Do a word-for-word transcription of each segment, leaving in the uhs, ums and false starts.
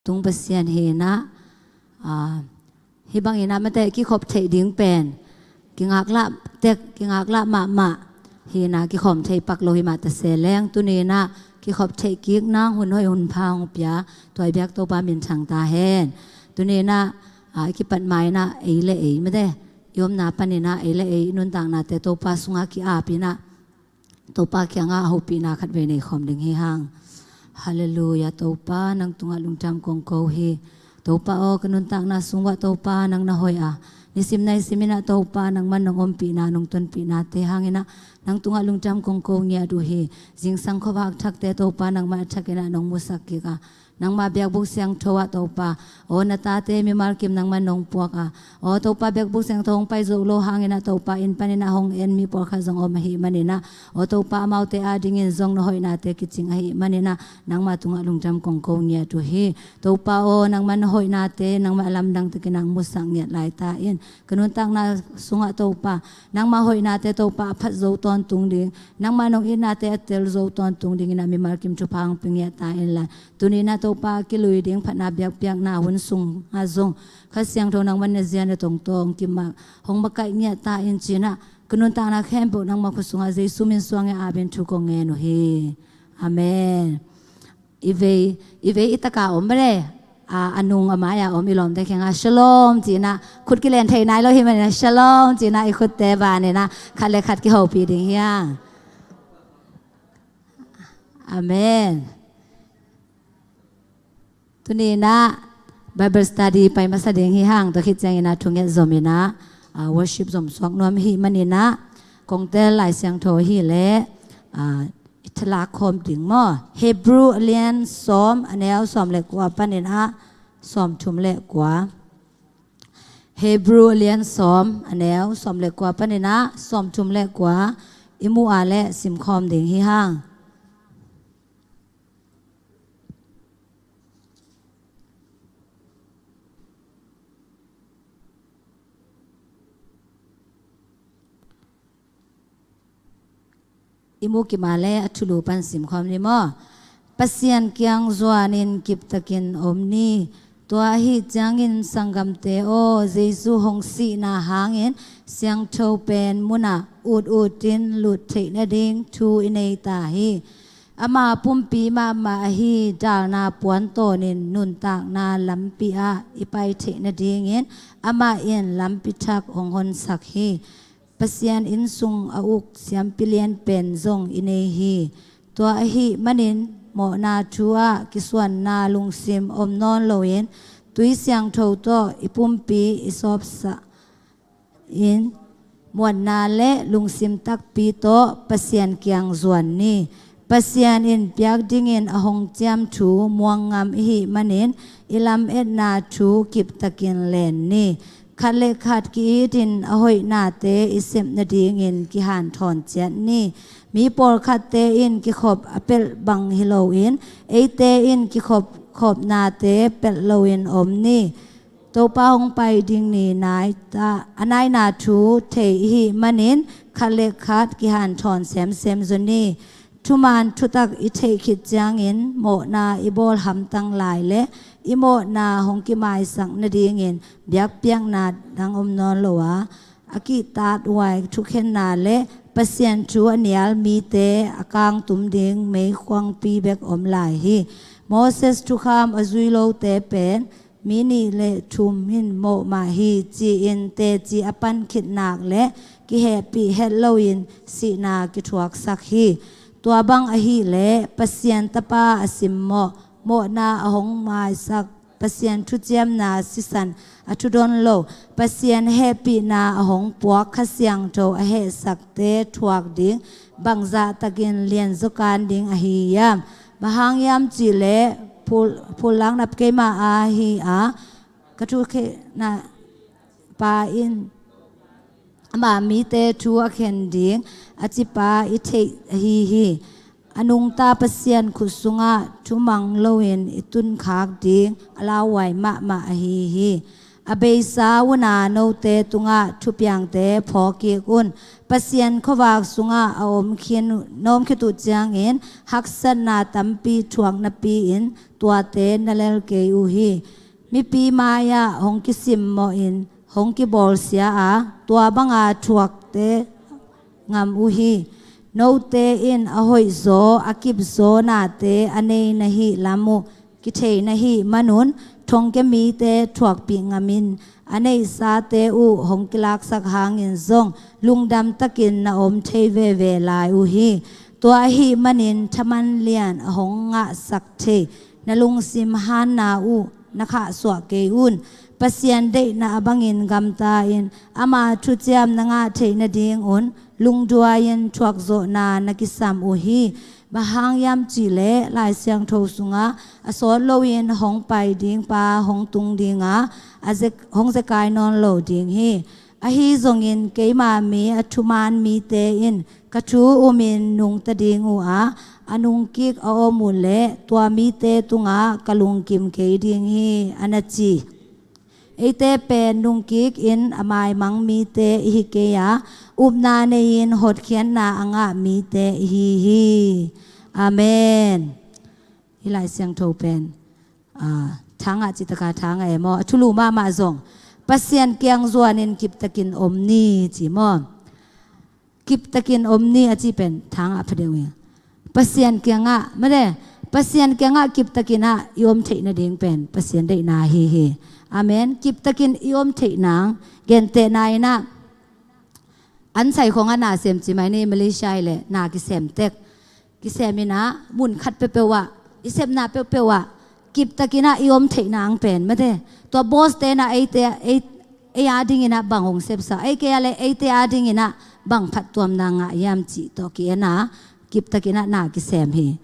tung Pasian hi inah, aa, hih bang inah mate kikhop theih ding pen kingaklah tek, kingaklah mahmah hi inah, kikhawm thei pak lo hi mah ta se leng, tuni inah kikhop theih kik nang hun hoih hun pha hong pia, tua i biak Topa minthang ta hen. Tuni inah, aa, i kipat ma inah ei le ei mate, i omna pan inah ei le ei i nuntaknate Topa sungah ki-ap inah, Topa kiangah a hopihna khatvei nei khawm ding hi hang. Halleluiah, Topa nang tungah lungdam kong ko hi. Topa aw, ka nuntakna sung uah Topa nang na hoih a, nisim naisim inah Topa nangman nong ompihna, nong tonpihnate hang inah nang tungah lungdam kong ko ngiat uh hi. Zingsang khuavak thakte Topa nangmah a thak inah nong musak kik a, nangmah biakbuk siangtho ah Topa, aw, na tate mimal kim nangman nong puak a, aw Topa, biakbuk siangtho hong pai zo lo hang inah Topa, inn pan inah hong en mi pawlkhat zong om ahih man inah, aw Topa, amaute adingin zong na hoihnate kicing ahih man inah nangmah tungah lungdam kong ko ngiat uh hi. Topa aw, nangmah na hoihnate nangmah a lamdang takin ah musak ngiat lai ta in. Ka nuntakna sungah Topa, nangmah hoihnate Topa a phat zo tawntung ding, nangmah nong itnate a tel zo tawntung ding inah mimal kim thupha hong pia ngiat ta in la. Tuni inah Topa, kilui ding phatna biakpiakna hun sungah zong Kha Siangtho nangman na zia na tongtong kimah hong makaih ngiat ta in ci inah, ka nuntakna khempeuh nangmah khut sungah Jesu min suangin ap in thu kong ngen uh hi. Amen. I vei, i vei i taka om male, a, a nung a mai-a om i lawmte kiangah shalom ci inah, khut kilen thei nai lo hi man inah shalom ci inah i khutte ban inah khat le khat kihopih ding hi hang. Amen. Tuni inah Bible study pai masa ding hi hang. Tua khit ciang inah thunget zom inah, ah, worship zom suak nuam hi man inah, kong tel Lai Siangtho hi leh, ah, i thalak khawm ding maw? Hebrew a lian sawm, a neu sawm le kua pan inah sawm thum le kua. Hebrew a lian sawm, a neu sawm le kua pan inah sawm thum le kua i mu a leh sim khawm ding hi hang. I mu kim a leh a thulu pan sim khawm ni maw? Pasian kiang zuanin kiptakin om ni. Tua ahih ciangin sanggamte aw, Jesu hong sihna hangin siangtho pen munah ut utin lut theih nading thu i nei ta hi. Ama pumpi mahmah ahi dalna puantawnin nuntakna lampi ah i pai theih nadingin amah in lampi thak hong honsak hi. Pasian inn sung a uk siampi lian pen zong i nei hi. Tua ahih manin mawhna thu ah kisuanna lungsim om nawn loin tui siangtho tawh i pumpi i sawpsah in muanna le lungsim takpi tawh Pasian kiang zuan ni. Pasian in piak dingin a hong ciam thu muang ngam i hih manin i lametna thu kiptakin len ni. Khat le khat ki-itin a hoihnate i sep nadingin kihanthawn ciat ni. Mi pawlkhatte in kikhop a pelh bang hi loin eite in kikhop khopnate pelh loin om ni. Topa hong pai ding ni nai ta, a naina thu thei i hih manin khat le khat kihanthawn semsem zaw ni. Thuman thutak i theih khit ciangin mawhna i bawl hamtang lai le i mawhna hong kimaisak nadingin biakpiakna dang om nawn lo a, a kihtathuai thukhenna le Pasian thu a nial mite a kangtum ding meikhuangpi bek om lai hi. Moses thukham a zui lote pen mi nih le thum in mawh mah hi ci-in teci a pan khit nak le kihehpih het loin sihna kithuaksak hi. Tua bang ahih leh Pasian Tapa a simmawh, mawhna a hong maisak, Pasian thuciamna sisan a thudon lo, Pasian hehpihna a hong puak Kha Siangtho a hehsakte thuak ding bangzah takin lianzaw kan ding ahi hiam? Bang hang hiam cih leh phul, phul lak nap keimah a hi a, ka thukhena pa in ama mite thu a khen ding a cipa i theih ahi hi. A nungta Pasian khut sungah thumang loin i tunkhak ding a lauhuai mahmah ahi hi. A beisa una note tungah thupiangte phawk kik un. Pasian khuavak sungah a om khin, na om khit uh ciangin haksatna tampi thuak napi-in tuate na lel kei uh hi. Mipi mai-ah hong kisimmawhin hong kibawlsia a, tua banga thuakte ngam uh hi. Note in a hoihzaw a kipzaw nate a nei na hih lam uh kithei na hih manun, thongkia mite thuakpih ngamin a neihsate uh hong kilaksak hangin zong lungdam takin na om thei veve lai uh hi. Tua ahih manin thaman lian a hong ngahsak thei na lungsim hanna uh na khahsuah kei un. Pasian deihna a bangin gamta-in ama thuciam na ngah theih nadingun lungduai-in thuakzawhna na kisam uh hi. Bang hang hiam cihleh Lai Siangtho sungah a sawt loin hong pai dingpa hong tung dinga, a ze-, hong zekai nawn lo ding hi. Ahi zongin keima mi a thuman mite in ka thu umin nungta ding uh a, a nungkik a om uh leh tua mite tungah ka lungkim kei ding hi, a na ci. Eite pen nungkik in a maimang mite ihi kei a, upna nei-in hotkhiatna a ngah mite ihi hi. Amen. Hih Lai Siangtho pen, ah, thangah citaka thangah e maw, a thulu mahmah zong Pasian kiang zuanin kiptakin om ni ci maw. Kiptakin om ni a ci pen thangah phadeuh hi. Pasian kiangah, mate, Pasian kiangah kiptakinah i om theih nading pen Pasian deihna ahi hi. Amen. Kiptakin i om theih nang, gentehna inah, an sai khongah na sem ci mai ni, Malaysia hileh na kisem tek. Kisem inah, mun khat peuhpeuh ah, i sepna peuhpeuh ah, kiptakinah i om theih nang pen, mate. Tua boss te inah eite, ei, ei adinginah bang hong sepsa, ei kei ah le eite adinginah bang phattuamna ngah hiam cih tawh ki-en a, kiptakinah na kisem hi.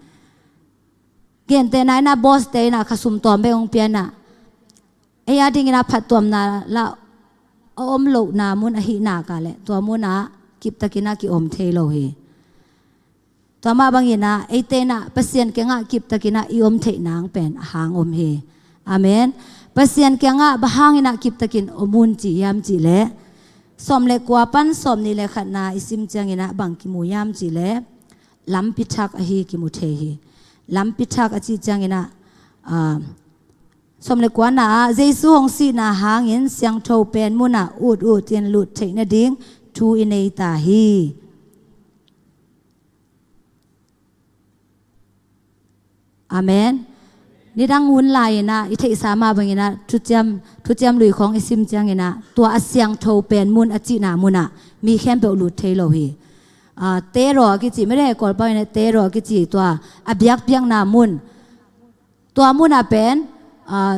Gentehna inah boss te inah khasum tawm bek hong pia inah, ei adinginah phattuamna lah a om lohna mun ahih nak leh tua munah kiptakinah ki-om thei lo hi. Tua mah banginah eite inah Pasian kiangah kiptakinah i om theih nang pen a hang om hi. Amen. Pasian kiangah bang hanginah kiptakin om un ci hiam cihleh, sawm le kua pan sawm nih le khatna i sim cianginah bang kimu hiam cihleh, lampi thak ahi kimu thei hi. Lampi thak a cih cianginah, ah, sawm le kuana ah Jesu hong sihna hangin siangtho pen munah ut utin lut theih nading thu i nei ta hi. Amen. Nidang hun lai-inah i theihsa mah banginah thuciam, thuciam lui khawng i sim cianginah tua a siangtho pen mun a cihna munah mi khempeuh lut thei lo hi. Ah, tero a kici, mede Kawlpau inah tero a kici, tua a biakpiakna mun. Tua munah pen, ah,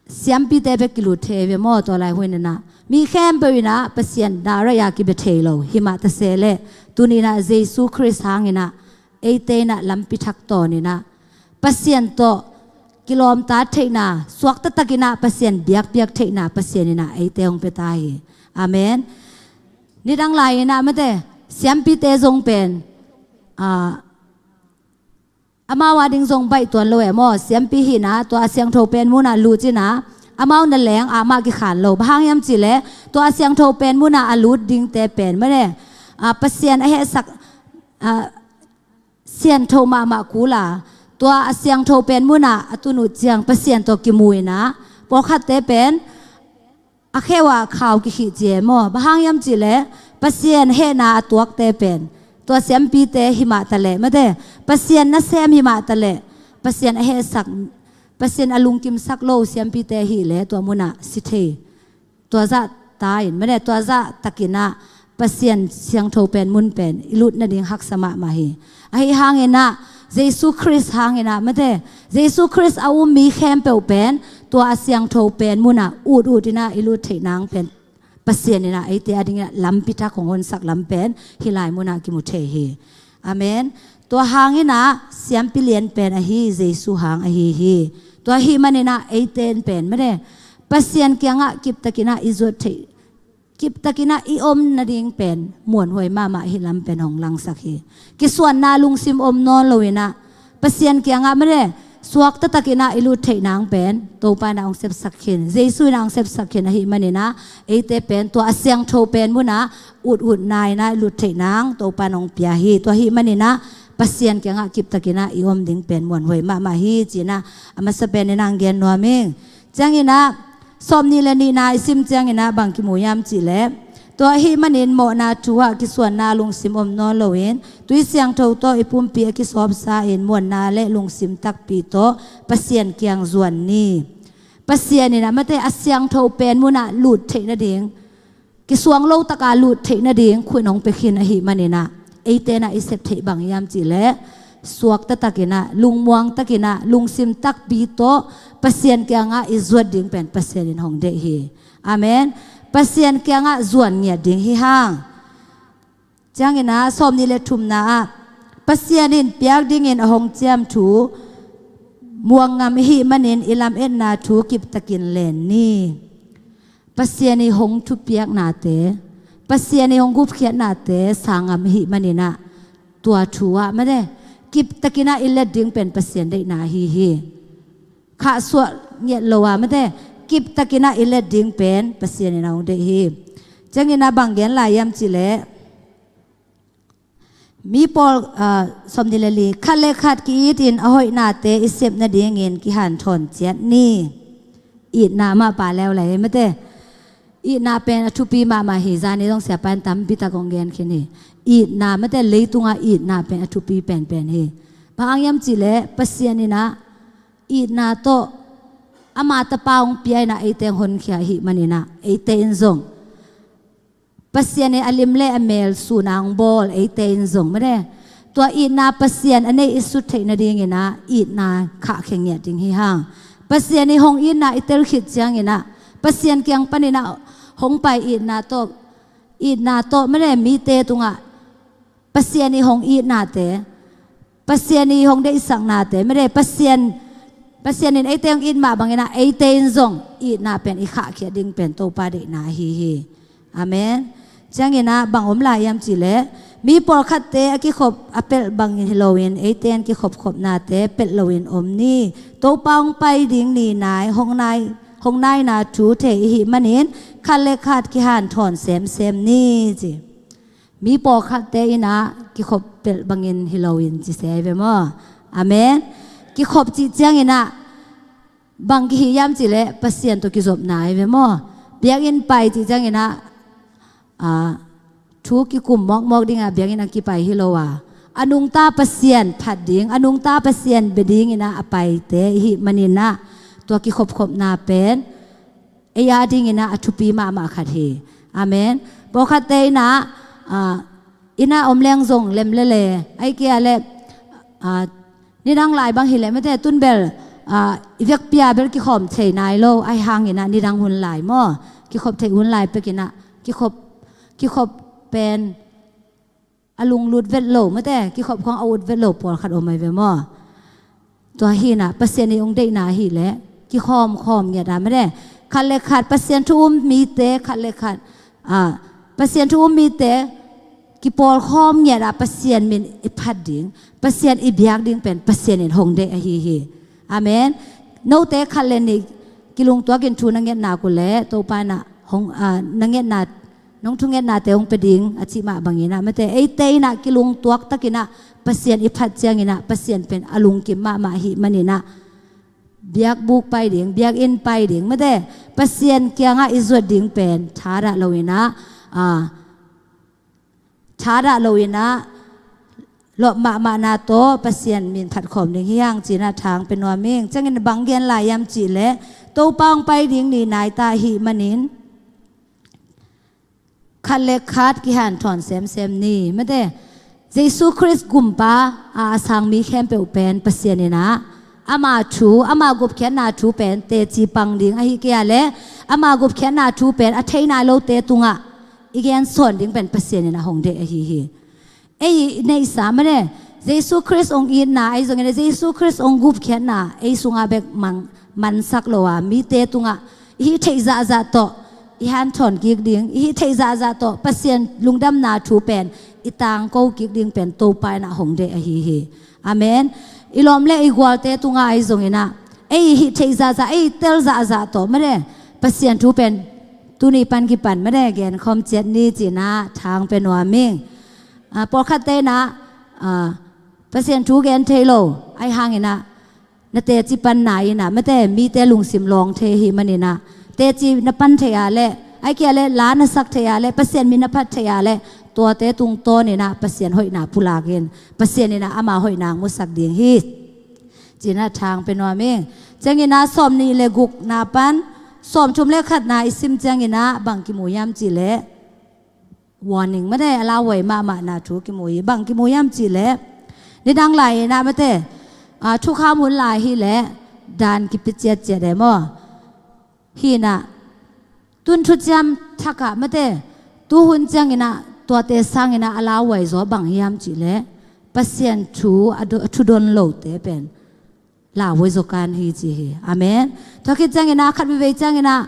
siampite bek kilut thei ve maw, tua lai hun inah mi khempeuh inah Pasian direct a kibia thei lo. Himah ta se leh tuni inah Jesu Khrist hanginah eite inah lampi thak tawn inah Pasian tawh kilawmta theihna, suakta takinah Pasian biakpiak theihna Pasian inah eite hong pia ta hi. Amen. Nidang lai inah mate, siampite zong pen, ah, amau ading zong baih tuan lo e maw, siampi hihna, tua a siangtho pen munah lut inah amau na leng amah kikhan lo. Bang hang hiam cihleh tua a siangtho pen munah a lut dingte pen mate, ah, Pasian a hehsak, ah, siangtho mahmah kul a, tua a siangtho pen munah a tun uh ciang Pasian tawh kimu inah, pawlkhatte pen a kheuh ah khau kikhih ci e maw. Bang hang hiam cihleh Pasian hehna a tuakte pen tua siampite himah ta leh mate, Pasian nasem himah ta leh, Pasian a hehsak, Pasian a lungkimsak lo siampite hileh tua munah si thei. Tua zah ta in mate, tua zah takinah Pasian siangtho pen mun pen i lut nading haksa mahmah hi. Ahi hanginah Jesu Khrist hanginah mate, Jesu Khrist a um mi khempeuh pen tua a siangtho pen munah ut ut inah i lut theih nang pen Pasian inah eite adinginah lampi thak hong honsak lam pen hih lai munah kimu thei hi. Amen. Tua hanginah siampi lian pen ahi Jesu hang ahi hi. Tua ahih maninah eite in pen mate, Pasian kiangah kiptakinah i zuat theih, kiptakinah i om nading pen muanhuai mahmah ahi lam pen hong langsak hi. Kisuanna lungsim om nawn lo inah Pasian kiangah mate, suakta takinah i lut theih nang pen Topa inah hong sepsak khin, Jesu inah hong sepsak khin ahih maninah eite pen tua a siangtho pen munah ut utna inah i lut theih nang Topa in hong pia hi. Tua ahih maninah Pasian kiangah kiptakinah i om ding pen muanhuai mahmah hi cinah a masa pen inah gen nuam ing. Cianginah sawmnih le nihna i sim cianginah bang kimu hiam cihleh, tua ahih manin mawhna thu-ah kisuanna lungsim om nawn loin tui siangtho tawh i pumpi a kisawpsa in muanna le lungsim takpi tawh Pasian kiang zuan ni. Pasian inah mate a siangtho pen munah lut theih nading, kisuang lo taka lut theih nading khuin hong pia khin ahih maninah eite inah i sep theih bang hiam cihleh, suakta takinah, lungmuang takinah, lungsim takpi tawh Pasian kiangah i zuat ding pen Pasian in hong deih hi. Amen. Pasian kiangah zuan ngiat ding hi hang. Cianginah sawmnih le thumna ah, Pasian in piak dingin a hong ciam thu muang ngam ihih manin i lametna thu kiptakin len ni. Pasian i hong thupiaknate, Pasian i hong gupkhiatnate sang ngam ihih maninah tua thu-ah mate kiptakinah i let ding pen Pasian deihna ahi hi. Khahsuah ngiat lo a mate kiptakinah i let ding pen Pasian in a hong deih hi. Cianginah bang gen lai hiam cihleh, mi pawl, ah, sawmnih le li, khat le khat ki-itin a hoihnate i sep nadingin kihanthawn ciat ni. Itna mah pah leuleu hi mate. Itna pen a thupi mahmah hi. Zani zong siapa in tampi tak hong gen khin hi. Itna mate, leitungah itna pen a thupi penpen hi. Bang hang hiam cihleh Pasian inah itna tawh ama tapa hong pia inah eite hong honkhia ahih maninah eite in zong Pasian in a lim le a mel sun a hong bawl eite in zong mate, tua itna Pasian a neih i sut theih nadinginah itna khahkhia ngiat ding hi hang. Pasian i hong itna i tel khit cianginah Pasian kiang paninah hong pai itna tawh, itna tawh mate mite tungah Pasian i hong itnate, Pasian i hong deihsaknate mate, Pasian, Pasian in eite hong it mah banginah eite in zong itna pen i khahkhiat ding pen Topa deihna ahi hi. Amen. Cianginah bang om lai hiam cihleh, mi pawlkhatte a kikhop a pelh bangin hi loin eite in kikhopkhopnate pelh loin om ni. Topa hong pai ding ni nai, hong nai, hong naina thu thei ihih manin khat le khat kihanthawn semsem ni ci. Mi pawlkhatte inah kikhop pelh bangin hi loin ci se ahi ve maw? Amen. Kikhop cih cianginah bang kihi hiam cihleh Pasian tawh kizopna ahi ve maw? Biakinn pai cih cianginah, ah, thu kikum mawkmawk dingah biakinn a kipai hi lo a, a nungta Pasian phat ding, a nungta Pasian bia dinginah a paite ihih maninah tua kikhopkhopna pen ei a dinginah a thupi mahmah khat hi. Amen. Pawlkhatte inah, ah, innah om leng zong lem lele, ahih kei leh, ah, nidang lai bang hileh mate tunbel, ah, i vekpi-a bel kikhawm thei nai lo, ahi hanginah nidang hun lai maw, kikhop theih hun lai pekinah kikhop, kikhop pen a lunglut vet lo mate, kikhop khawng a ut vet lo pawlkhat om ahi ve maw? Tua hinah Pasian i hong deihna ahileh kikhawmkhawm ngiat a mate, khat le khat Pasian thu um mite, khat le khat, ah, Pasian thu um mite kipawlkhawm ngiat a Pasian min i phat ding, Pasian i biak ding pen Pasian in hong deih ahi hi. Amen. Note khat le nih kilungtuakin thu na ngetna uh leh Topa inah hong, ah, na ngetna, nong thungetnate hong pia ding a cih mah banginah mate, eite inah kilungtuak takinah Pasian i phat cianginah Pasian pen a lungkim mahmah ahih maninah biakbuk pai ding, biakinn pai ding mate, Pasian kiangah i zuat ding pen thadah loinah, ah, thadah loinah lawp mahmahna tawh Pasian min phatkhawm ding hi hang cinah thang pia nuam ing. Ciangin bang gen lai hiam cihleh, Topa hong pai ding ni nai ta ahih manin khat le khat kihanthawn semsem ni mate. Jesu Khrist gumpa a, a sang mi khempeuh pen Pasian inah ama thu, ama gupkhiatna thu pen teci pang ding ahih kei leh ama gupkhiatna thu pen a thei nai lote tungah i gensawn ding pen Pasian inah hong deih ahi hi. Ei i neihsa mate, Jesu Khrist hong itna ahi zongin, Jesu Khrist hong gupkhiatna ei sungah bek mang, mansak lo a, mite tungah i hih theih zahzah tawh i hanthawn kik ding, i hih theih zahzah tawh Pasian lungdamna thu pen i tangko kik ding pen Topa inah hong deih ahi hi. Amen. I lawm le i gualte tungah ahi zonginah ei i hih theih zahzah, ei i tel zahzah tawh mate, Pasian thu pen tuni pan kipan mate genkhawm ciat ni cinah thang pia nuam ing. Ah, pawlkhatte inah, ah, Pasian thu gen thei lo, ahi hangin ah na teci panna in ah, mate, mite lungsim lawng thei ahih manin ah, teci na pan thei a leh, ahih kei leh la na sak thei a leh, Pasian min na phat thei a leh, tuate tungtawnin ah Pasian hoihna pulak in, Pasian in ah ama hoihna hong musak ding hi, ci-in ah thang pia nuam ing. Ciangin ah sawmnih le gukna pan sawmthum le khatna i sim ciangin ah bang kimu hiam cih leh, warning, mate, a lauhuai mahmahna thu kimu hi. Bang kimu hiam cih leh, nidang lai-in ah, mate, ah, thukham hun lai hi leh dan kipia ciatciat e maw? Hi-in ah, tun thuciam thak ah, mate, tuhun ciangin ah tuate sangin ah a lauhuai zaw bang hiam cih leh, Pasian thu a do-, a thu don lote pen lauhuai zaw kan hi, ci hi. Amen. Tua khit ciangin ah, khat veivei ciangin ah,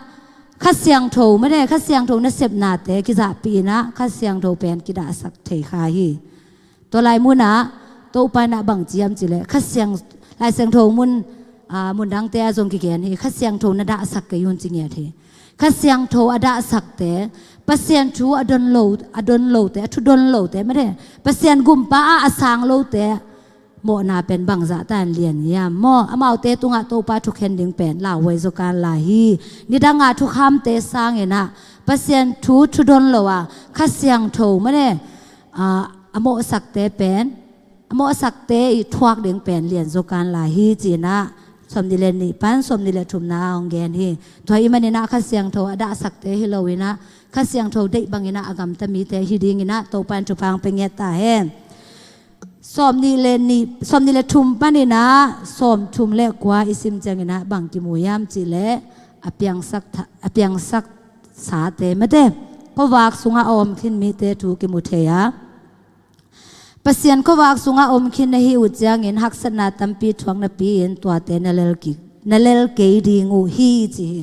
Kha Siangtho, mate, Kha Siangtho nasepnate kizahpih in ah Kha Siangtho pen kidahsak thei kha hi. Tua lai mun ah Topa in ah bang ci hiam cih leh, Kha Siang-, Lai Siangtho mun, ah, mun dangte ah zong kigen hi, Kha Siangtho na dahsak kei un, ci ngiat hi. Kha Siangtho a dahsakte, Pasian thu a don lo, a don lote, a thu don lote, mate, Pasian gumpa ah a sang lote mawhna pen bangzah ta in lian hiam maw? Amaute tungah Topa thukhen ding pen lauhuai zaw kan lai hi. Nidang a thukhamte sangin ah Pasian thu thu don lo a, Kha Siangtho, mate, ah, a mawhsakte pen, a mawhsakte i thuak ding pen lian zaw kan lai hi, ci-in ah sawmnih le nih pan sawmnih le thumna ah hong gen hi. Tua ahih manin ah Kha Siangtho a dahsakte hi lo-in ah, Kha Siangtho deih bangin ah a gamta mite hi dingin ah Topa in thupha hong pia ngiat ta hen. Sawmnih le nih, sawmnih le thum panin ah sawmthum le kua i sim ciangin ah bang kimu hiam cih leh, a piangsak tha-, a piangsak sate, mate, khuavak sungah a om khin mite thu kimu thei a, Pasian khuavak sungah om khin na hih uh ciangin haksatna tampi thuak napi-in tuate na lel kik, na lel kei ding uh hi, ci hi.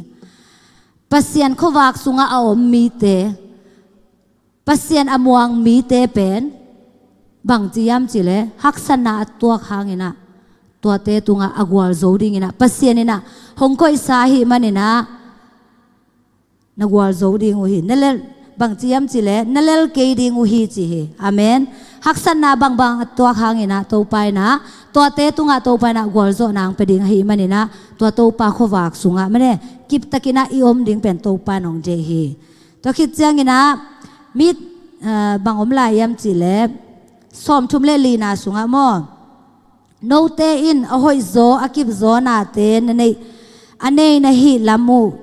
Pasian khuavak sungah a om mite, Pasian a muang mite pen bang ci hiam cih leh, haksatna a tuak hangin ah tuate tungah a gualzo dingin ah Pasian in ah hong koihsa ahih manin ah na gualzo ding uh hi. Na lel, bang ci hiam cih leh, na lel kei ding uh hi, ci hi. Amen. Haksatna bangbang a tuak hangin ah Topa in ah tuate tungah Topa in ah gualzawhna hong pia ding ahih manin ah tua Topa khuavak sungah, mate, kiptakin ah i om ding pen Topa in hong deih hi. Tua khit ciangin ah mi, ah, bang om lai hiam cih leh, sawmthum le lina sungah maw, note in a hoihzaw a kipzaw nate na neih, a nei na hih lam uh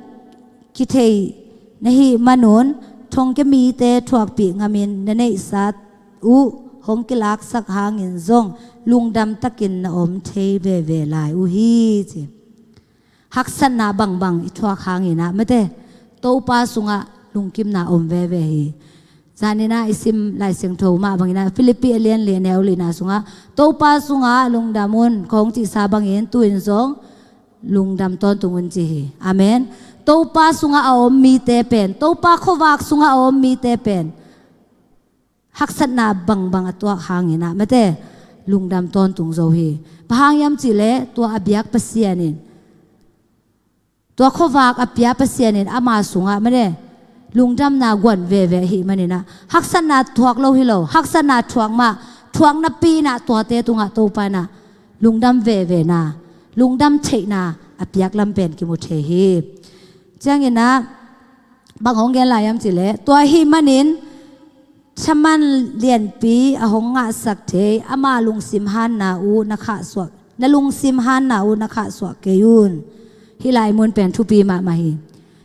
kithei na hih manun, thongkia mite thuakpih ngamin na neihsa uh hong kilaksak hangin zong lungdam takin na om thei veve lai uh hi, ci. Haksatna bangbang i thuak hangin ah, mate, Topa sungah lungkimna om veve hi. Zanin ah i sim Lai Siangtho mah bangin ah, Philippi a lian li a neu lina sungah, Topa sungah lungdam un, kong cihsa bangin tu-in zong lungdam tawntung un, ci hi. Amen. Topa sungah a om mite pen, Topa khuavak sungah a om mite pen haksatna bangbang a tuak hangin ah, mate, lungdam tawntung zo hi. Bang hang hiam cih leh, tua a biak Pasian in, tua khuavak a pia Pasian in ama sungah, mate, lungdamna guan veve ahih manin ah, haksatna thuak lo hi lo, haksatna thuak mah, thuak napi-in ah tuate tungah Topa in ah lungdam vevena, lungdam theihna a piak lam pen kimu thei hi. Ciangin ah, bang hong gen lai hiam cih leh, tua ahih manin thaman lianpi a hong ngahsak thei, ama lungsim hanna uh na khahsuah, na lungsim hanna uh na khahsuah kei un. Hih lai mun pen thupi mahmah hi.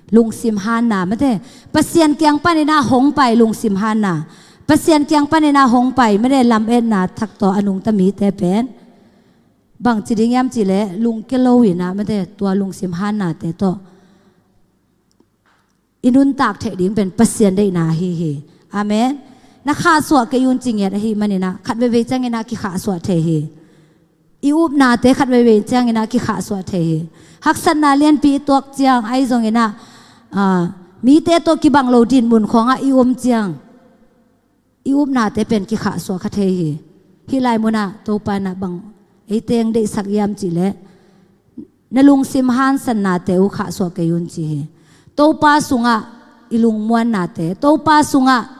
Lungsim hanna, mate, Pasian kiang panin ah hong pai lungsim hanna, Pasian kiang panin ah hong pai, mate, lametna thak tawh a nungta mite pen bang ci ding hiam cih leh, lungkia lo-in ah, mate, tua lungsim hannate tawh i nuntak theih ding pen Pasian deihna ahi hi. Amen. Na khahsuah kei un, ci ngiat ahih manin ah, khat veivei ciangin ah kikhahsuah thei hi. I upnate khat veivei ciangin ah kikhahsuah thei hi. Haksatna lianpi i tuak ciang, ahi zongin ah, ah, mite tawh kibang lo dinmun khawngah i om ciang, i upnate pen kikhahsuah kha thei hi. Hih lai munah Topa in ah bang ei teng deihsak hiam cih leh, na lungsim hansatnate uh khahsuah kei un, ci hi. Topa sungah i lungmuannate, Topa sungah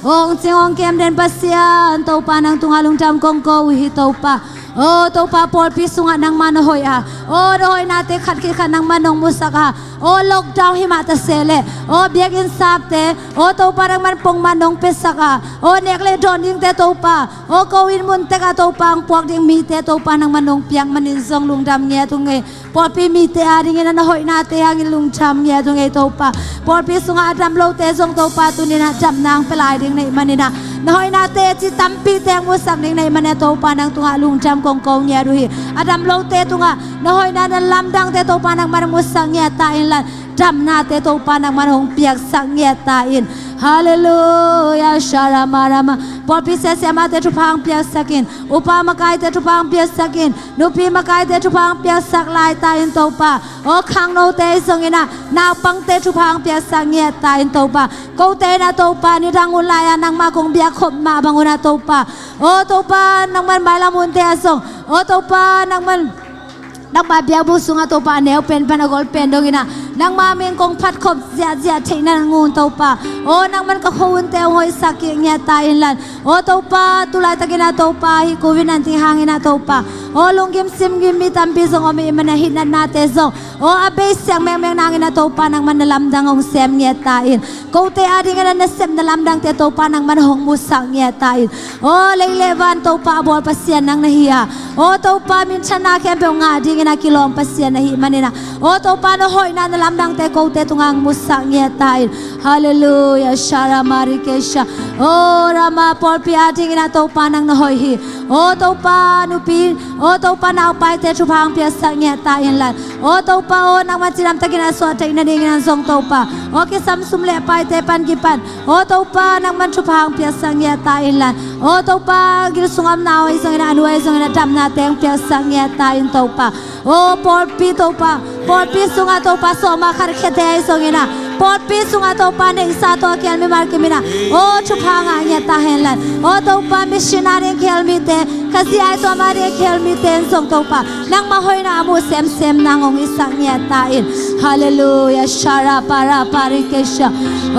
Hong cing hong kem den Pasian, Topa nang tungah lungdam kong ko uh hi Topa. O Topa, pawlpi sungah nangmah na hoih a, o na hoihnate khat khit khat nangmah nong musak a, o lockdown himah ta se leh, o biakinn sakte, o Topa nangman pongman nong piasak a, o nek le dawn dingte Topa, o ko inn mun tek ah Topa hong puak ding mite Topa nangman nong piak manin zong lungdam ngiat ung ei. Pawlpi mite adingin a na hoihnate hangin lungdam ngiat ung ei Topa. Pawlpi sungah a dam lote zong Topa tuni-in a damna hong pia lai ding na hih manin a, na hoihnate ci tampite hong musak ding na hih manin a Topa nang tungah lungdam kong ko ngiat uh hi. A dam lote tungah na hoihna na lamdangte Topa nangman hong musak ngiat ta in la, damnate Topa nangman hong piaksak ngiat ta in. Halleluiah, sharamarama. Pawlpi siasia mate thupha hong piaksak in. Upa makaite thupha hong piaksak in. Nupi makaite thupha hong piaksak lai ta in Topa. O khangnote zongin a, naupangte thupha hong piaksak ngiat ta in Topa. Kote in a Topa, nidang hun lai-a nangmah kong biak khop mah bangun a Topa. O Topa, nangman mailam hunte ah zong, o Topa, nangman nangmah biakbuk sungah Topa, a neu pen pan a gol pen dongin a, nangmah min kong phat khop ziahziah theihna nangun Topa. O nangman ka khuahunte hong hoihsak kik ngiat ta in la. O Topa, tu laitakin a Topa, hih covid nineteen hangin a Topa, o lunggim simgim mi tampi zong om ahih manin a, hih natnate zong, o a bei siang mengmeng nangin a Topa, nangman na lamdang hong sem ngiat ta in. Kote adingin a nasepna lamdangte Topa, nangman hong musak ngiat ta in. O lei le van Topa a bawl Pasian nang na hi a, o Topa, minthanna khempeuh ngah dingin a kilawm Pasian na hih manin a, o Topa, na hoihna na lamdangte kote tungah hong musak ngiat ta in. Halleluiah, sharamarikesha. O rama, pawlpi adingin a Topa nang na hoih hi. O Topa, nupi, o Topa, naupaite thupha hong piaksak ngiat ta in la. O Topa, o nangman cidamtakin a suah theih nadingin a zong Topa, o kisam sum le paite pan kipan, o Topa, nangman thupha hong piaksak ngiat ta in la. O Topa, gil sungah omna ahi zongin a, a nu ahi zongin a, damnate hong piaksak ngiat ta in Topa. O pawlpi Topa, pawlpi sungah Topa, sawma khat khiate ahi zongin a, pawlpi sungah Topa, neihsa tawh a kihel mimal kim in a, o thupha ngah ngiat ta hen la. O Topa, missionary a kihel mite, ka zi ai tuam a ding a kihel mite in zong Topa, nangmah hoihna a muh semsem nang hong hisak ngiat ta in. Halleluiah, sharaparaparikesha. O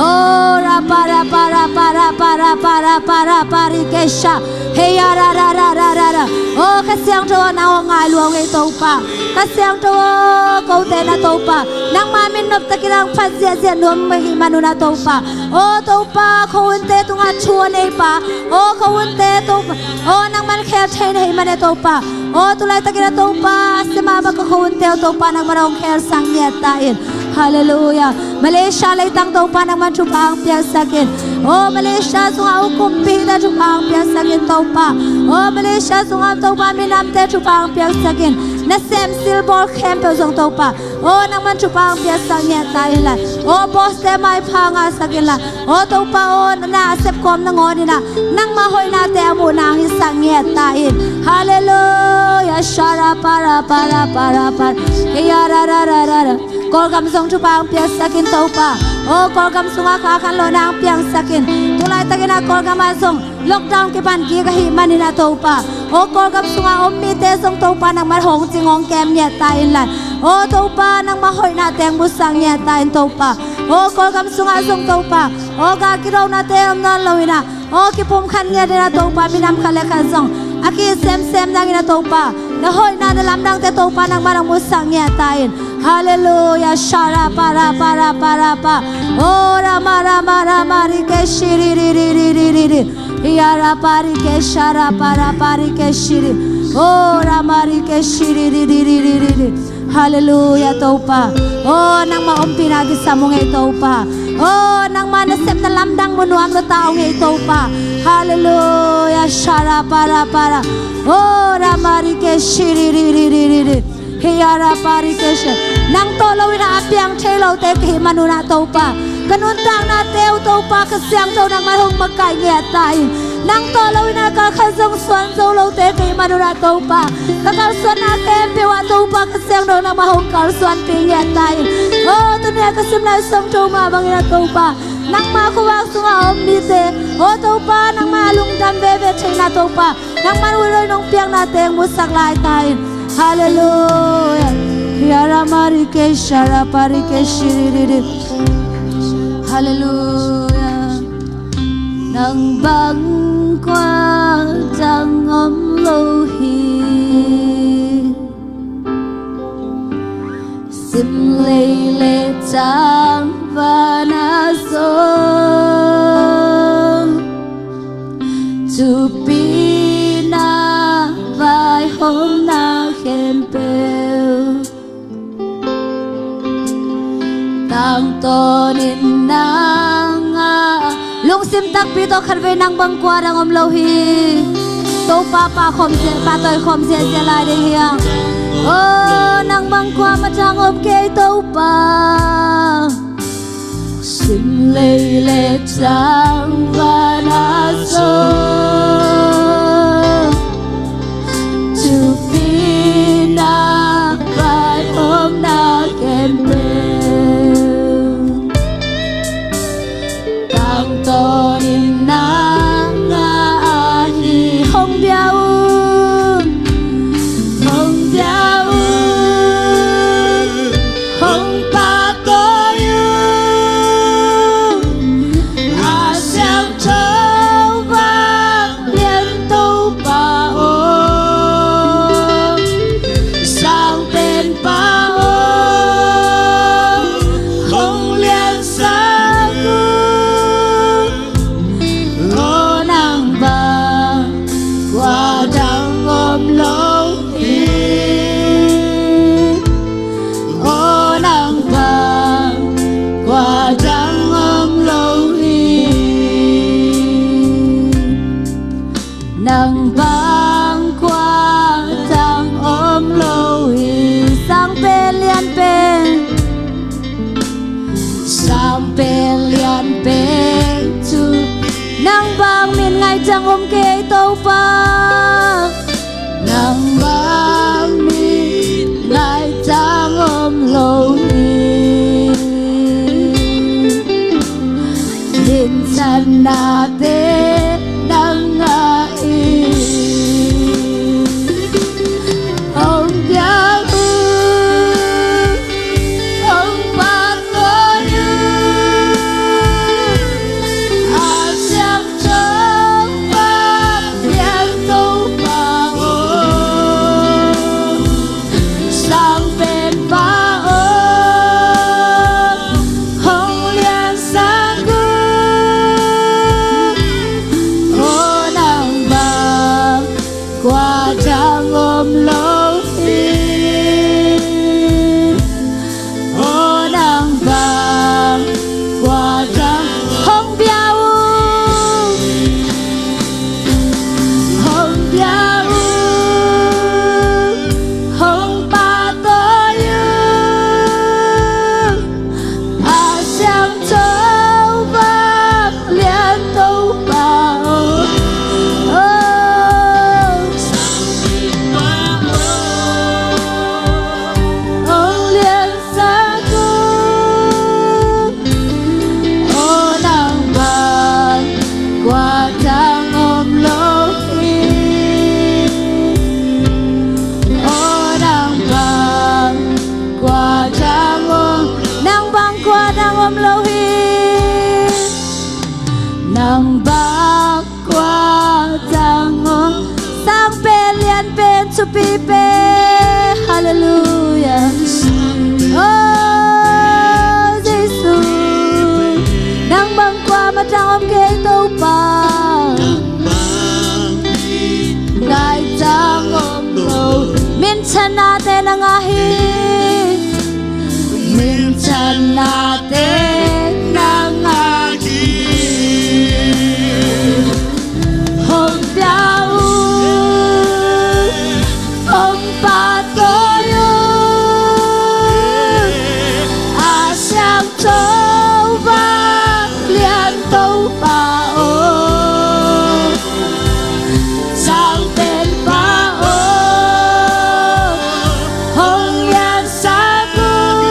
raparaparaparaparaparikesha. Hei, a ra ra ra ra ra ra. O Kha Siangtho aw, nang hong ngai lua ung ei Topa. Kha Siangtho aw, kote na Topa, nangmah min noptakin hong phat ziahziah nuam ahih manun a Topa. O Topa, khuahunte tungah thu a nei pa, o khuahunte Topa, o nangman khel thei na hih manin a Topa. O tu laitakin a Topa, sia mahmah ka khuahunte uh Topa, nangman hong khelsak ngiat ta in. Halleluiah. Malaysia leitang Topa, nangman thupha hong piaksak in. O Malaysia sungah a hukumpihte thupha hong piaksak in Topa. O Malaysia sungah Topa, minamte thupha hong piaksak in. Nasem silbawl khempeuh zong Topa, o nangman thupha hong piaksak ngiat ta in la. O bawste maipha ngahsak in la. O Topa aw, na a sepkhawm nangawn in a, nangmah hoihnate a muh nang hisak ngiat ta in. Halleluiah, sharaparaparaparaparapar. Hei, a ra ra ra ra ra. Kawlgam zong thupha hong piaksak in Topa. O Kawlgam sungah kha khanlawhna hong piangsak in. Tu laitakin a Kawlgam ah zong lockdown kipan kik ahih manin a Topa, o Kawlgam sungah om mite zong Topa, nangmah hong cing hong kem ngiat ta in la. O Topa, nangmah hoihnate hong musak ngiat ta in Topa. O Kawlgam sungah zong Topa, o gal kidonate om nawn lo in a, o kipumkhat ngiat in a Topa, minam khat le khat zong a ki-it semsem nangin a Topa, na hoihna na lamdangte Topa, nangmah hong musak ngiat ta in. Halleluiah, sharaparaparaparaparapar. O rama rama rama rike shiri ri ri ri ri ri ri. Hia rapa rike sharapa rapa rike shiri. O rama rike shiri ri ri ri ri ri ri. Halleluiah Topa. O nangmah ompihna kisam ung ei Topa. O nangmah nasepna lamdang mu nuam lo ta ung ei Topa. Halleluiah, sharapa rapa ra. O rama rike shiri ri ri ri ri ri. Hei, a ra pa ri ke she. Nang tawh lo in a piang thei lote ka hih manun ah Topa, ka nuntaknate uh Topa, Kha Siangtho nangmah hong makaih ngiat ta in. Nang tawh lo in a kalkhat zong suan zo lote ka hih manun ah Topa, ka kalsuanna khempeuh ah Topa, Kha Siangtho nangmah hong kalsuanpih ngiat ta in. O, tuni a ka sim Lai Siangtho mah bangin a Topa, nangmah khuavak sungah a om mite, o Topa, nangmah a lungdam veve theihna Topa, nangman uiroi nong piaknate hong musak lai ta in. Halleluiah. Hia ra ma ri ke sha ra pa ri ke shi ri ri ri. Halleluiah. Nang bang kua dang om lo hi. Sim lei le tangval a sawt, thupi na vaihawmna khempeuh tangtawn in nang a. Lungsim takpi tawh khatvei nang bang kua dang om lo hi. Topa pahkhawm ziahziah, pahtawikhawm ziahziah lai ding hi hang. O, nang bang kua mah dang om kei Topa. Sim lei le tangval a sawt, thupi na vaihawmna khempeuh tangtawn in nang a ahi. Hong bia un, hong bia un, hong pahtawi un, a siangtho vanglian Topa aw, Sang Penpa aw, hong liansak un. Aw, nang bang kua dang om lo hi. Aw, nang bang kua dang om lo hi. Nang bang kua dang om lo hi. Sang pen lian pen, sang pen lian pen thu. Nang bang min ngaih dang om kei Topa. Nang bang min ngaih dang om lo hi. Minthanna te nang a hi. Hong bia un, hong pahtawi un, a siangtho vanglian Topa aw, Sang Penpa aw, hong liansak un. Aw, nang bang kua dang om lo hi. Aw, nang bang kua dang, hong bia un, hong bia un, hong pahtawi un, a siangtho vanglian Topa aw. Hong liansak un. Aw, nang bang kua dang om lo hi. Aw, nang bang kua dang om, nang bang kua dang om lo hi. Nang bang kua dang om. Sang pen lian pen thupi pen. Halleluiah. O Jesu, nang bang kua mah dang om kei Topa. Ngaih dang om lo. Minthanna te nang a hi. Minthanna te nang a hi. Hong bia un, hong pahtawi un, a siangtho vanglian Topa aw, Sang Penpa aw, hong liansak un.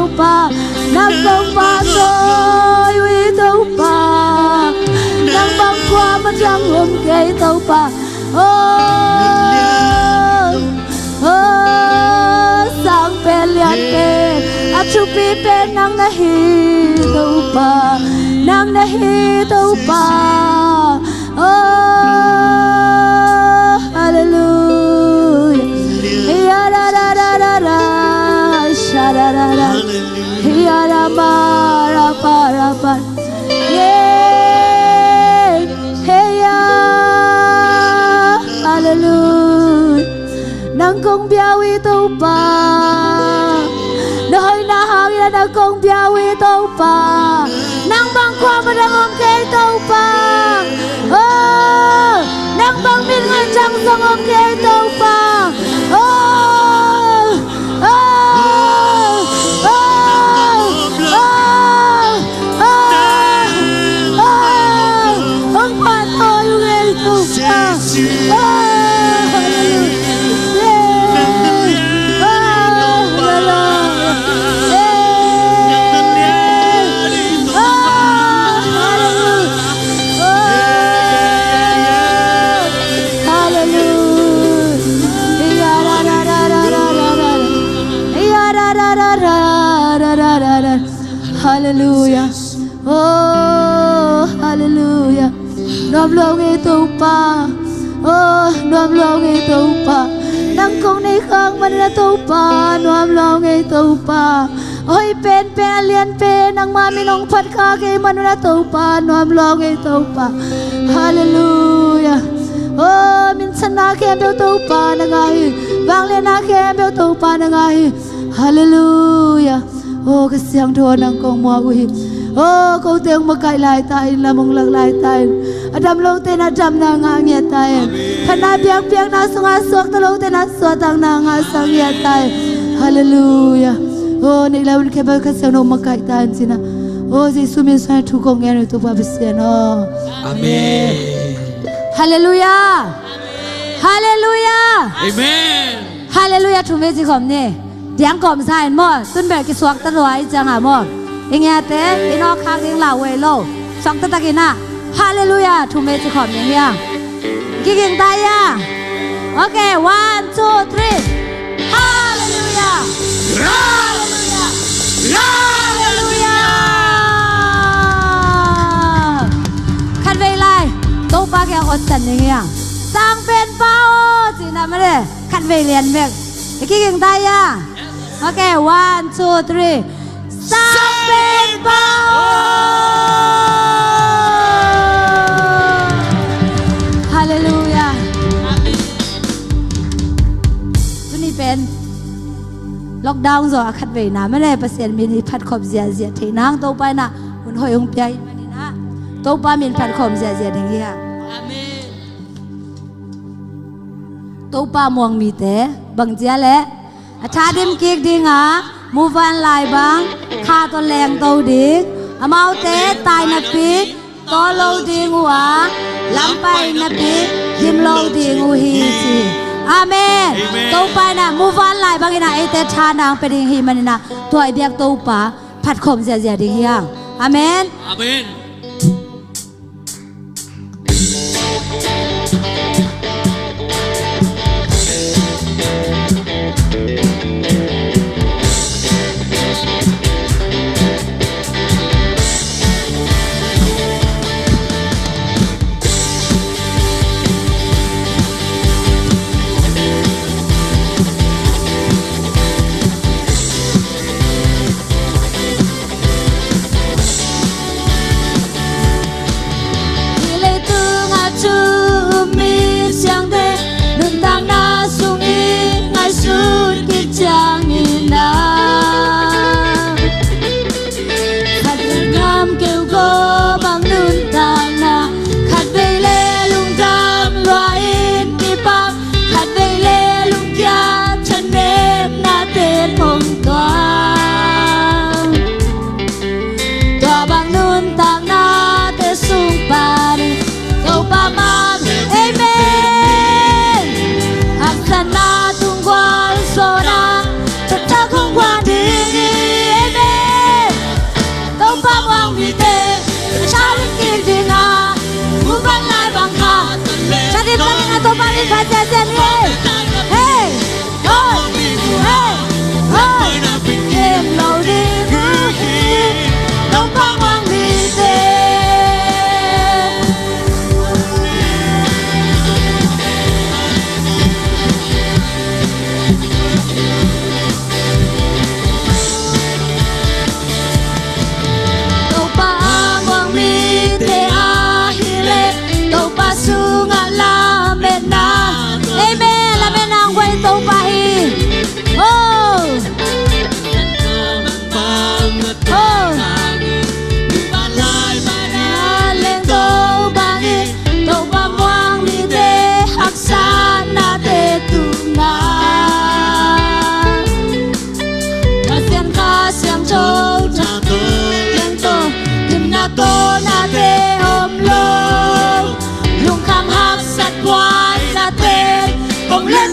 Topa, nang kong pahtawi uh hi Topa. Nang bang kuamah dang om kei Topa. Oh, oh, sang pen lian pen, a thupi pen nang na hi Topa. Nang na hi Topa. Oh, hallelujah. Ya da da da da da, sha da da da. Ya da ma ra pa ra pa. Yeah. Hey ya. Hallelujah. Nang kong bia uh hi Topa. Na hoihna hangin nang kong bia uh hi Topa. Nang bang kuamah dang om kei Topa. Oh, nang bang min ngai chang song om kei Topa. Oh, oh, oh, oh. Ah, ah, hong pahtawi uh hi Topa. Ah, hallelujah. Ah, hallelujah. Ah, hallelujah. Hallelujah. Ya da da da da da da. Ya da da da da da da da. Hallelujah. Oh, hallelujah. Nuam lua ung ei Topa. Oh, nuam lua ung ei Topa. Nang kong nei khak man un a Topa, nuam lua ung ei Topa. Hoih penpen a lian pen nangma min hong phat khak ei man un a Topa, nuam lua ung ei Topa. Hallelujah. Oh, minthanna khempeuh Topa na ngah hi. Vangliatna khempeuh Topa na ngah hi. Hallelujah. Oh, Kha Siangtho nang kong muak uh hi. Oh, kote hong makaih lai ta in, lam hong lak lai ta in. A dam lote in a damna ngah ngiat ta in. Phatna biakpiakna sungah suakta lote in a suahtakna ngahsak ngiat ta in. Hallelujah. Oh, neih lai un khempeuh Kha Siangtho hong makaih ta in ci-in ah. Oh, Jesu min suang thu kong ngen uh Topa Pasian aw. Amen. Hallelujah. Hallelujah. Amen. Hallelujah, thum vei ci khawm ni. Diang kawmsa in maw, tun bel kisuakta lua i ciangah maw. I ngiate, i nawk khak ding lau vei lo. Suakta takin ah. Hallelujah, thum vei ci khawm ni hiang. Kiging ta ia. Okay, one, two, three. Hallelujah. Hallelujah. Hallelujah. Khat vei lai. Topa kiang otsan ni hiang. Sang pen pa aw, ci-in ah mare. Khat vei lian bek. I kiging ta ia. Okay, one, two, three. Sang pen pa aw. Hallelujah. Tuni pen lockdown zawh a khat veina mane Pasian min i phatkhop ziahziah theih nang Topa in ah hun hoih hong pia hi manin ah Topa min phatkhop ziahziah ding hi hang. Amen. Topa muang mite bangzia le a tha dim kik dinga muvanlai bang kha tawh lengto ding, amaute tai napi tawl lo ding uh a, lampai napi gim lo ding uh hi ci. Amen. Amen. Topa in ah muvanlai bangin ah eite tha nang pia ding hi manin ah tua i biak Topa phatkhawm ziahziah ding hi hang. Amen. Amen.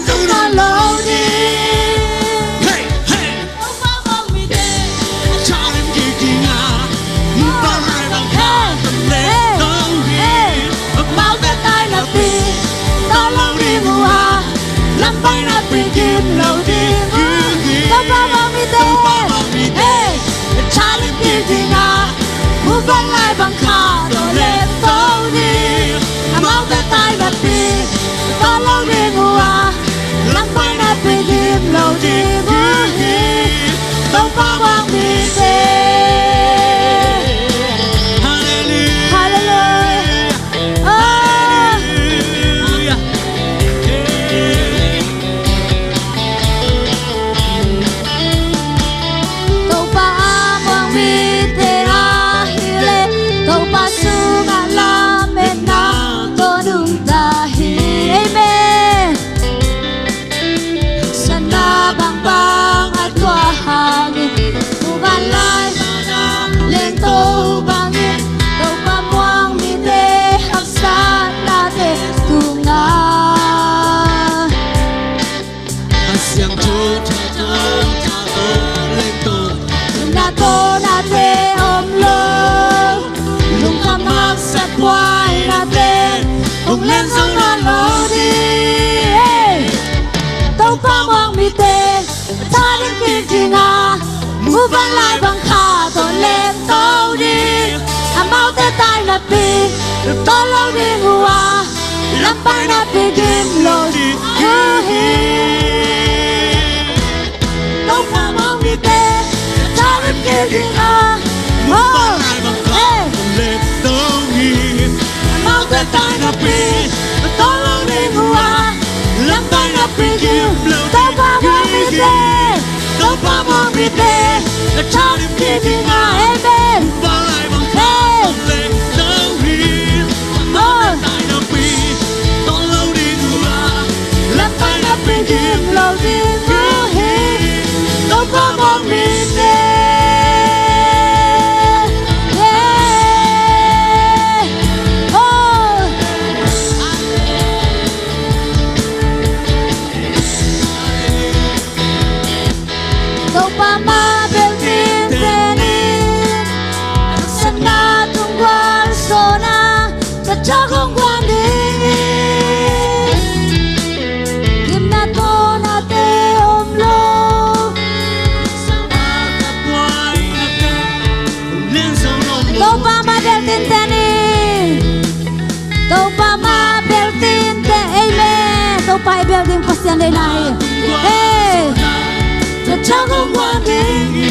Tung nawn lo ding. Hey, hey. Topa mite a thanem kik ding a, mupang lai bang khat tawh leng to hi. Amaute tainapi tawh lo ding uh a, lam painapi gim lo ding uh hi. Topa mite, Topa mite, hey, a thanem kik ding a, mupang lai bang khat tawh leng to hi. Amaute tainapi tawh lo ding uh a, lam painapi gim lo ding uh hi. Topa muang mite. Halleluia. Halleluia. Ah. Halleluia. Topa a muang mite ahih leh, Topa sungah lametna tawh nungta hi. Amen. Haksatna bangbang a tuah hangin, muvanlai mana lengto bangin, Topa muang mite haksatnate tungah, Kha Siangtho thadah tawh lengto, natna tawh nate om lo. Lungkham haksat buainate hong len zo nawn lo ding. Hey! Topa muang mite a thanem kik ding a, muvanlai bang khat tawh leng to ding. Amaute tainapi tawh lo ding uh a, lam painapi gim lo ding uh hi. Topa muang mite a thanem kik ding a, muvanlai bang khat tawh leng to hi. Amaute tainapi tawh lo ding uh a, lam painapi gim lo ding uh hi. Topa muang mite, Topa muang mite a thanem kik ding a. Amen. Muvanlai bang khat tawh leng to hi. Amaute tainapi tawh lo ding uh a, lam painapi gim lo ding uh hi. Topa muang mite. Yeah. Oh. Topa mah bel tinten in, haksatna tung gualzawhna, ka thak hong guan ding hi. Gimna tawh nate om lo. Topa mah bel tinten in. Topa mah bel tinten. Amen. Topa i bel ding Pasian deihna hi. Hey. Ka thak hong guan ding hi.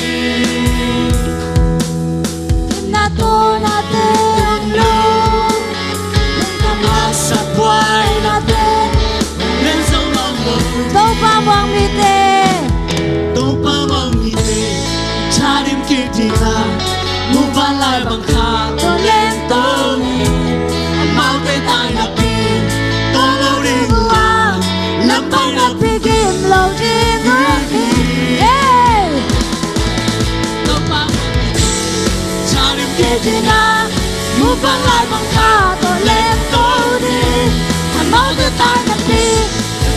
Gimna tawh nate om lo. Lungkham haksat buainate hong len zo nawn lo. Topa muang mite. Topa muang mite a thanem kik ding a, muvanlai bang khat tawh leng to hi. Amaute tainapi tawh lo ding uh a, lam painapi gim lo ding uh hi. Hey! Topa muang mite a thanem kik ding a, muvanlai bang khat tawh leng to ding. Amaute tainapi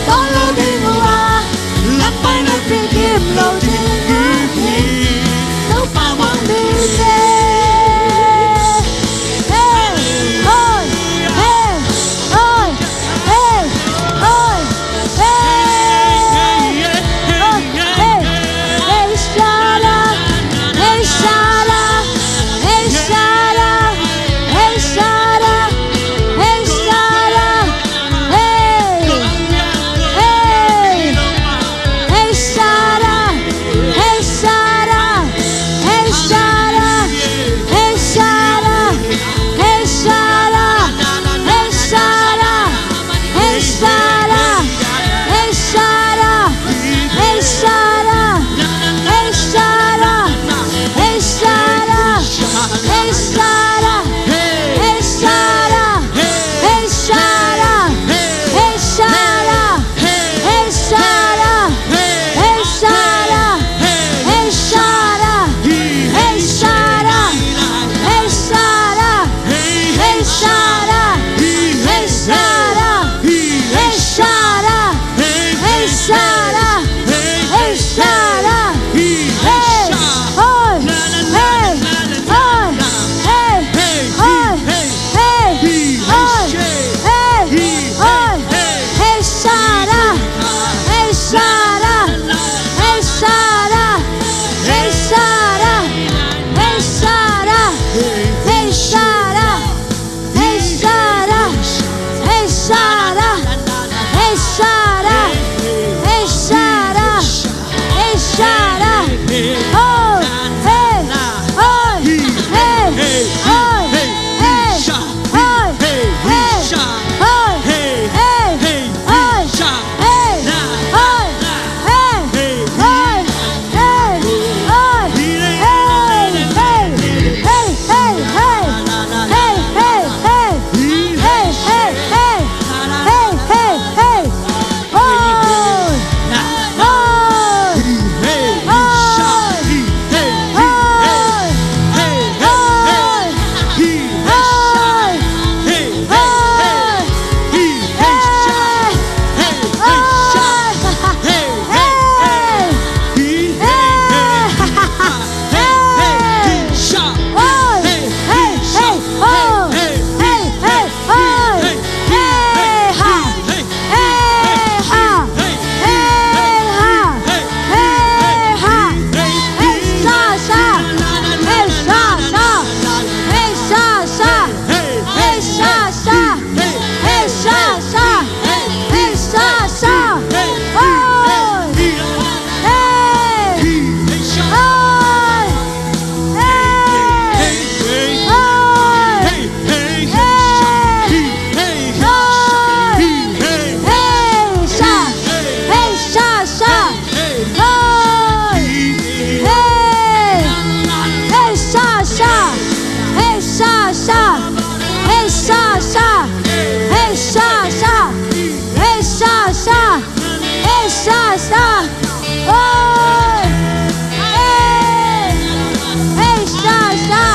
tawh lo ding uh a, lam painapi gim lo ding uh hi. Topa muang mite. Hey, oi, hey, oi, hey, oi, hey, oi, hey, hey, Shada, hey, Shada, hey, Shada, hey, Shada, hey, Shada. Hey! Hey! Hey, Shada! Sha. Oi. Hey. Hey, sha, sha.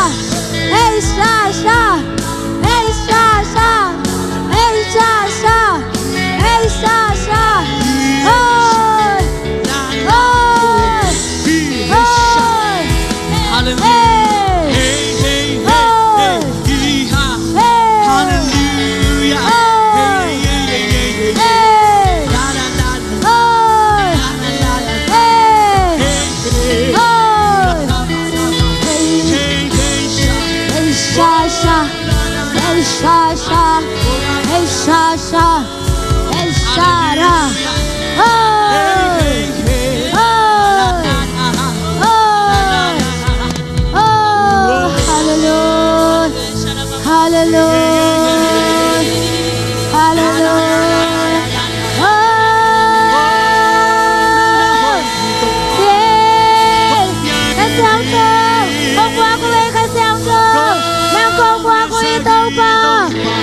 Hey, sha, sha. Hey, sha, sha. Hey, sha, sha. Hey, sha, sha. Oi. Oi. Oi. Hallelujah. Hey. Hey, hey, hey, hey. Oi. Hey. Hallelujah. Oi. Hey, hey, hey, hey, hey. Hey. La, la, la, la. Oi. La, la, la, la. Hey. Hey. Oi. Hey, hey, sha. Hey, sha, sha. Hey, sha, sha. Hey, sha, sha. Hey, sha, ra. Oi. Oi. Oi. Oh, hallelujah. Hallelujah. Hallelujah. Oh. Yeah. Ka Siangtho. Hong guak uh ei, Ka Siangtho. Nang kong guak uh ei, Topa.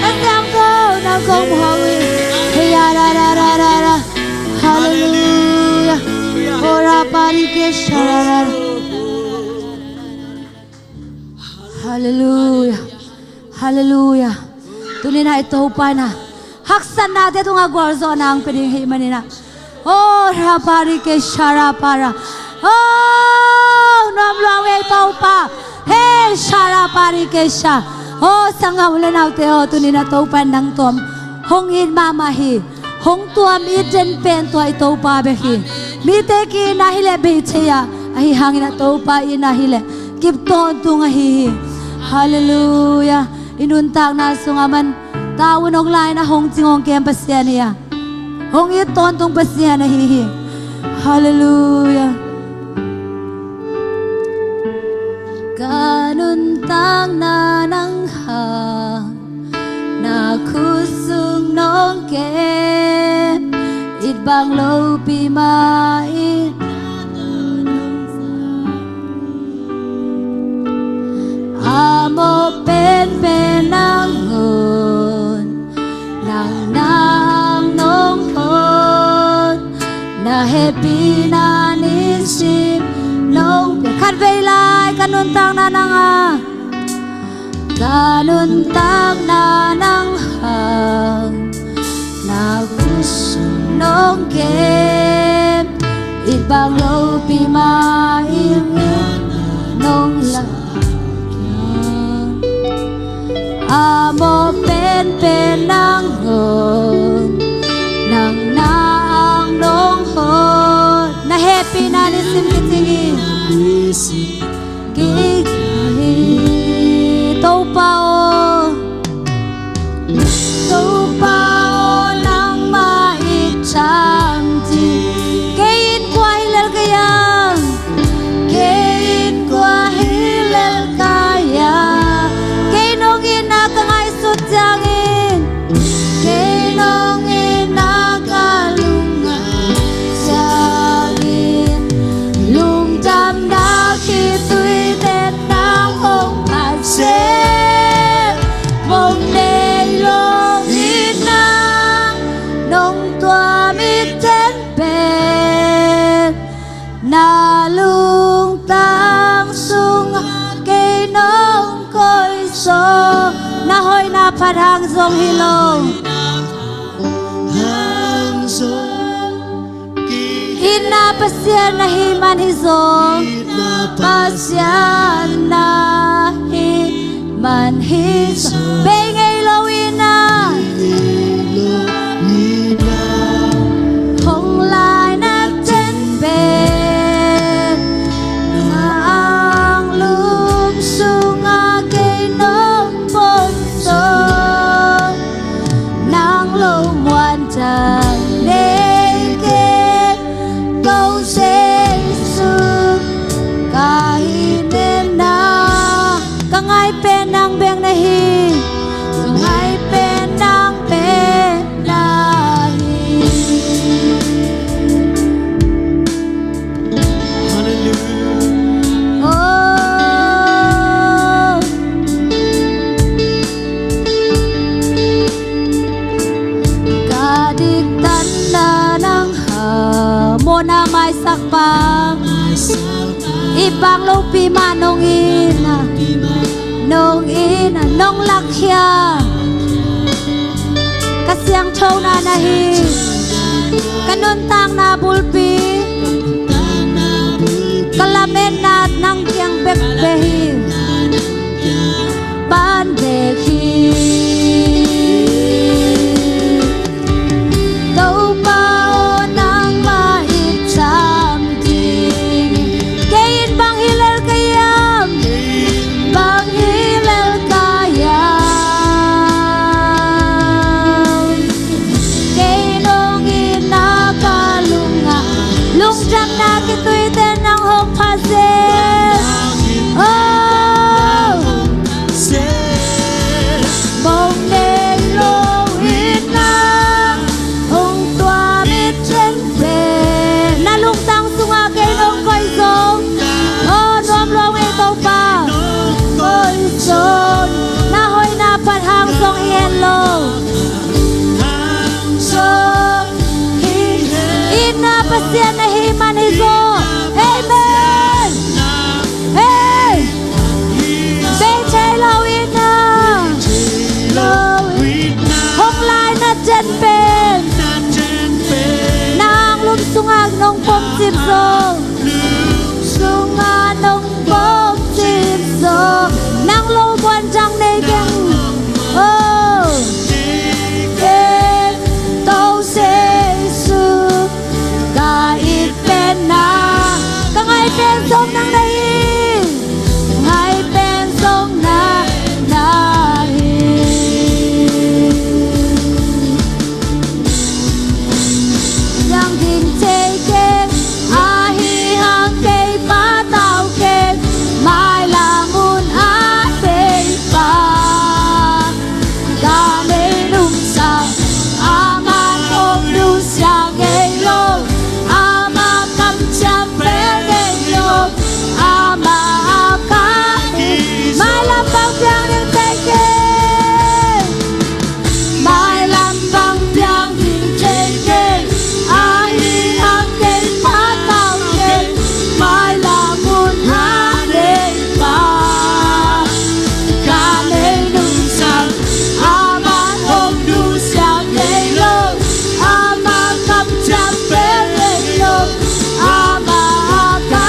Ka Siangtho. Nang kong guak uh ei. Hey, ya, ra, ra, ra, ra, ra. Hallelujah. Ora pari ke sha, ra, ra, ra. Hallelujah. Hallelujah. Tuni-in ah i Topa in ah haksatnate tungah gualzawhna hong pia ding ahih manin ah. Oh, ra pari ke sha ra para. Oh, nuam lua ei Topa. Hey, sha ra pari ke sha. Oh, sanggam u le naute aw, tuni-in ah Topa in nang tuam hong it mahmah hi. Hong tuam it den pen tua i Topa bek hi. Mite ki-itna hi leh bei thei a, ahi hangin ah Topa itna hi leh kip tawntung ahi hi. Hallelujah. I nuntakna sungah man ta un hong la-in ah hong cing hong kem Pasian hi a, hong it tawntung Pasian ahi hi. Hallelujah. Ka nuntakna nang hang na khut sung nong kem, it bang lopi mah in a mawh penpen nangawn, nang nang nong hon, na hehpihna nisim nong pia. Khatvei lai, ka nuntakna nang a, ka nuntakna nang hang na khut sung nong kem, it bang lopi mah in nong la a mawh penpen nangawn, nang nang nong hon, na hehpihna nisim kicing hi. Kicing hi. Topa aw, Topa aw, nangmah it tham ci. Kei in kua hi lel ka hiam? Kei in kua hi lel ka hiam? Kei nong itna ka ngaihsut ciangin, kei nong itna ka lungngai ciangin, lungdamna khitui den nang hong phat seh. Mong nei lo itna nong tuam it den pen, na lungtang sungah kei nong koih sawm. Na hoihna phat hang zong hi lo, itna Pasian na hih man hi zaw, Pasian na hih man hi zaw. Bei ngei lo itna, hong laina ten pen, na anglum sungah kei nong pom sawm. Nang lo muan thang nei kei, ko Jesu ka hih ne. Takpa, i bang lopi mah nong it na, nong it na, nong lakkhia. Ka siangthona na hi, ka nuntakna bulpi, ka lametna nang kiang bekbek hi. Pan bek hi. Topa aw, nangmah it tham ding. Kei in bang hi lel ka hiam? Bang hi lel ka hiam? Kei nong itna ka lungah, lungdamna kituite nang hong pha seh. Oh, mong nei lo itna hong tuam it pen. Na lungtang sungah kei nong koih zong, oh, nuam lo ing ei Topa. Koih zong, na hoihna phat hang zong hi hen lo. Itna Pasian na hih man hi zaw. Amen. Hey! Bei thei lo itna. Hong lai na ten pen, na anglum sungah nong pom cip zaw. Sungah nong pom cip zaw. Nang lo buan dang nei keng. Oh. Kei Topa Jesu, ka it pen na, ka ngai pen zong nang na hi. Ngai pen zong nang na hi. Piang ding thei keng, ahi hang kei patau keng, mailam hun ah Topa. Ka nei nungsang, aman hong nusia ngei lo, ama kamciam bel ngei lo, ama a ka. Mailam bang piang ding thei keng. Mailam bang piang ding thei keng. Ahi hang kei patau keng, mailam hun ah Topa. Ka nei nungsang, aman hong nusia ngei lo, ama kamciam bel ngei lo, ama a ka.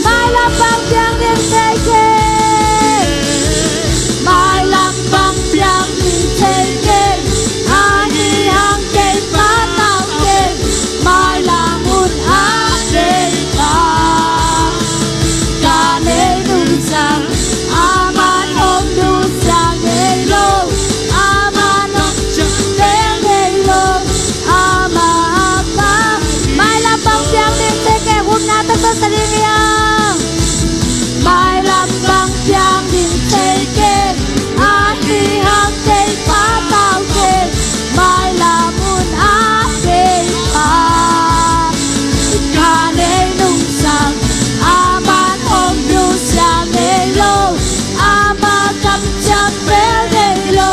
Mailam bang piang ding thei keng. Mailam bang piang ding thei keng. Ahi hang kei patau keng, mailam hun ah Topa. Ka nei nungsang, aman hong nusia ngei lo, aman hong ciam bel ngei lo, ama a ka. Mailam bang piang ding thei keng, hun na taktak sa ding hi hang. Mailam bang piang ding thei keng. Ahi hang kei patau keng, mailam hun ah Topa. Ka nei nungsang, aman hong nusia ngei lo, ama kamciam bel ngei lo,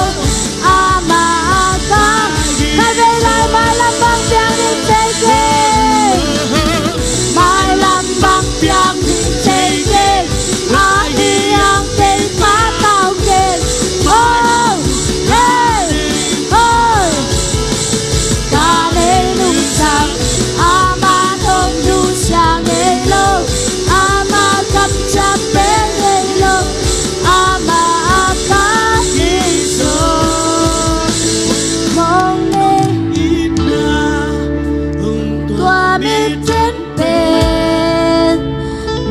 ama a ka. Khatvei lai, mailam bang piang ding thei keng. Mailam bang piang ding thei keng. Ahi hang kei patau keng. Oh, hey, oh. Ka nei nungsang, aman hong nusia ngei lo, ama kamciam bel ngei lo, ama a ka hi zaw. Mong nei itna hong tuam it pen,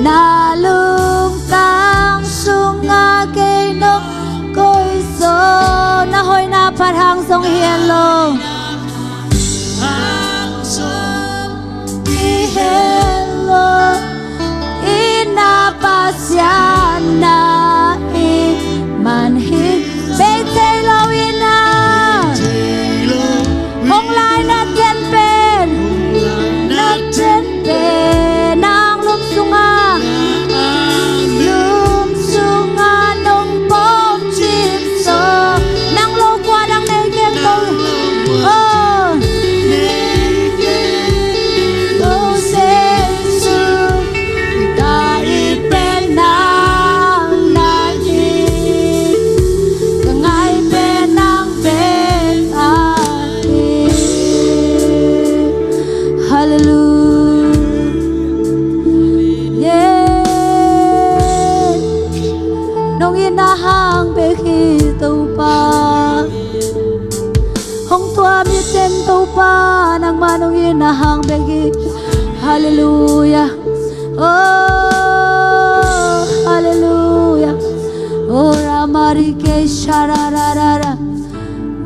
na lungtang sungah kei nong koih zaw. Na hoihna phat hang zong hi hen lo. Hi hen lo. Itna Pasian na hih man hi. Bei thei lo itna, hong lai na ten pen, na ten pen, na anglum sungah, lum sungah nong pom cip zaw. Nang lo kua dang nei keng ko. Na hang bek hi. Halleluia. Oh, halleluia. Oh, ramarike sharararara.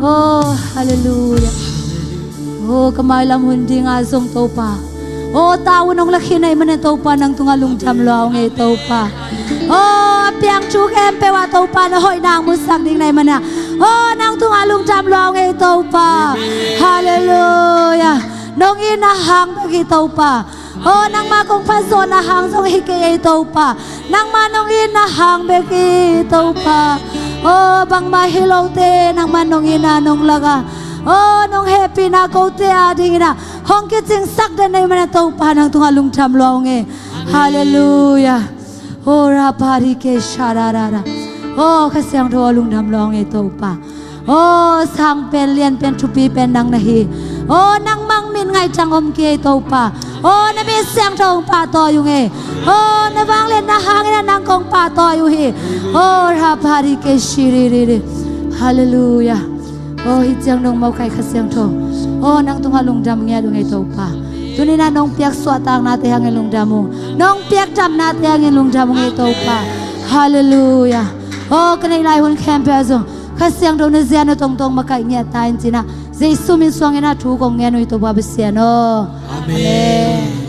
Oh, halleluia. Oh, ka mailam hun dingah zong Topa, oh, tau nong lakhin ahih manin Topa, nang tungah lungdam lua ung ei Topa. Oh, a piang thu khempeuh ah Topa, na hoihna musak ding na hih manin, oh, nang tungah lungdam lua ung ei Topa. Halleluia. Nong itna hang bek hi Topa. Oh, nangma kong phat zawhna hang zong hi kei ei Topa. Nangma nong itna hang bek hi Topa. Oh, bangmah hi lote nangma nong itna nong lak a, oh, nong hehpihna kote adingin ah hong kicingsak den na hih manin Topa, nang tungah lungdam lua ung ei. Halleluia. Oh, raparike shararara. Oh, Kha Siangtho, lungdam lua ung ei Topa. Oh, sang pen, lian pen, thupi pen nang na hi. Oh, nangmah min ngaih ciang om kei Topa. Oh, na min siangtho hong pahtawi ung ei. Oh, na vangliatna hangin ah nang kong pahtawi uh hi. Oh, raparike shiririri. Halleluia. Oh, hih ciang dong mawk hi Kha Siangtho. Oh, nang tungah lungdam ngiat ung ei Topa. Tuni-in ah nong piak suahtaknate hangin lungdam ung. Nong piak damnate hangin lungdam ung ei Topa. Halleluia. Oh, ka neih lai hun khempeuh ah zong Kha Siangtho na zian uh tongtong makaih ngiat ta in ci-in ah, Jesu min suangin ah thu kong ngen uh hi Topa Pasian aw. Amen. Amen.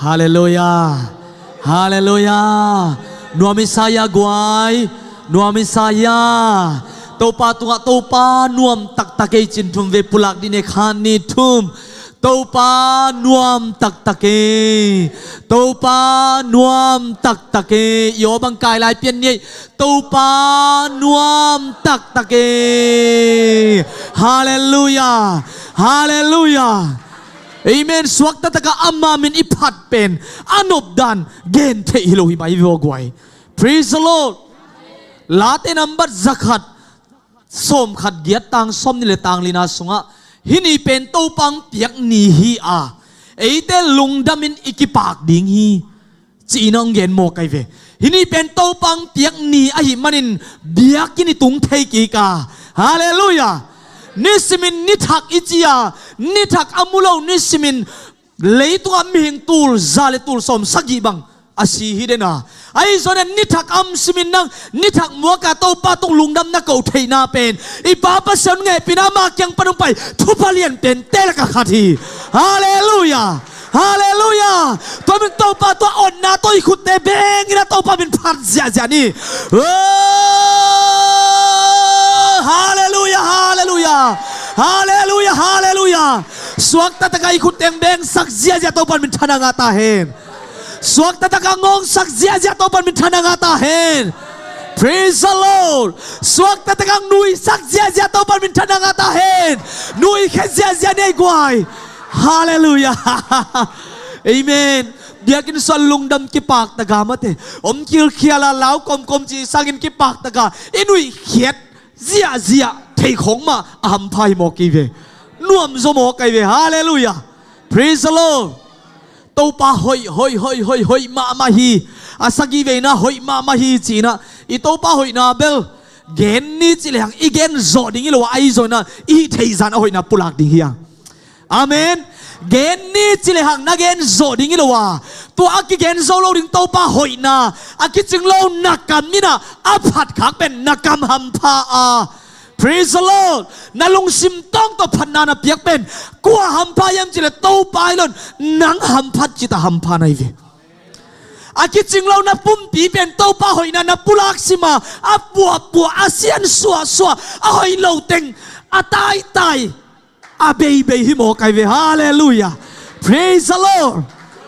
Halleluia. Halleluia. Nuam i sa hia guai. Nuam i sa hia. Topa tungah, Topa nuam taktak ei ci-in thum vei pulak dih ni, khat, nih, thum. Topa nuam taktak ei. Topa nuam taktak ei. I aw bang kai lai pian ni ei. Topa nuam taktak ei. Halleluia. Halleluia. Amen. Suakta takah ama min i phat pen a nopdan gen theih hi lo hi mai vua guai. Praise the Lord. Late nambat zakhat sawmkhat giat, tang sawmnih le tang lina sungah, hih ni pen Topa hong piak ni hi a, eite lungdamin i kipak ding hi, ci-in hong gen mawk ahi ve. Hih ni pen Topa hong piak ni ahih manin biakinn i tung thei kik a. Halleluia. Nisimin nithak i ci a, nithak a mu lo nisimin leitungah mihing tul za le tul sawm sagih bang a si hi den a. Ahi zongin nithak a om simin nang nithak muak a Topa tung lungdam na koh theihna pen i Pa Pasian hehpihna, ama kiang pan hong pai thupha lian pente lakah khat hi. Halleluia. Halleluia. Tua min Topa tua otna tawh i khutte bengin a Topa min phat ziahziah ni. Oh, halleluia, halleluia. Halleluia, halleluia. Suakta takah i khutte hong bengsak ziahziah Topa min thang a ngah ta hen. Suakta takah hong ngawngsak ziahziah Topa min thang a ngah ta hen. Praise the Lord. Suakta takah hong nuihsak ziahziah Topa min thang a ngah ta hen. Nuihkhe ziahziah ni ei guai. Halleluia. Amen. Biakinn sung lungdam kipak taka mate, om khilkhial a lau kawmkawm ci sangin kipak taka i nuihkhiat ziahziah theih khawng mah a hampha hi mawk hi ve. Nuamzaw mawk ahi ve. Halleluia. Praise the Lord. Topa hoih, hoih, hoih, hoih, hoih mahmah hi. A sagih veina hoih mahmah hi ci-in ah, i Topa hoihna bel gen ni ci lehang i gen zawh ding hi lo a, ahi zongin ah i hih theih zah in a hoihna pulak ding hi a. Amen. Gen ni ci lehang na gen zawh ding hi lo a, tua a kigen zo lo ding Topa hoihna a kicing lo na kam in ah a phat khak pen na kam hampha a. Praise the Lord. Na lungsim tawng tawh phatna na piak pen kua hampha hiam cih leh Topa hi lo in nang hamphat cih tak hampha na hi ve. A kicing lo na pumpi pen Topa hoihna na pulak sim a, a puahpuah, a sian suahsuah, a hoih lo teng, a taitai, a beibei hi mawk ahi ve. Halleluia. Praise the Lord.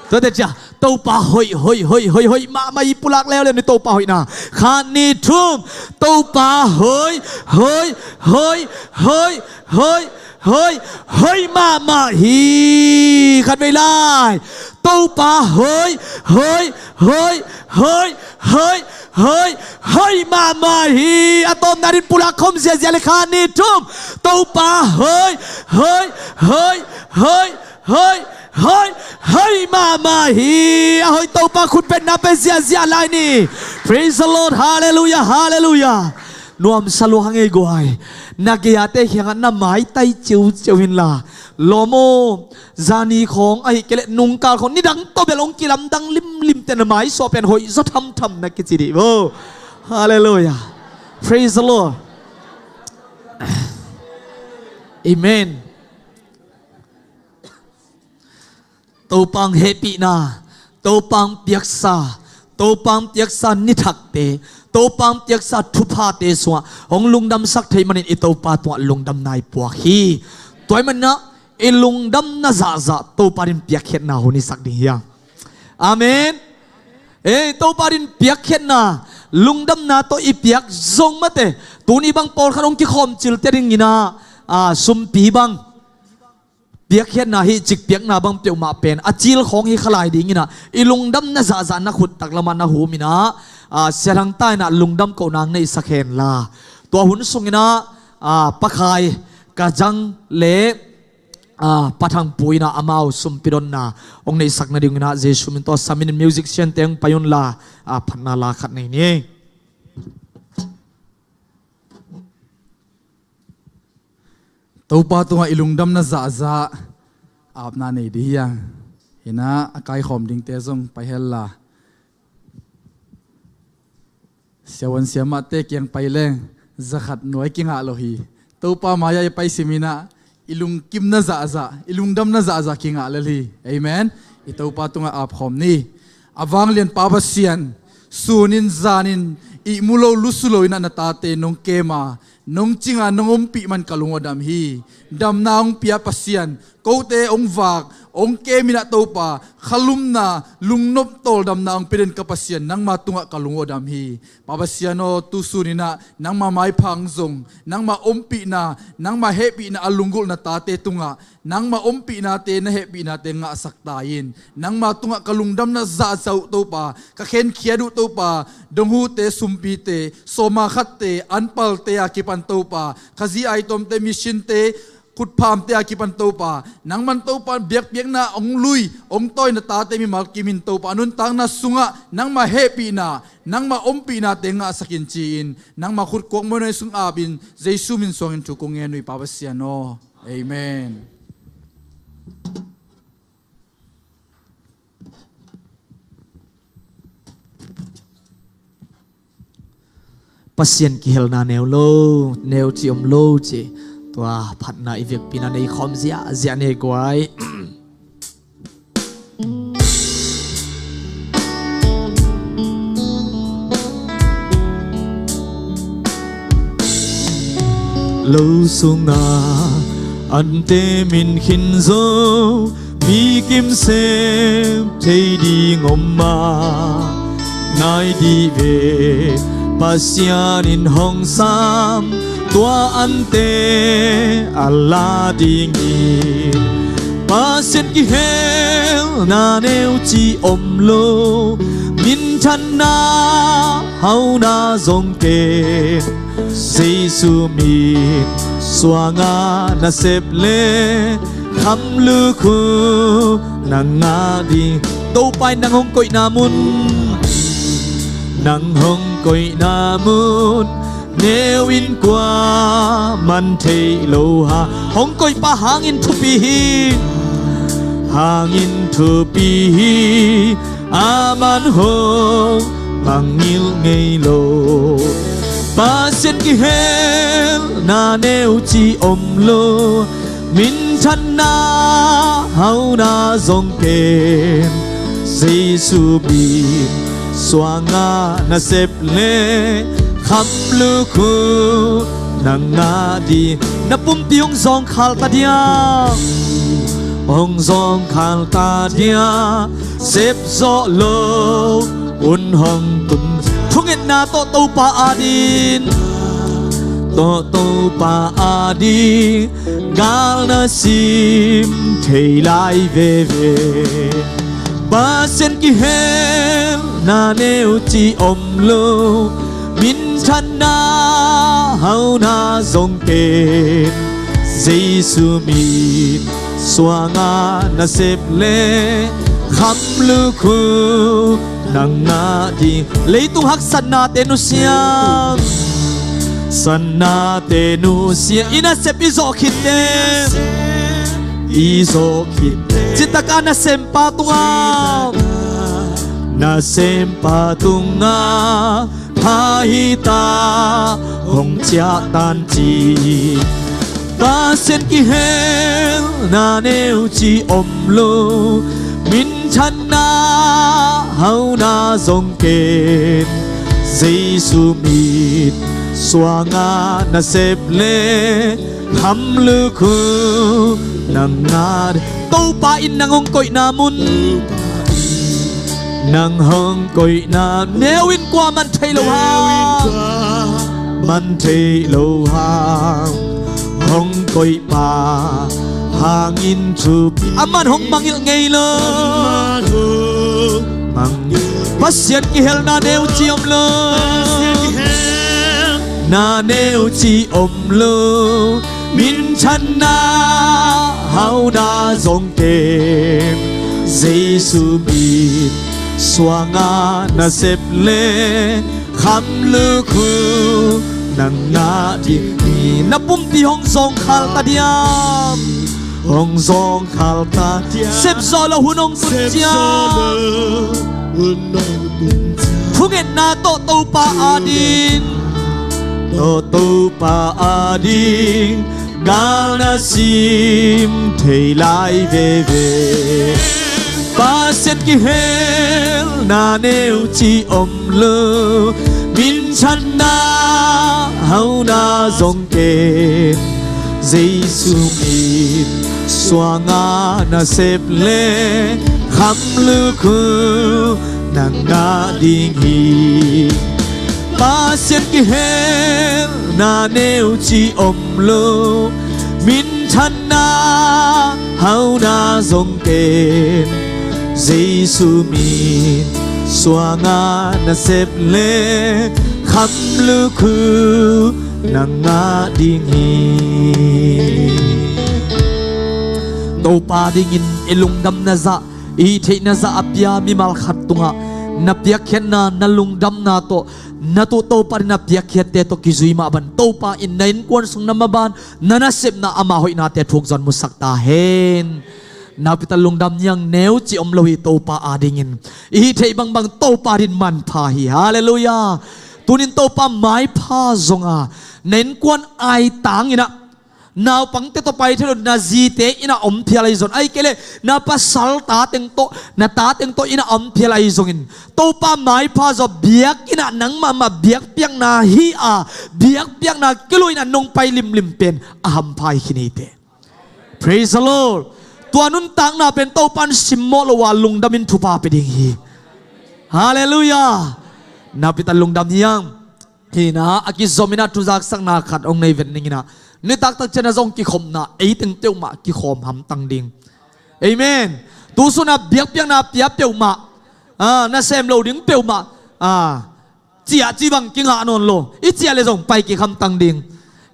Tuate ciang Topa hoih, hoih, hoih, hoih, hoih mahmah hi. Pulak leuleu ni Topa hoihna. Khat, nih, thum. Topa hoih, hoih, hoih, hoih, hoih, hoih, hoih mahmah hi. Khat vei lai. Topa hoih, hoih, hoih, hoih, hoih, Hoih, hoih mahmah hi. A tawpna din pulak khawm ziahziah le kha ni tum. Topa hoih, hoih, hoih, hoih, hoih, hoih, hoih mahmah hi. A hoih Topa khutbetna pen ziahziah lai ni. Praise the Lord. Hallelujah, hallelujah. Nuamsa lua hang ei guai. Na gei-ate khiangah na maitai ciuciu inla, lawm aw, zani khawng ahih kei leh nungkal khawng nidang tawh bel hong kilamdang limlim teh na maisuah pen hoih zaw thamtham na kici dih bo. Hallelujah. Praise the Lord. Amen. Topa hong hehpihna, Topa hong piaksa, Topa hong piaksa nithakte, Topa hong piaksa thuphate sungah hong lungdamsak thei manin i Topa tungah lungdamna i puak hi. Tua ahih manin ah i lungdamna zahzah Topa din piakkhiatna hun i sak ding hi hang. Amen. Ei, Topa din piakkhiatna, lungdamna tawh i piak zong mateh. Tuni bang pawlkhat hong kikhawm cilte dingin ah, a, sumpi bang, piakkhiatna hi cik piakna bang peuhmah pen a cil khawng hi kha lai dingin ah, i lungdamna zahzah na khut taklamah na humin ah, a, Sia Thang ta in ah lungdam kohna hong neihsak henla. Tua hun sungin ah, a, Pa Khai, Ka Zang le, a, Pa Thang Pu in ah amau sumpi donna hong neihsak nadingin ah Jesu min tawh samin in musician te hong pai unla, a, phatna la khat nei ni. Topa tungah i lungdamna zahzah apna nei dih hi hang. Hi-in ah a kaikhawm dingte zong pai henla. Siavuan siamahte kiang pai leng zakhat nuai kingah lo hi. Topa mai-ah i pai simin ah i lungkimna zahzah, i lungdamna zahzah kingah lel hi. Amen. I Topa tungah apkhawm ni. A vanglian Pa Pasian, sunin zanin ihmu lo lusu lo in ah na tate nong kem a, nong cing a, nong ompih man ka lung aw dam hi. Damna hong pia Pasian, kote hong vak, hong kem in ah Topa, khalumna, lungnop tawldamna hong pia den ka Pasian, nangma tungah ka lung aw dam hi. Pa Pasian aw, tu sunin ah nangma maipha hong zong, nangma ompihna, nangma hehpihna a lunggulh na tate tungah nangma ompihnate, na hehpihnate ngahsak ta in. Nangma tungah ka lungdamna zahzah uh Topa, ka khenkhiat uh Topa, donghute, sumpite, sawma khatte, anpalte a kipan Topa, Khazih aitawmte, missionte, khutphamte a kipan Topa, nangman Topa biakpiakna hong lui, hong tawi na tate mimal kim in Topa, a nuntakna sungah nangma hehpihna, nangma ompihnate ngahsak in ci-in, nangma khutkuak muanhuai sung apin, Jesu min suangin thu kong ngen uh hi Pa Pasian aw. Amen. Pasian kihelna neu lo, neu cih om lo cih, tua phatna i vekpi-in ah nei khawm ziahziah ni guai. Lo sungah ante min khin zo, mi kim sem thei ding om mah, nai dih ve, Pasian in hong sam, tua ante a la dingin. Pasian kihelna neu cih om lo, minthanna hauna zong ken, Jesu min suangah nasep le khamluk uh na ngah ding. Topa in nang hong koihna mun, nang hong koihna mun, neu in kuaman thei lo hang. Hong koihpa hangin thupi hi, hangin thupi hi. Aman hong mangngilh ngei lo. Pasian kihelna neu cih om lo, minthanna hauna zong ken, Jesu min suangah nasep le khamluk uh na ngah ding. Na pumpi hong zawngkhal ta dia, hong zawngkhal ta dia, sepzawh lo un hong tung. Thungetna tawh Topa adin, tawh Topa adin, gal na sim thei lai veve. Pasian kihel Na neu ci om lo, minthanna hauna zong ken. Jesu mit suanga nasep le kham lukhu nang ngah ding. Leitung haksatnate nusiam, satnate nusiam, i nasep i zawh khit teh, i zawh khit teh, citaka nasempa tunga, nasempa tunga pha hita hong ciahtan ci. Pasian kihel na neu ci om lo, minthanna hauna zong ken. Jesu mit suanga nasep le kham lukhu nang ngah ding. Topa in nang hong koihna mun, nang hong koihna neu in kua man thei lo hang, man thei lo hang, hong koihpa hangin thupi. Aman hong mangngilh ngei lo. Mang Pasian kihelna neu ci om lo, na neu ci om lo, minthanna hauna zong ken. Jesu mit suanga nasep le kham lukhu nang ngah ding hi. Na pumpi hong zawngkhal ta diam? Hong zawngkhal ta diam? Sepzawh lo hun hong tun ciang, thungetna tawh Topa ading, tawh Topa ading gal na sim thei lai veve. Pasian kihel na neu ci om lo, minthanna hauna zong ken. Jesu mit suanga nasep le kham lukhu nang ngah ding hi. Pasian kihel na neu ci om lo, minthanna hauna zong ken. Jesu mit suanga nasep le kham lukhu nang ngah ding hi. Topa dingin i lungdamna zah, i theihna zah a pia mimal khat tungah na piakkhiatna, na lungdamna tawh, na tuh Topa dingin na piakkhiatte tawh kizui mah ban Topa in na innkuan sung, na maban, na nasepna, ama hoihnate thuk zon musak ta hen. Napital lungdam niang, neu ci om lo hi Topa adingin. I hih theih bangbang Topa dingin manpha hi. Halleluiah. Tunin Topa maipha zonga na innkuan aitang inah, naupangte tawh pai thei lo, na zite inah om phial ahi zong, ahih kei leh na pasal tateng tawh, na tateng tawh inah om phial ahi zongin, Topa maipha zaw biak inah nang mahmah biakpiakna hi a, biakpiakna kilui inah nong pai limlim pen a hampha hi khin hi teh. Praise the Lord. Tua nuntakna pen Topa in simmawh lo a lungdamin thupha pia ding hi. Halleluiah. Napital lungdam hiang. Hinah a kizom inah thuzaksakna khat hong nei vet ning inah, nitaktak cianah zong kikhopna, eiteng peuhmah kikhawm hamtang ding. Amen. Tusunah biakpiakna pia peuhmah, ah, nasem lo ding peuhmah, ah, ciah cih bang kingah nawn lo. I ciah leh zong pai kikhamtang ding.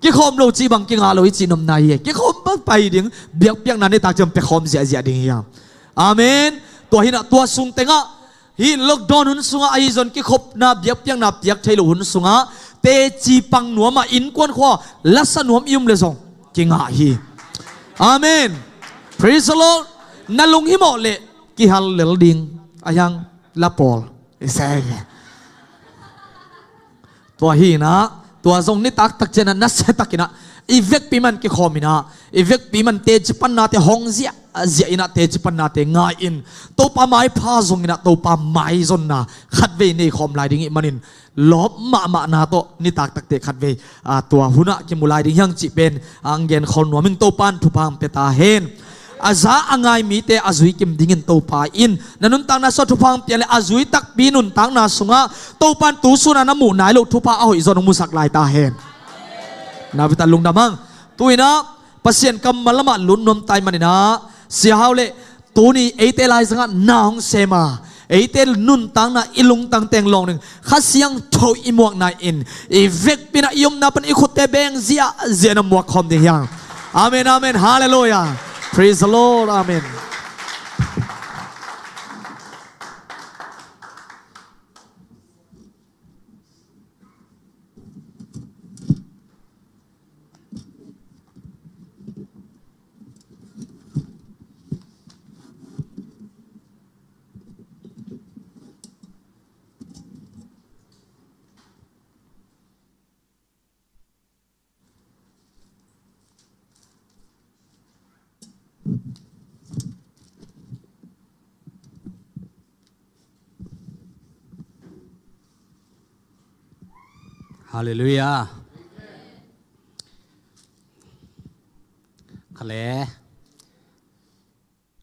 Kikhawm lo cih bang kingah lo i cih nopna hi. Kikhawm bang pai ding. Biakpiakna nitak ciang piakhawm ziahziah ding hi a. Amen. Tua hinah tua sung tengah, hih lockdown hun sungah ahi zong kikhopna biakpiakna piak thei lo hun sungah teci pang nuamah innkuan khua lasa nuam i um leh zong kingah hi. Amen. Praise the Lord. Na lunghimawh leh kihal lel ding. A hiang la pawl. I se. Tua hinah, tua zong nitaktak cianah nasiatakinah i vekpi man kikhawm inah, i vekpi man teci pannate hong ziah, ziah inah teci pannate ngai in, Topa maipha zong inah Topa maizonna khatvei nei khawm lai ding ih manin, lawp mahmahna tawh nitaktakte khatvei, ah, tua hunah kimu lai ding hiang cih pen, ah, ang gen khol nuam ing. Topa in thupha hong pia ta hen. A za a ngai mite a zui kim dingin Topa in na nuntakna sungah thupha hong pia leh a zui takpi nuntakna sungah Topa in tusunah na muh nai loh thupha a hoih zaw hong musak lai ta hen. Napital lungdam ang. Tu inah Pasian kammal lamah lut nuam ta ih maninah, Sia Hau leh tuni eite laizangah na hong sem a, Eite nuntakna i lungtang teng lawng ding, Kha Siangtho i muakna in i vekpi-in ah i omna pan i khutte beng ziahziah in a muak khawm ding hi hang. Amen, amen, halleluiah. Praise the Lord, amen. Halleluiah. Kha le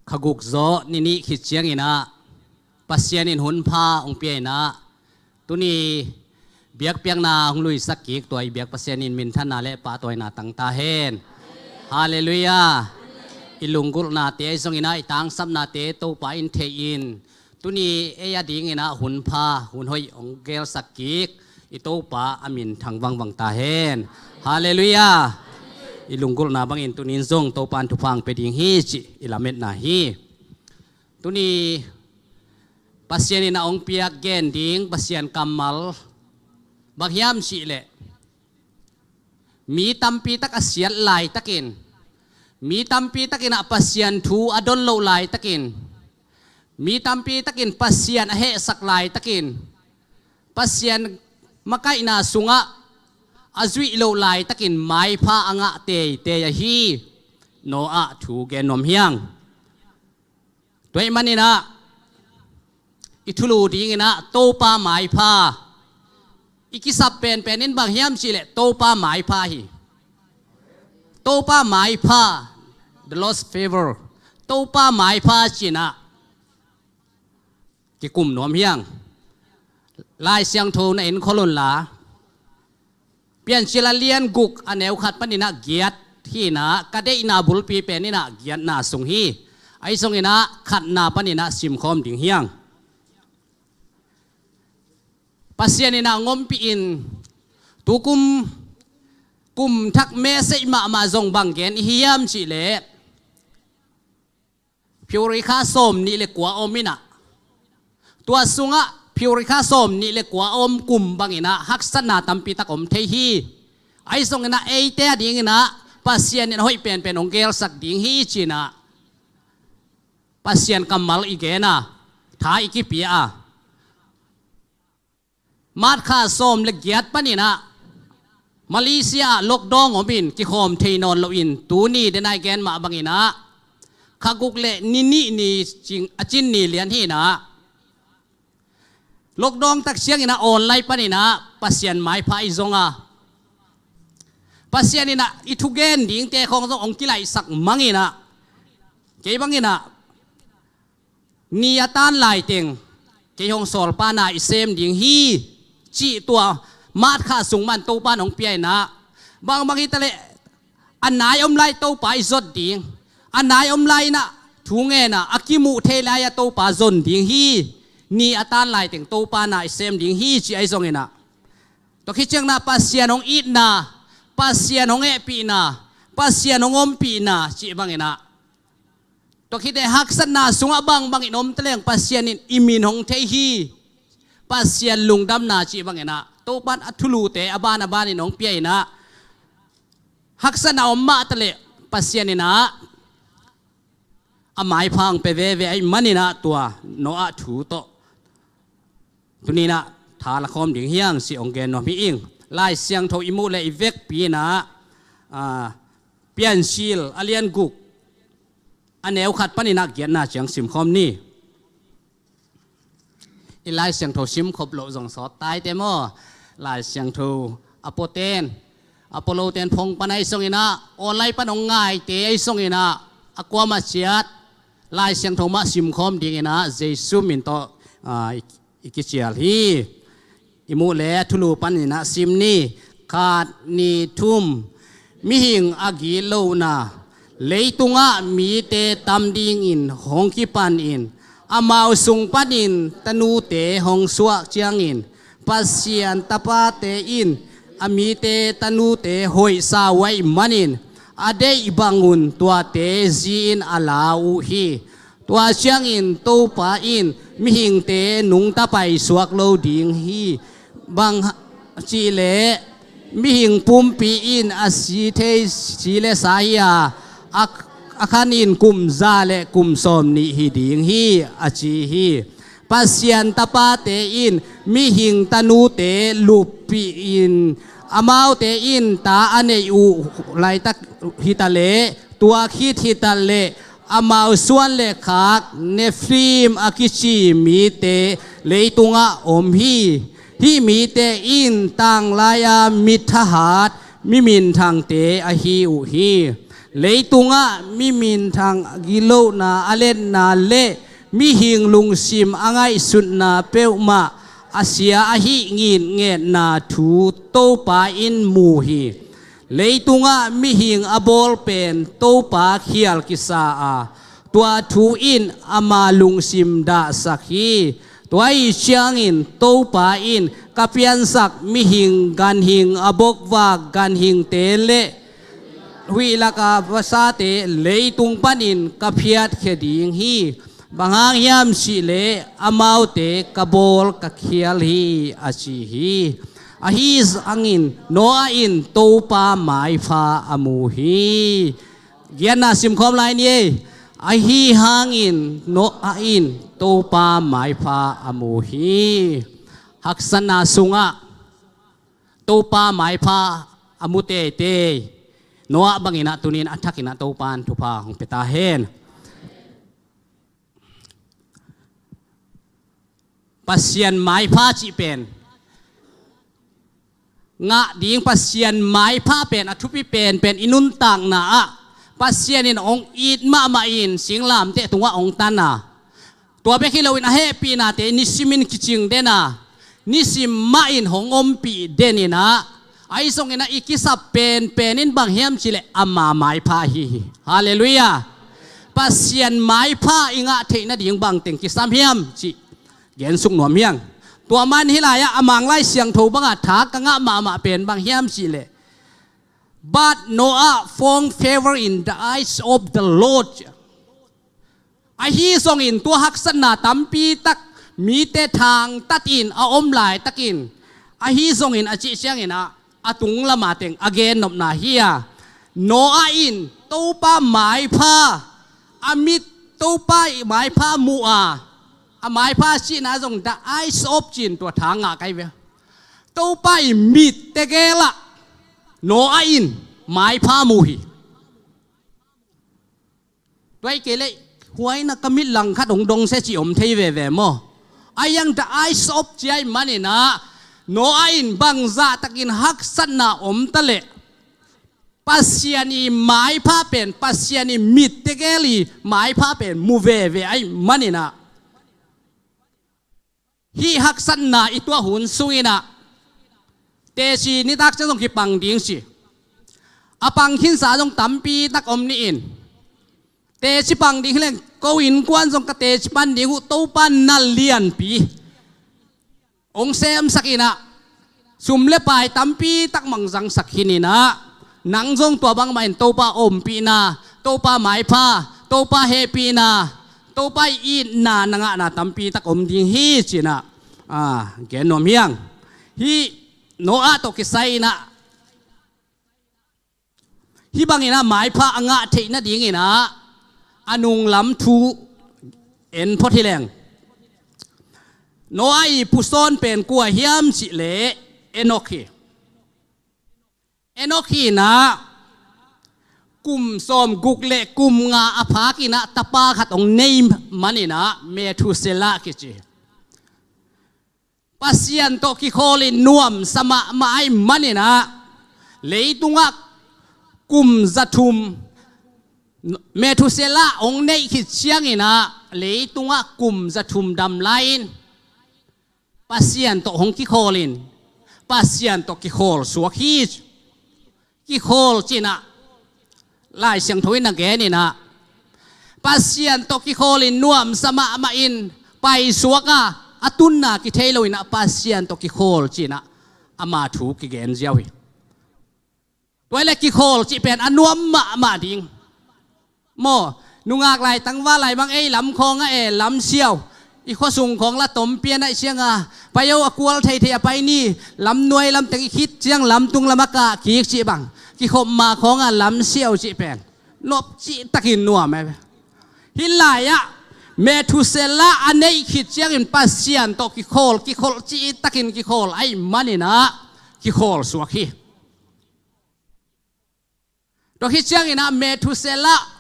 kha guk zawh ni nih khit ciangin ah Pasian in hun pha hong pia in ah tuni biakpiakna hong luisak kik tua i biak Pasian in minthanna le pahtawina tang ta hen. Halleluiah. I lunggulhnate ahi zongin ah i tangsapnate Topa in thei in tuni ei a dingin ah hun pha hun hoih hong gelsak kik i Topa a min thang vangvang ta hen. Halleluiah. I lunggulhna bangin tunin zong Topa in thupha hong pia ding hi cih i lametna hi. Tuni Pasian in a hong piak gen ding Pasian kammal bang hiam cih leh mi tampi tak a siat laitakin, mi tampi takin ah Pasian thu a don loh laitakin, mi tampi takin Pasian a hehsak laitakin, Pasian makaihna sungah a zuih loh laitakin maipha a ngah teitei ahi Noah thu gen nuam hi hang. Tua ahih manin ah i thulu dingin ah Topa maipha i kisap penpen in bang hiam cih leh Topa maipha hi. Topa maipha, the Lord's favor. Topa maipha ci-in ah kikum nuam hi hang. Lai Siangtho na enkhol un la, Piancil a lian guk a neu khat panin ah giat hi-in ah ka deihna bulpi pen in ah giatna sung hi. Ahi zongin ah khatna panin ah simkhawm ding hi hang. Pasian in ah hong ompih in tukum kum thak message mahmah zong bang gen i hiam cih leh Phew rikha sawm nih le kua om in ah, tua sungah phew rikha sawm nih le kua a om kum bangin ah haksatna tampi tak om thei hi. Ahi zongin ah eite a dingin ah Pasian in a hoih penpen hong gelsak ding hi ci-in ah Pasian kammal i gen a, tha i kipia a. March kha sawm le giat panin ah Malaysia ah lockdown om in kikhawm thei nawn loin tuni denai gen mah bangin ah kha guk le ni nih ni cing, a cin ni lian hi-in ah lockdown tak ciangin ah online panin ah Pasian maipha i zong a, Pasian in ah i thugen dingte khawng zong hong kilaihsak mang in ah kei bangin ah ni a tan laiteng kei hong sawlpa na i sem ding hi, cih tua March kha sung mah in Topa in hong pia in ah, bangbang hi ta leh a nai om lai Topa i zot ding, a nai om lai in ah thu ngen a, a kimuh thei lai-ah Topa zon ding hi, ni a tan laiteng Topa na i sem ding hi, cih ahi zongin ah, tua khit ciangin ah Pasian hong itna, Pasian hong hehpihna, Pasian hong ompihna cih bangin ah, tua khit teh haksatna sungah bangbangin om ta leng Pasian in i min hong thei hi. Pasian lungdamna cih bangin ah Topa in a thulute a ban a banin hong pia in ah, haksatna om mah ta leh Pasian in ah a maipha hong pia veve ahih manin ah tua Noah thu tawh tuni in ah tha la khawm ding hi hang cih hong gen nuam hi ing. Lai Siangtho i muh le i vekpi in ah, a, Piancil a lian guk a neu khat panin ah giatna ciang simkhawm ni. I Lai Siangtho simkhop loh zong sawt taite maw? Lai Siangtho a puaten, a pua loten phone pan ahi zongin ah, online pan hong ngaite ahi zongin ah, a kuamah ciat Lai Siangtho mah simkhawm dingin ah Jesu min tawh, a, i, i kicial hi. I muh le thulu panin ah sim ni. Khat, nih, thum. Mihing a gitlohna, leitungah mite tam dingin hong kipanin Amau sung panin tanute hong suah ciangin Pasian tapate in a mite tanute hoihsa uh ahih manin a deih bangun tuate zi-in a la uh hi. Tua ciangin Topa in mihingte nungta paisuak lo ding hi. Bang cihleh mihing pumpi in a si thei si le sa hi a, a, a khan in kum za le kum sawm nih hi ding hi, a ci hi. Pasian tapate in mihing tanute luppih in amaute in ta a neih uh laitak hitaleh, tua khit hitaleh amau suan le khak Nefilim a kici mite leitungah om hi. Hih mite in tanglai-a mi thahat, mi minthangte ahi uh hi. Leitungah mi minthang gilohna a letna le mihing lungsim a ngaihsutna peuhmah a sia ahih ngitngetna thu Topa in mu hi. Leitungah mihing a bawl pen Topa khial kisa a, tua thu in ama lungsim dahsak hi. Tua ahih ciangin Topa in ka piansak mihing ganhing a bokvak ganhingte le huih laka vasate leitung panin ka phiatkhia ding hi. Bang hang hiam cihleh amaute ka bawl ka khial hi, a ci hi. Ahi zongin Noah in Topa maipha a mu hi. Giatna simkhawm lai ni ei. Ahi hangin Noah in Topa maipha a mu hi. Haksatna sungah Topa maipha a mu teitei Noah banginah tunin a thakinah Topa in thupha hong pia ta hen. Pasian maipha cih pen ngah ding, Pasian maipha pen a thupi penpen i nuntakna ah Pasian in hong it mahmah in singlamteh tungah hong tan a, tua bek hi loin a hehpihnate nisimin kicing den a, nisim mah in hong ompih den inah, ahi zongin ah i kisap penpen in bang hiam cihleh ama maipha ahi hi. Halleluiah. Pasian maipha i ngah theih nading bangteng kisam hiam cih gensuk nuam hi ing. Tua man hih lai-ah a Mang Lai Siangtho bangah tha ka ngah mahmah pen bang hiam cihleh, "But Noah found favor in the eyes of the Lord." Ahi zongin tua haksatna tampi tak mite thangtatin a om laitakin, ahi zongin a cih ciangin ah a tung lama teng a gennopna hi a, Noah in Topa maipha a mit, Topa maipha mu a, a maipha cihna zong the eyes of cih in tua tha ngah kai ve. Topa i mit tegel ah Noah in maipha mu hi. Tua hi kei leh huaina ka mit langkhat hong dong se cih om thei veve maw? A yang the eyes of cih ahih manin ah Noah in bangzah takin haksatna om ta leh Pasian i maipha pen, Pasian i mit tegel i maipha pen mu veve ahih manin ah, hih haksatna i tuah hun sungin ah teci nitak ciang zong kipang ding ci. A pang khinsa zong tampi tak om ni in, teci pang ding hi leng ko innkuan zong ka teci pan ding uh, Topa nal lianpi hong semsak inah, sum le pai tampi tak mangzangsak khin inah, nang zong tua bangmah in Topa ompihna, Topa maipha, Topa hehpihna, Topa i itna na ngahna tampi tak om ding hi ci inah, a, gen nuam hi ing. Hih Noah tawh kisai inah hih bangin ah maipha a ngah theih nadingin ah a nunglam thu en phot hi leng. Noah i pusawn pen kua hiam cihleh Enok hi. Enok hi inah kum sawmguk le kum nga a phak inah tapa khat hong nei manin ah Methuselah kici. Pasian tawh kikhawlin nuamsa mahmah ahih manin ah leitungah kum za thum, Methuselah hong neih khit ciangin ah leitungah kum za thum dam lai-in Pasian tawh hong kikhawlin Pasian tawh kikhawl suak hi. Kikhawl ci inah Lai Siangtho in a gen inah, Pasian tawh kikhawlin nuamsa mahmahin paisuak a, a tunna kithei loinah Pasian tawh kikhawl cinah ama thu kigen ziau hi. Tuai le kikhawl cih pen a nuam mahmah ding. Maw, nungak lai tangval lai bang ei lam khawng a e lam siau, i khuasung khawng la tom pian aih cianga paio a kual theithei a pai ni, lam nuai lam teng i khit ciang lam tung lam a kah kik cih bang kikhop ma khawng a lam siau cih pen nop cih takin nuam e. Hih lai-ah Methusela a neih khit ciangin Pasian tawh kikhawl, kikhawl cih takin kikhawl aih maninah kikhawl suak hi. Tua khit cianginah Methusela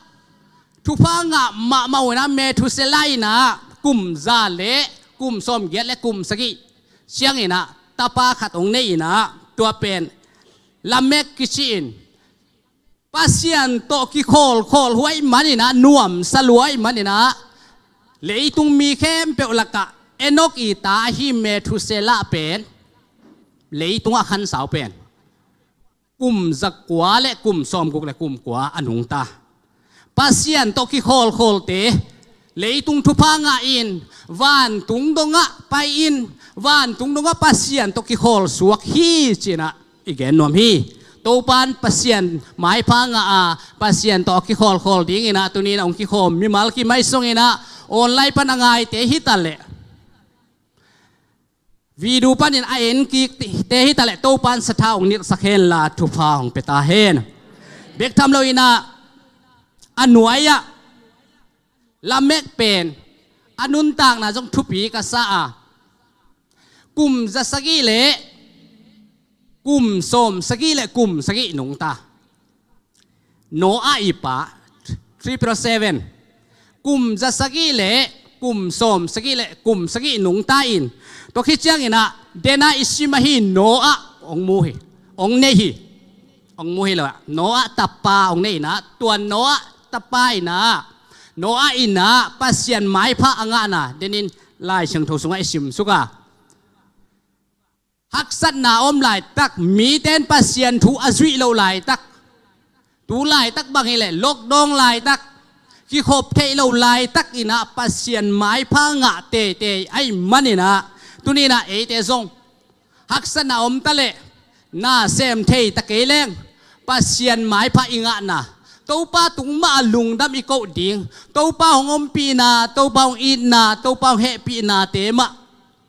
thupha ngah mahmah unah Methusela inah kum za le kum sawmgiat le kum sagih cianginah tapa khat hong nei inah tua pen Lamek kici-in Pasian tawh kikhawlkhawl huai maninah nuamsa luai maninah leitung mi khempeuh lakah Enok i ta ahi Methusela pen leitungah khansau pen kum zakua le kum sawmguk le kum kua a nungta. Pasian tawh kikhawlkhawlte leitung thupha ngahin vantung dongah pai-in vantung dongah Pasian tawh kikhawl suak hi cinah i gen nuam hi. Topan Pasian maipha ngah a Pasian tawh a kikhawlkhawl dinginah tuninah hong kikhawm mimal kimaisonginah online pan a ngaite hitaleh video panin a en kikte hitaleh Topan satha hong nilhsak henla thupha hong pia ta hen. Bek tham loinah a nuai-ah Lamek pen a nuntakna zong thupi ka sa a kum za sagih le kum sawm sagih le kum sagih nungta. Noah i pa, three plus seven, kum za sagih le kum sawm sagih le kum sagih nungta in tua khit cianginah dena i sim ahi Noah hong mu hi, hong nei hi. Hong mu hi lo ah Noah tapa hong nei inah tua Noah tapa inah Noah inah Pasian maipha a ngahna denin Lai Siangtho sungah i simsuk a haksatna om laitak, miten Pasian thu a zuih loh laitak, tu laitak bang hileh lockdown laitak, kikhop theih loh laitak inah Pasian maipha ngah teitei aih maninah tuninah eite zong haksatna om taleh na sem thei ta kei leng Pasian maipha i ngahna, Topa tung mah a lungdam i koh ding, Topa hong ompihna, Topa hong itna, Topa hong hehpihnate mah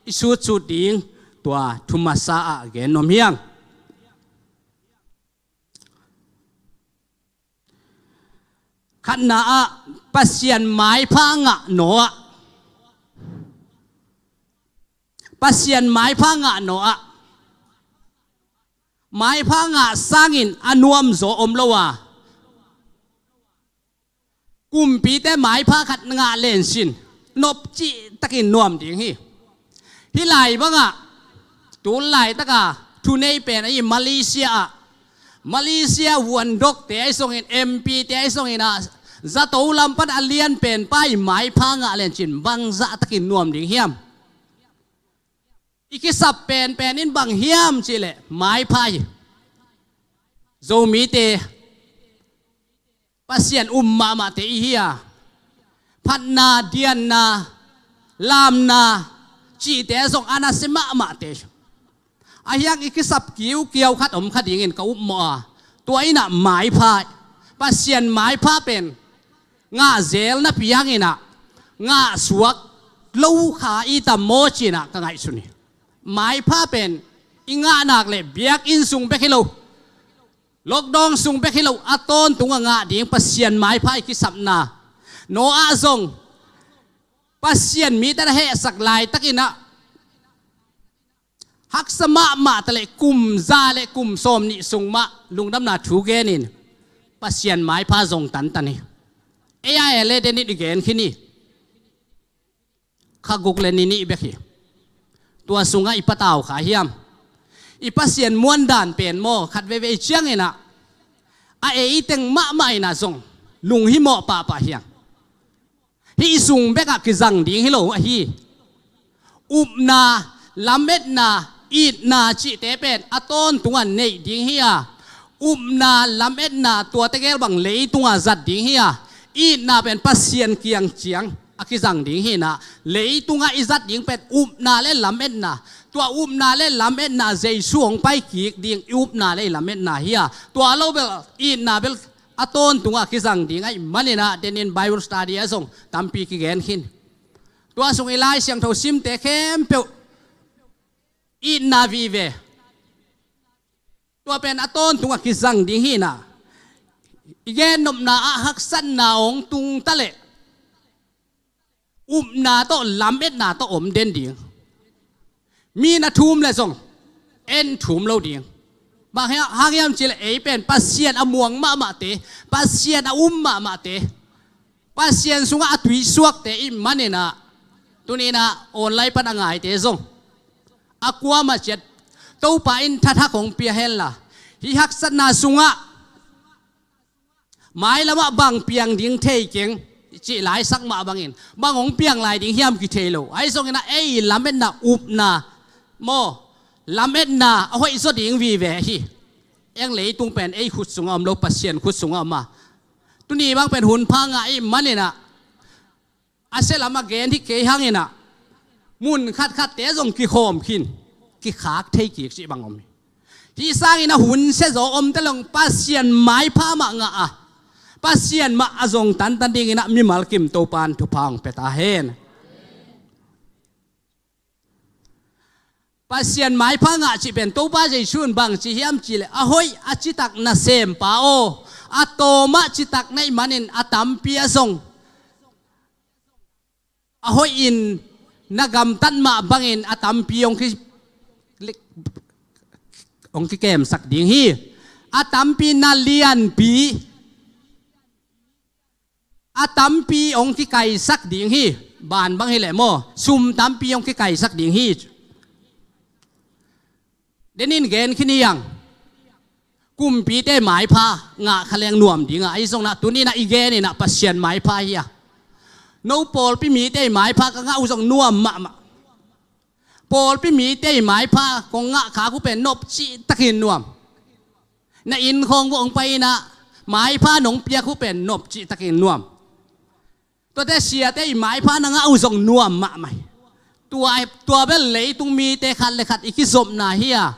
i sutsut ding tua thumasa ah gen nuam hiang. Khatna ah Pasian maipha ngah Noah. Pasian maipha ngah Noah. Maipha ngah sangin a nuamzaw om lo a kumpite maipha khat ngah lensin nop cihtakin nuam ding hi. Hih lai bangah tun laitaka thunei pen ahi Malaysia ah, Malaysia vuandokte ahi songin, M P te ahi songin ah, zato lam pan a lian pen pa i maipha ngah lencin bangzahtakin nuam ding hiam? I kisap penpen in bang hiam cihleh maipha hi. Zomite Pasian um mahmahte i hi a, phatna, dianna, lamna cihte zong a nasia mahmahte. Ahi hang i kisap kiukiau khat om kha dingin ka upmawh a, tua innah maipha, Pasian maipha pen ngah zel napi hanginah ngah suak lo kha i tam maw cinah ka ngaihsun hi. Maipha pen i ngah nak le biakinn sung bek hi lo, lockdown sung bek hi lo, a tawntung a ngah ding Pasian maipha i kisapna. Noah zong Pasian mite na hehsak laitakinah haksa mahmah taleh kum za le kum sawm nih sung mah lungdamna thu genin Pasian maipha zong tantan hi. Ei a ele denin i gen khin hi. Kha guk le ni nih bek hi. Tua sungah i patau kha hiam? I Pasian muandan pen maw, khat veivei cianginah a ei teng mahmah inah zong lunghimawh pahpah hiam? Hih sung bekah kizang ding hi lo ahi. Upna, lametna, itna cihte pen a tawntungah neih ding hi a, upna, lametna tuate gel bang leitungah zat ding hi a, itna pen Pasian kiang ciang a kizang ding hi inah, leitungah i zat ding pen upna le lametna. Tua upna le lametna Jesu hong pai kik ding i upna le i lametna hi a, tua lo bel itna bel a tawntungah a kizang ding ahih maninah, denin Bible study ah zong tampi kigen khin. Tua sung i Lai Siangtho simte khempeuh itna vive. Tua pen a tawntungah kizang ding hi inah, i gennopna ah haksatna hong tung taleh upna tawh lametna tawh om den ding. Mi na thum le zong en thum lo ding. Bang hang hiam cihleh ei pen Pasian a muang mahmahte, Pasian a um mahmahte, Pasian sungah a tuisuakte i hih maninah, tuninah online pan a ngaite zong a kuamah ciat Topa in thathak hong pia henla, hih haksatna sungah mailamah bang piang ding thei keng cih laisak mah bangin, bang hong piang lai ding hiam kithei lo. Ahi zonginah ei lametna upna maw, lametna a hoih zaw ding vive hi. Eng leitung pen ei khut sungah om lo, Pasian khut sungah om a. Tuni bang pen hun pha ngah i hih maninah, a sia lamah gen hi kei hanginah, mun khatkhatte zong kikhawm khin, kikhak thei kik cih bang om hi. Hih sangin a hun sia zaw om ta leng Pasian maipha mah ngah a, Pasian mah a zong tantan dinginah mimal kim Topan thupha hong pia ta hen. Pasian maipha ngah cih pen Topa Jesu in bang ci hiam cihleh, a hoih a citak nasempa aw, a tawmah citak na hih manin a tampi ah zong a hoihin na gamtat mah bangin a tampi hong ki, hong kikemsak ding hi. A tampi na lianpi, a tampi hong kikaisak ding hi. Ban bang hileh maw, sum tampi hong kikaisak ding hi. Denin gen khin hi hang. Kumpite maipha ngah kha leng nuam ding a, ahi zonginah tuninah i geninah Pasian maipha hi a. No pawlpi mite maipha ka ngah uh zong nuam mahmah. Pawlpi mite maipha kong ngah khak uh pen nop cihtakin nuam. Na inn khawng uh hong pai inah maipha nong piak uh pen nop cihtakin nuam. Tuate siate i maipha na ngah uh zong nuam mahmah hi. Tua, tua bel leitung mite khat le khat i kizopna hi a,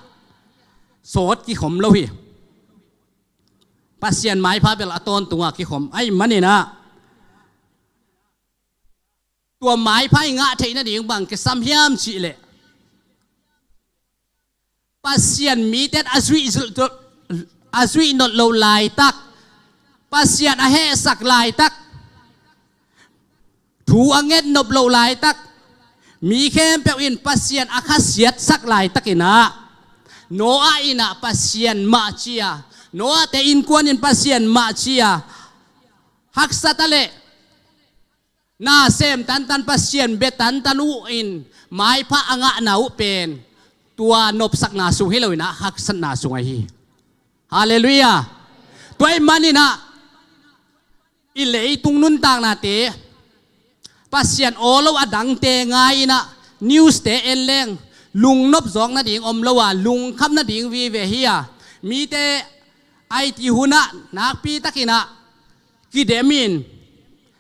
sawt kikhom lo hi. Pasian maipha bel a tawntungah kikhom ahih maninah, tua maipha i ngah theih nading bang kisam hiam cihleh, Pasian mite a zuih, a zuih nop loh laitak, Pasian a hehsak laitak, thu a nget nop loh laitak, mi khempeuh in Pasian a khasiatsak laitakinah, Noah inah Pasian mah ci a, Noahte innkuan in Pasian mah ci a, haksa taleh nasem tantan, Pasian bia tantan uh in maipha a ngahna uh pen tua nopsakna sung hi loinah haksatna sung ahi hi. Halleluiah. Tua ahih maninah i leitung nuntaknate, Pasian aw lo a dangte ngai inah, newste en leng lungnop zawk nading om lo a, lungkham nading vive hi a. Mite a i ti hunah nakpitakinah kidemin,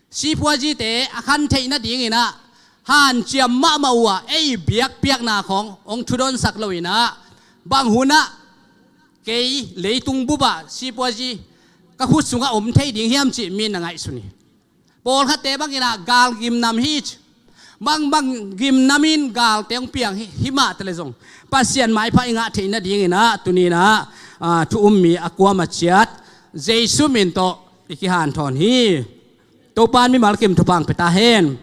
sipuazite a khan theih nadinginah hanciam mahmah uh a, ei biakpiakna khawng hong thudonsak loinah, bang hunah kei leitung bupah sipuazi ka khut sungah om thei ding hiam cih mi na ngaihsun hi. Pawlkhatte banginah gal gimnam hi ci. Bangbang gimnamin galte hong piang hi, himah taleh zong Pasian maipha i ngah theih nadinginah tuninah, ah, thu um mi a kuamah ciat Jesu min tawh i kihanthawn hi. Topan mimal kim thupha hong pia ta hen.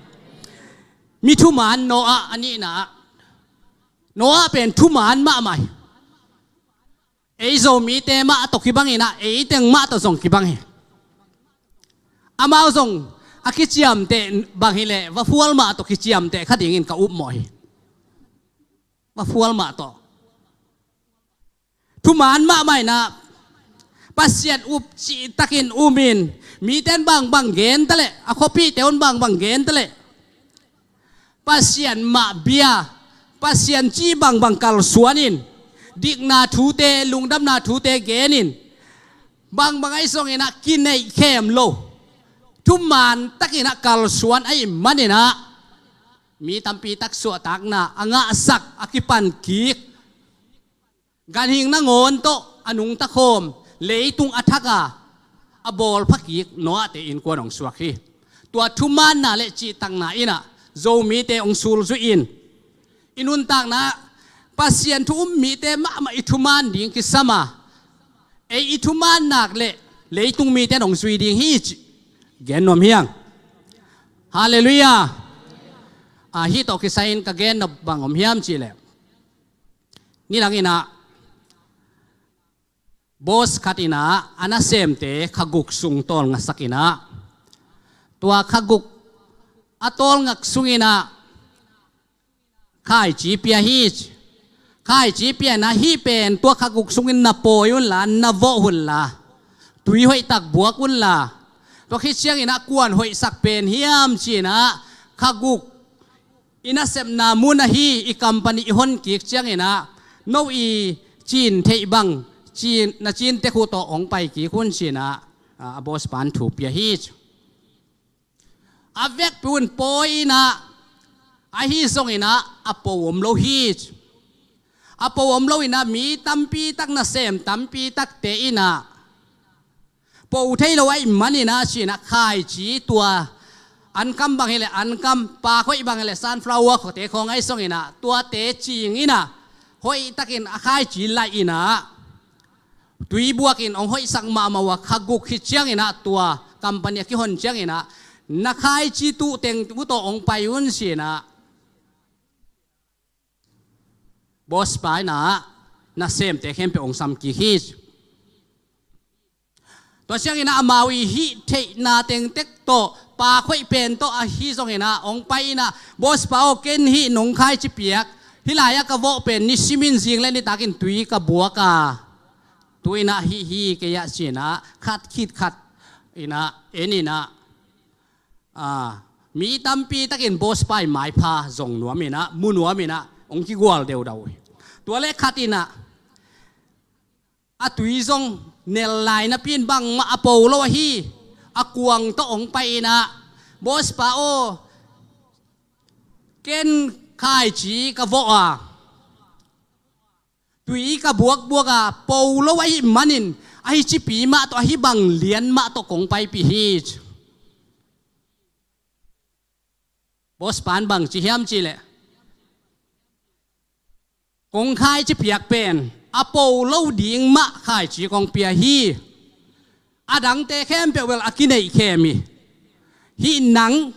Mi thuman Noah a nihna ah, Noah pen thuman mahmah hi. Ei Zomite mah tawh kibanginah, ei teng mah tawh zong kibang hi. Amau zong a kiciamteh bang hileh vaphual mah tawh kiciamteh kha dingin ka upmawh hi. Vaphual mah tawh. Thuman mahmah inah, Pasian up cihtakin umin, mite in bangbang gen taleh, a khuapihte un bangbang gen taleh, Pasian mah bia, Pasian cih bangbang kalsuanin, dikna thute, lungdamna thute genin, bangbang ahi zonginah kineihkhem lo, thuman takin ah kalsuan ahih manin ah mi tampi tak suahtakna a ngahsak, a kipan kik, ganhing nangawn tawh a nungta khawm, leitung a thak a, a bawlpha kik Noah-te innkuan hong suak hi. Tua thumaanna le cihtakna in ah Zomite hong sulzuih in, i nuntakna Pasian thu um mite mahmah i thumaan ding kisam a, ei i thumaan nak leh leitung mite in hong zui ding hi cih gen nuam hi hang. Halleluiah. Ah, hih tawh kisai-in ka gen nop bang om hiam cih leh, nidangin ah boss khat in ah a nasemte kha guk sung tawlngasak in ah, tua kha guk a tawlngak sungin ah khaici pia hi. Khaici pia in ah, hih pen tua kha guk sungin na pawi unla, na vawh unla, tui hoihtak buak unla, tua khit ciangin ah kuan hoihsak pen hiam ci-in ah, kha guk i nasepna mun ahi i company i hon kik ciangin ah, no i cin theih bang, cin, na cin tek uh tawh hong pai kik un ci-in ah, a boss pan thu pia hi. A vekpi un pawi in ah, ahi zongin ah a po om lo hi. A po om lo in ah mi tampi tak, nasem tampi takte in ah po thei lo ahih manin ah ci-in ah khaici, tua ankam bang hileh ankam, pak hoih bang hileh sunflower khawngte khawng ahi zongin ah tuate cing in ah, hoihtakin a khaici laih in ah, tui buakin hong hoihsak mahmah uh a, kha guk khit ciangin ah tua company a kihon ciangin ah, na khaici tuh teng uh tawh hong pai un ci-in ah boss pa in ah nasemte khempeuh hong sam kik hi. Tua ciangin ah amau i hih theihna tengtek tawh, pak hoih pen tawh ahi zongin ah hong pai in ah, boss pa aw, ken hih nong khaici piak, hih lai-ah ka vawh pen nisimin zing le nitakin tui ka buak a, tu-in ah hih hi kei ah ci-in ah khat khit khat in ah en in ah, ah, mi tampi takin boss pa i maipha zong nuam in ah, mu nuam in ah hong kigual deudau hi. Tua leh khat in ah a tui zong nel lai napi-in bangmah a po lo ahi, a kuang tawh hong pai in ah, boss pa aw, ken khaici ka vawh a, tui ka buakbuak a, po lo ahih manin ahi cipi mah tawh, ahi bang lian mah tawh kong paipih hi. Boss pan bang ci hiam cih leh, kong khaici piak pen a po lo ding mah khaici kong pia hi. A dangte khempeuh bel a kineih khem hi. Hih nang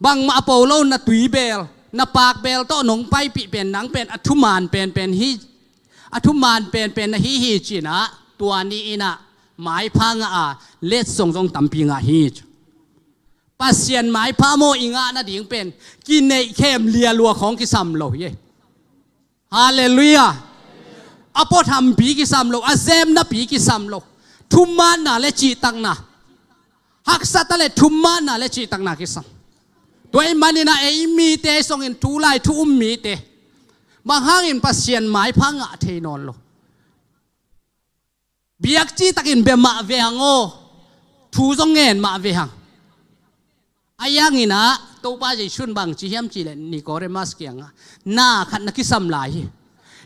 bangmah a po lo, na tui beel, na pak beel tawh nong paipih pen, nang pen a thuman penpen hi, a thuman penpen na hi hi ci-in ah, tua ni in ah maipha ngah a, letsong zong tampi ngah hi. Pasian maipha maw i ngah nading pen, kineih khem lialua khawng kisam lo hi. Halleluiah. A pawthampi kisam lo, a zemnapi kisam lo. Thumaanna le cihtakna, haksatna le thumaanna le cihtakna kisam. Tua ahih manin ah ei mite zongin, tulai thu um mite, bang hangin Pasian maipha ngah thei nawn lo? Biakci takin bia mah ve hang aw, thu zong ngen mah ve hang. Ahi hangin ah Topa Jesu in bang ci hiam cih leh, Nikodemus kiangah, na khat na kisam lai hi.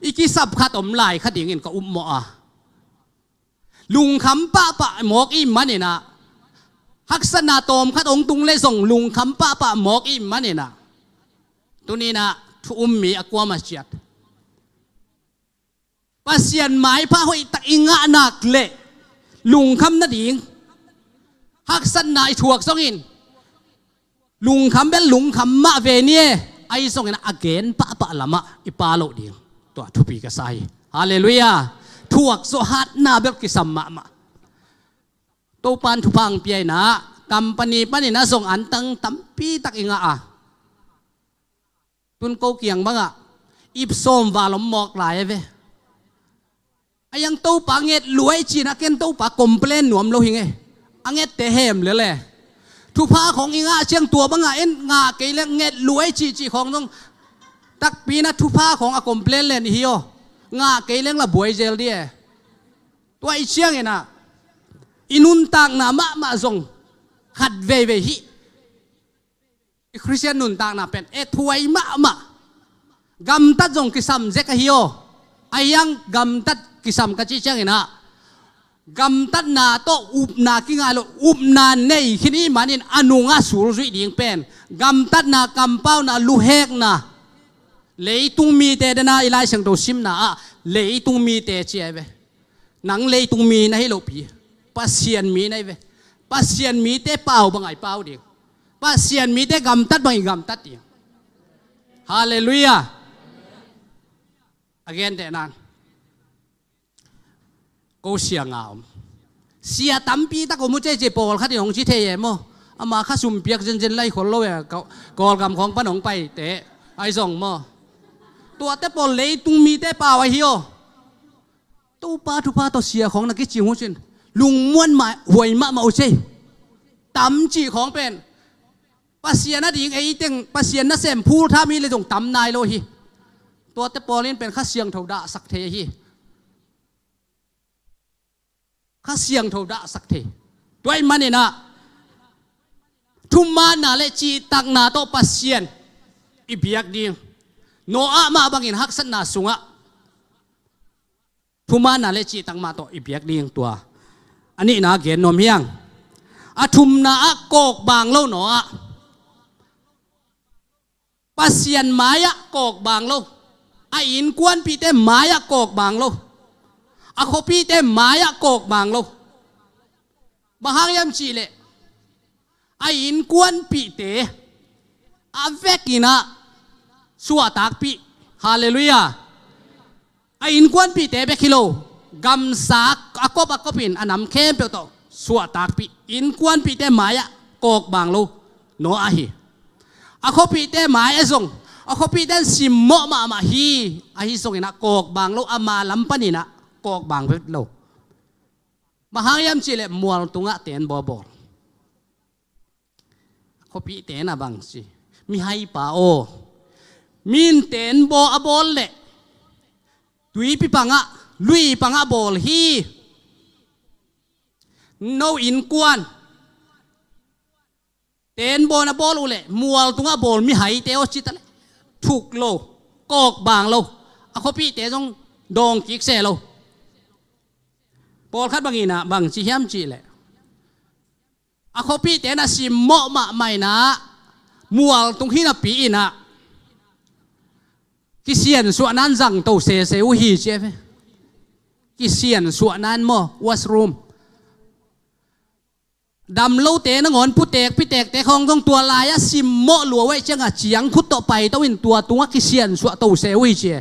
I kisap khat om lai kha dingin ka upmawh a, lungkham pahpah mawk ihih manin ah, haksatna tawmkhat hong tung leh zong lungkham pahpah mawk ihih manin ah, tuni-in ah thu um mi a kuamah ciat, Pasian maipha hoihtak i ngah nak leh lungkham nading, haksatna i thuak zongin, lungkham bel lungkham mah ve ni e, ahi zongin a gen pahpah lamah i pha loh ding, tua thupi ka sa hi. Halleluiah. Thuak zawh hatna bel kisam mahmah. Topa in thupha hong pia in ah, company panin ah zong antang tampi tak i ngah a, tun ko kiang bangah ip sawm val om mawk lai a ve. Ahi hang Topa nget luai ci-in ah, ken Topa complain nuam lo hi ing e. A ngette hem lel e. Thupha khawng i ngah ciang tua bangah en, ngah kei leng nget luai cihcih khawng zong, takpi-in ah thupha khawng a complain len i hi aw. Ngah kei leng la buai zel ding e. Tua ahih ciangin ah i nuntakna mahmah zong Khat veivei hih i Khristian nuntakna pen ethuai mahmah. Gamtat zong kisam zek ahi aw. Ahi hang gamtat kisam ka cih ciangin ah, gamtatna tawh upna kingah lo, upna nei khin ih manin a nungah sulzuih ding pen gamtatna, kampauna, luhekna. Leitung mite dena i Lai Siangtho simna ah leitung mite ci ahi ve. Nang leitung mi na hi lopi, Pasian mi na hi ve. Pasian mite pau bang a i pau ding, Pasian mite gamtat bang i gamtat ding. Halleluiah. A gentehna in, ko siang a om sia tampi tak om uh cei cei, pawlkhat in hong ci thei e maw. Ama kha sum piak zenzen lai khol lo e, Kawlgam khawng pan hong paite ahi zong maw. Tuate pawl leitung mite pau ahi aw. Topa thupha tawh sia khawng na kicing uh cin lungmuan mah, huai mahmah uh cei. Tam cih khawng pen Pasian a ding ei teng, Pasian nasem phul tha mi le zong tam nai lo hi. Tuate pawl in pen Kha Siangtho dahsak thei ahi. Kha Siangtho dahsak thei. Tua ih manin ah thumaanna le cihtakna tawh Pasian i biak ding. Noah mah bangin haksatna sungah thumaanna le cihtak mah tawh i biak ding, tua a nihna gen nuam hi hang. A thumna ah kawkbang lo Noah. Pasian mai-ah kawkbang lo. A innkuanpihte mai-ah kawkbang lo. A khuapihte mai-ah kawkbang lo. Bang hang hiam cihleh, a innkuanpihte a vekin ah suahtakpih. Halleluiah. A innkuanpihte bek hi lo, gamsa a kop a kopin a nam khempeuh tawh suahtakpih. Innkuanpihte mai-ah kawkbang lo Noah hi. A khuapihte mai-ah zong, a khuapihte in simmawh mahmah hi. Ahi zongin ah kawkbang lo, ama lam panin ah kawkbang vet lo. Bang hang hiam cihleh mual tungah tenbaw bawl. Khuapihte na bang ci, mihaipa aw, min tenbaw a bawl leh tuipi pangah, lui pangah bawl hi. No innkuan tenbaw na bawl uh leh mual tungah bawl mihaite aw ci ta leh thuk lo, kawkbang lo. A khuapihte zong dawng kik se lo. Pawlkhat bangin ah bang ci hiam cihleh, a khuapihte na simmawh mahmah in ah mual tung hi napi in ah kisiansuahna in zangto sese uh hi ci e ve. Kisiansuahna in maw, washroom. Damlote nangawn putek pitekte khawng zong tua lai-ah simmawh lua uh ahih ciangah ciangkhut tawh paito in tua tungah kisiansuah to se uh hi ci e.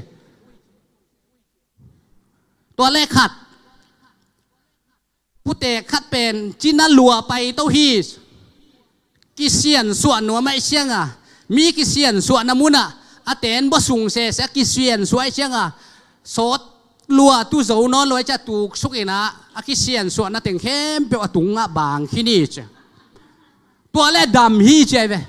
Tua le khat, putek khat pen cina lua paito hi. Kisiansuah nuam ahih ciangah, mi kisiansuahna munah a tenbaw sung sese a kisiansuah ahih ciangah, sawt lua tu zo nawn lo ahih ciah tuksuk in ah a kisiansuahna teng khempeuh a tungah bang khin hi ci. Tua le dam hi ci ahi ve.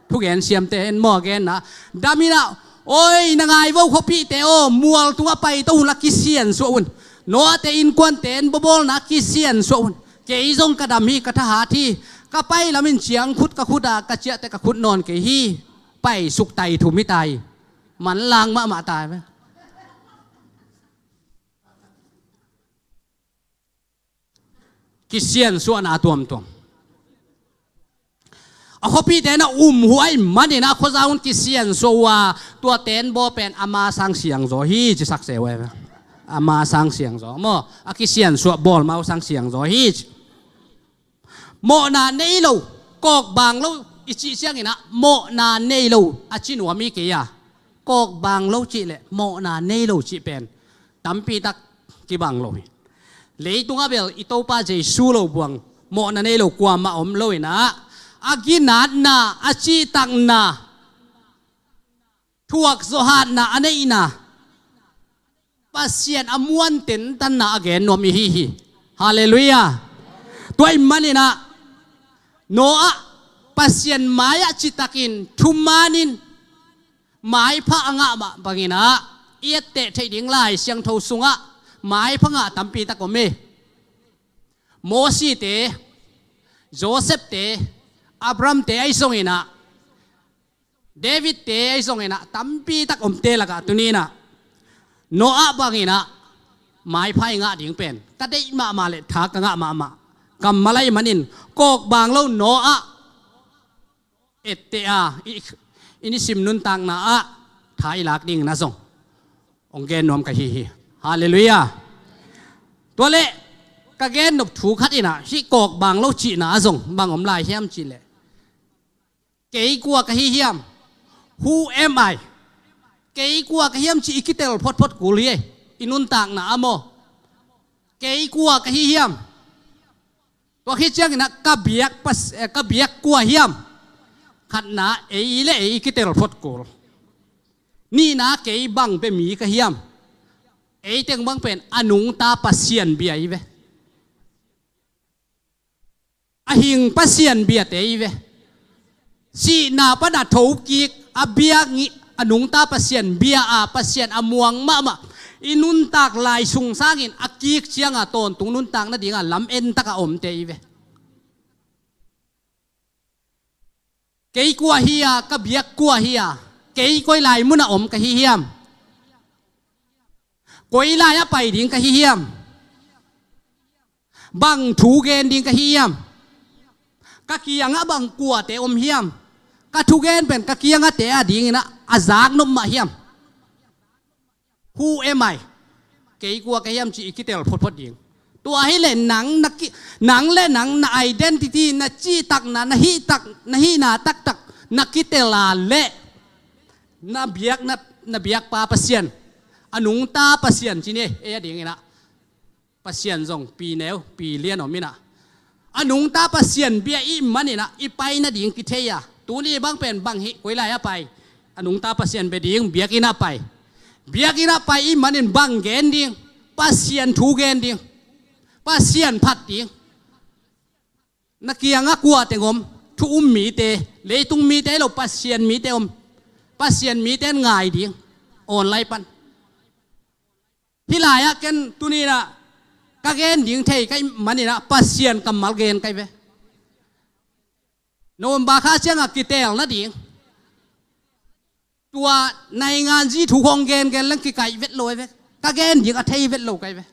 Thugen siamte en maw a genna, dam in ah, oi, na ngai vo khuapihte aw, mual tungah paito un la kisiansuah un. Noahte innkuante in bawlbawlna kisiansuah un. Kei zong ka dam hi, ka thahat hi. Ka pai lamin ciangkhut ka khut a, ka ciahte ka khut nawn kei hi. Paisuk tai thum hi tai. Manlang mahmah tai ve. Kisiansuahna a tuamtuam. A khuapihte na um uh ahih manin a khuazau un kisiansuah uh a, tua tenbaw pen ama sang siangzaw hi ci sak se uh e. Ama sang siangzaw maw, a kisiansuah bawlmau sang siangzaw hi ci. Mawhna nei lo, kawkbang lo i cih ciangin ah mawhna nei lo a ci nuam hi kei a, kawkbang lo cih le mawhna nei lo cih pen tampi tak kibang lo hi. Leitungah bel i Topa Jesu lo buang mawhna nei lo kuamah om lo in ah, a ginatna, a cihtakna, thuakzawh hatna a neihna, Pasian a muan tentanna a gen nuam i hi hi. Halleluiah. Tua ahih manin ah Noah Pasian mai-ah citakin thumanin maipha a ngah mah bangin ah i etteh theih ding Lai Siangtho sungah maipha ngah tampi tak om hi. Mosite, Joseph te, Abraham te ahi zongin ah, David te ahi zongin ah, tampi tak omte lakah tuni-in ah Noah bangin ah maipha i ngah ding pen ka deih mahmah le tha ka ngah mahmah. Kammal ahih manin kawkbang lo Noah etteh a i, i nisim nuntakna ah tha i lak dingin ah zong hong gen nuam ka hi hi. Halleluiah. Tua leh ka gen nop thu khat in ah hih kawkbang lo cihna ah zong bang om lai hiam cih leh, kei kua ka hi hiam? Who am I? Kei kua ka hiam cih i kitel photphot kul hi. I nuntakna ah maw, kei kua ka hi hiam? Tua khit ciangin ah ka biak pas-, eh, ka biak kua hiam? Khatna, ei le ei i kitel phot kul. Nihna, kei bang bia mi ka hiam? Ei teng bang pen a nungta Pasian bia i ve. A hing Pasian biate i ve. Sihna pan a thokik a bia ngi-, a nungta Pasian bia a, Pasian a muang mahmah, i nuntak lai sung sangin a kik cianga tawntung nuntak nadinga lam en taka omte i ve. Kei kua hi a, ka biak kua hi a, kei koi lai munah om ka hi hiam? Koi lai-ah pai ding ka hi hiam? Bang thu gen ding ka hi hiam? Ka kiangah bang kuate om hiam? Ka thugen pen ka kiangahte adingin ah a zaknop mah hiam? Who am I? Kei kua ka hiam cih i kitel photphot ding. Tua hileh nang, na ki-, nang le nang na identity, na cihtakna, na hihtak, na hihna taktak na kitel a leh na biak, na, na biakpa Pasian, a nungta Pasian ci ni ei adingin ah. Pasian zong pi neu pi lian om in ah, a nungta Pasian bia i hih manin ah i pai nading kithei a. Tuni bang pen bang hi, koi lai-ah pai? A nungta Pasian bia ding, biakinn ah pai. Biakinn ah pai i hih manin bang gen ding? Pasian thu gen ding. Pasian phat ding. Na kiangah kua teng om? Thu um mite, leitung mite lo, Pasian mite om. Pasian mite ngai ding online pan. Hih lai-ah ken tuni-in ah ka gen ding thei ka hih manin ah Pasian kammal gen ka hi ve. November kha ciangah kitel nading, tua naingan zi thu khawng gengen leng kikaih vet lo hi ve. Ka gen ding a thei vet lo ka hi ve.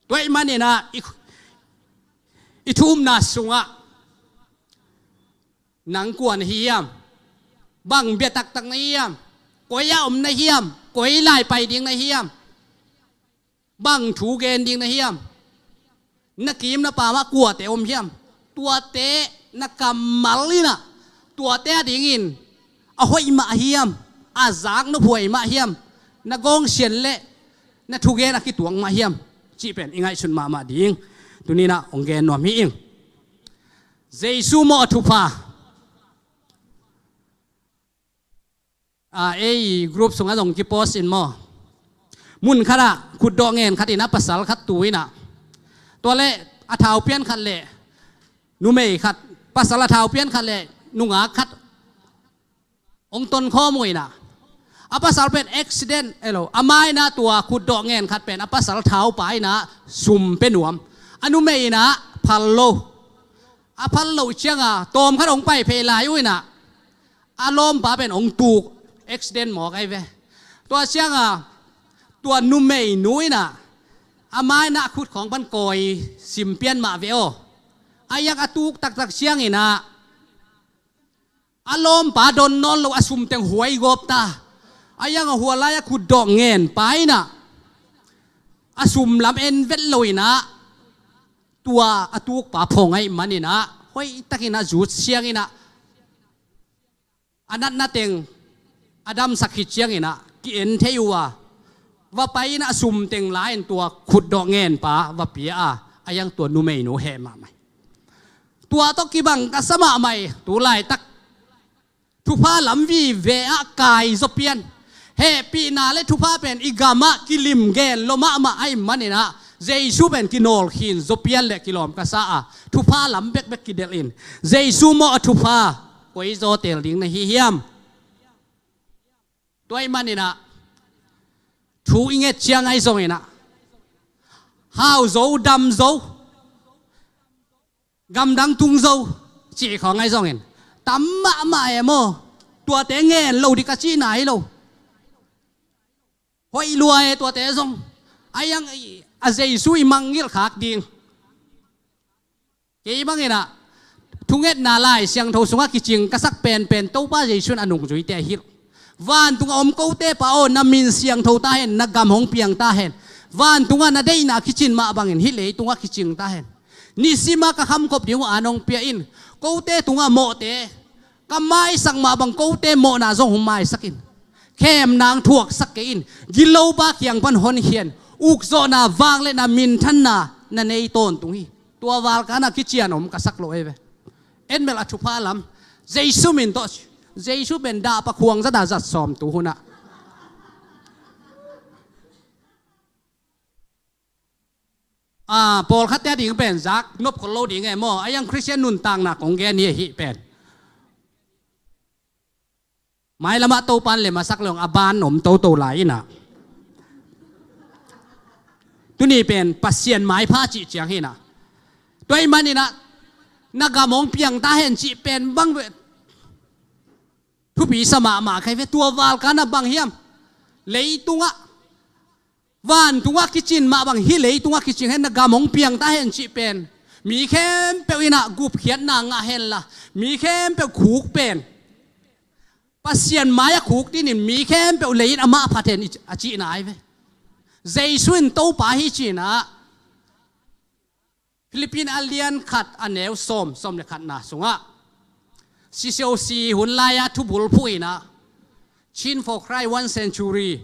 Tua hih manin ah i, i thu umna sungah nang kua na hi hiam? Bang bia taktak na hi hiam? Koi-ah om na hi hiam? Koi lai pai ding na hi hiam? Bang thu gen ding na hi hiam? Na kim na pamah kuate om hiam? Tuate na kammal in ah, tuate adingin a hoih mah hiam, a zaknop huai mah hiam? Na gawngsian le na thugen a kituak mah hiam? Cih pen i ngaihsun mahmah ding tuni-in ah hong gen nuam hi ing. Jesu mawh a thupha. A, ei group sungah zong kipost in maw. Mun khatah khutdawh ngen khat in ah pasal khat tu in ah, tua leh a thau pian khat leh numei khat, pasal a thau pian khat leh nungak khat hong tonkhawm uh in ah, a pasal pen accident, elo, a ma in ah tua khutdawh ngen khat pen a pasal thaupa in ah sum pia nuam. A numei in ah phal lo. A phal loh ciangah tawm khat hong pai phei lai uh in ah, a lawmpa pen hong tuk, accident mawk ahi ve. Tua ciangah tua numeinu in ah, a ma in ah a khut khawng pan kawi sim pian mah ve aw. A hiang a tuk taktak ciangin ah, a lawmpa don nawn lo, a sum teng huai gawp ta. A hiang a hua lai a khutdawh ngen pa in ah, a sum lam en vet lo in ah, tua a tukpa phong ahih manin ah, hoihtakin a zut siang in ah, a natna teng a damsak khit ciangin ah ki-en thei uh a, va pai in ah a sum teng la in tua khutdawh ngenpa va pia a, a hiang tua numeinu heh mahmah hi. Tua tawh kibang ka sa mahmah hi. Tu laitak thupha lam vive ah kai zaw pian. Hehpihna le thupha pen i gamah kilim gen lo mahmah ahih manin ah, Jesu pen kinawl khin zaw pian le kilawm ka sa a, thupha lam bekbek kidelh in. Jesu mawh a thupha koi zaw teel ding na hi hiam? Tua ahih manin ah thu i nget ciang ahi zongin ah, hau zo, dam zo, Gamdang tung zo cih khawng ahi zongin tam mahmah e maw. Tuate ngen lo ding ka cihna hi lo. Hoih lua e tuate zong. A iang a Jesu i mangngilh khak ding. Kei bangin ah thungetna Lai Siangtho sungah kicing ka sak penpen Topa Jesu in a nungzuite a hilh. Vantung a om kote pa aw, na min siangtho ta hen, na gam hong piang ta hen. Vantungah na deihna kicin mah bangin hih leitungah kicing ta hen. Nisimah ka khamkhop ding uh an hong pia in. Kote tungah mawhte ka maisak mah bang kote mawhna zong hong maisak in. Khemna hong thuaksak kei in. Gilo pa kiang pan honkhia in. Ukzawhna, vangliatna, minthanna na nei tawntung hi. Tua valkanah kician om ka sak lo ei ve. En bel a thupha lam Jesu min tawh. Jesu pen dahpa khuang zat a zat sawm tu hunah. Ah, pawlkhatte a ding pen zak nop khol lo ding e maw. A iang Khristian nuntakna kong gen hi, hih pen. Mailamah Topan lem a sak leng a ban om toto lai inah. Tuni pen Pasian maipha cih ciang hinah. Tua ih maninah na gam hong piang ta hen cih pen bang ve. Thupi sa mahmah kai ve, tua valkanah bang hiam. Leitungah, vantungah kicin mah bang hih leitungah kicing hen, na gam hong piang ta hen cih pen mi khempeuh inah gupkhiatna ngah henla, mi khempeuh khuk pen Pasian mai-ah khuk dinin mi khempeuh lei-in amah phat hen a cihna ai ve. Jesu in Topa hi cinah Philippine a lian khat a neu sawm, sawm le khatna sungah, sisiosi hun lai-a thubulphuh inah, Chin for Christ One Century,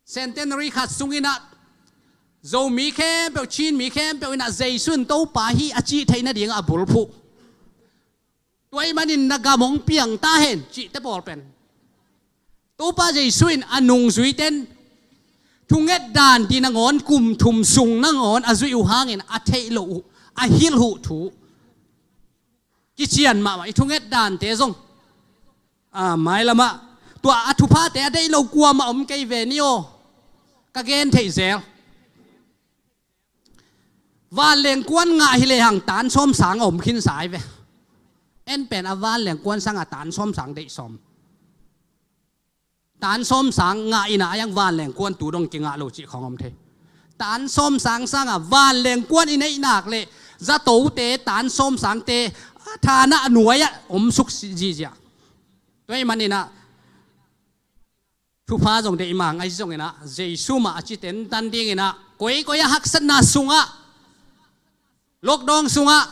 Centenary khat sunginah Zomi khempeuh, Chin mi khempeuh inah Jesu in Topa hi a cih theih nadingah a bulphuh. Tua ih manin na gam hong piang ta hen cihte pawl pen Topa Jesu in a nungzuiten thunget dan dih nangawn, kum thum sung nangawn a zuih uh hangin a theih loh uh, a hilh uh thu kician mahmah. I thunget dante zong a mailamah tua a thuphate a deih lo kuamah om kei ve ni aw. Ka gen theih zel. Vanlengkuan ngah hi lehang tan sawm sang a om khinsa ai ve. En pen a vanlengkuan sangah tan sawm sang deih sawm. Tan sawm sang ngah inah a iang vanlengkuan tu dong kingah lo cih khawng om thei. Tan sawm sang sangah vanlengkuan i neihnak le zatote tan sawm sangte a thanah a nuai-ah om suk zihziah. Tua ih maninah thupha zong deih mang ahi zonginah Jesu mah a ci tentan dinginah koikoi a haksatna sungah, lockdown sungah,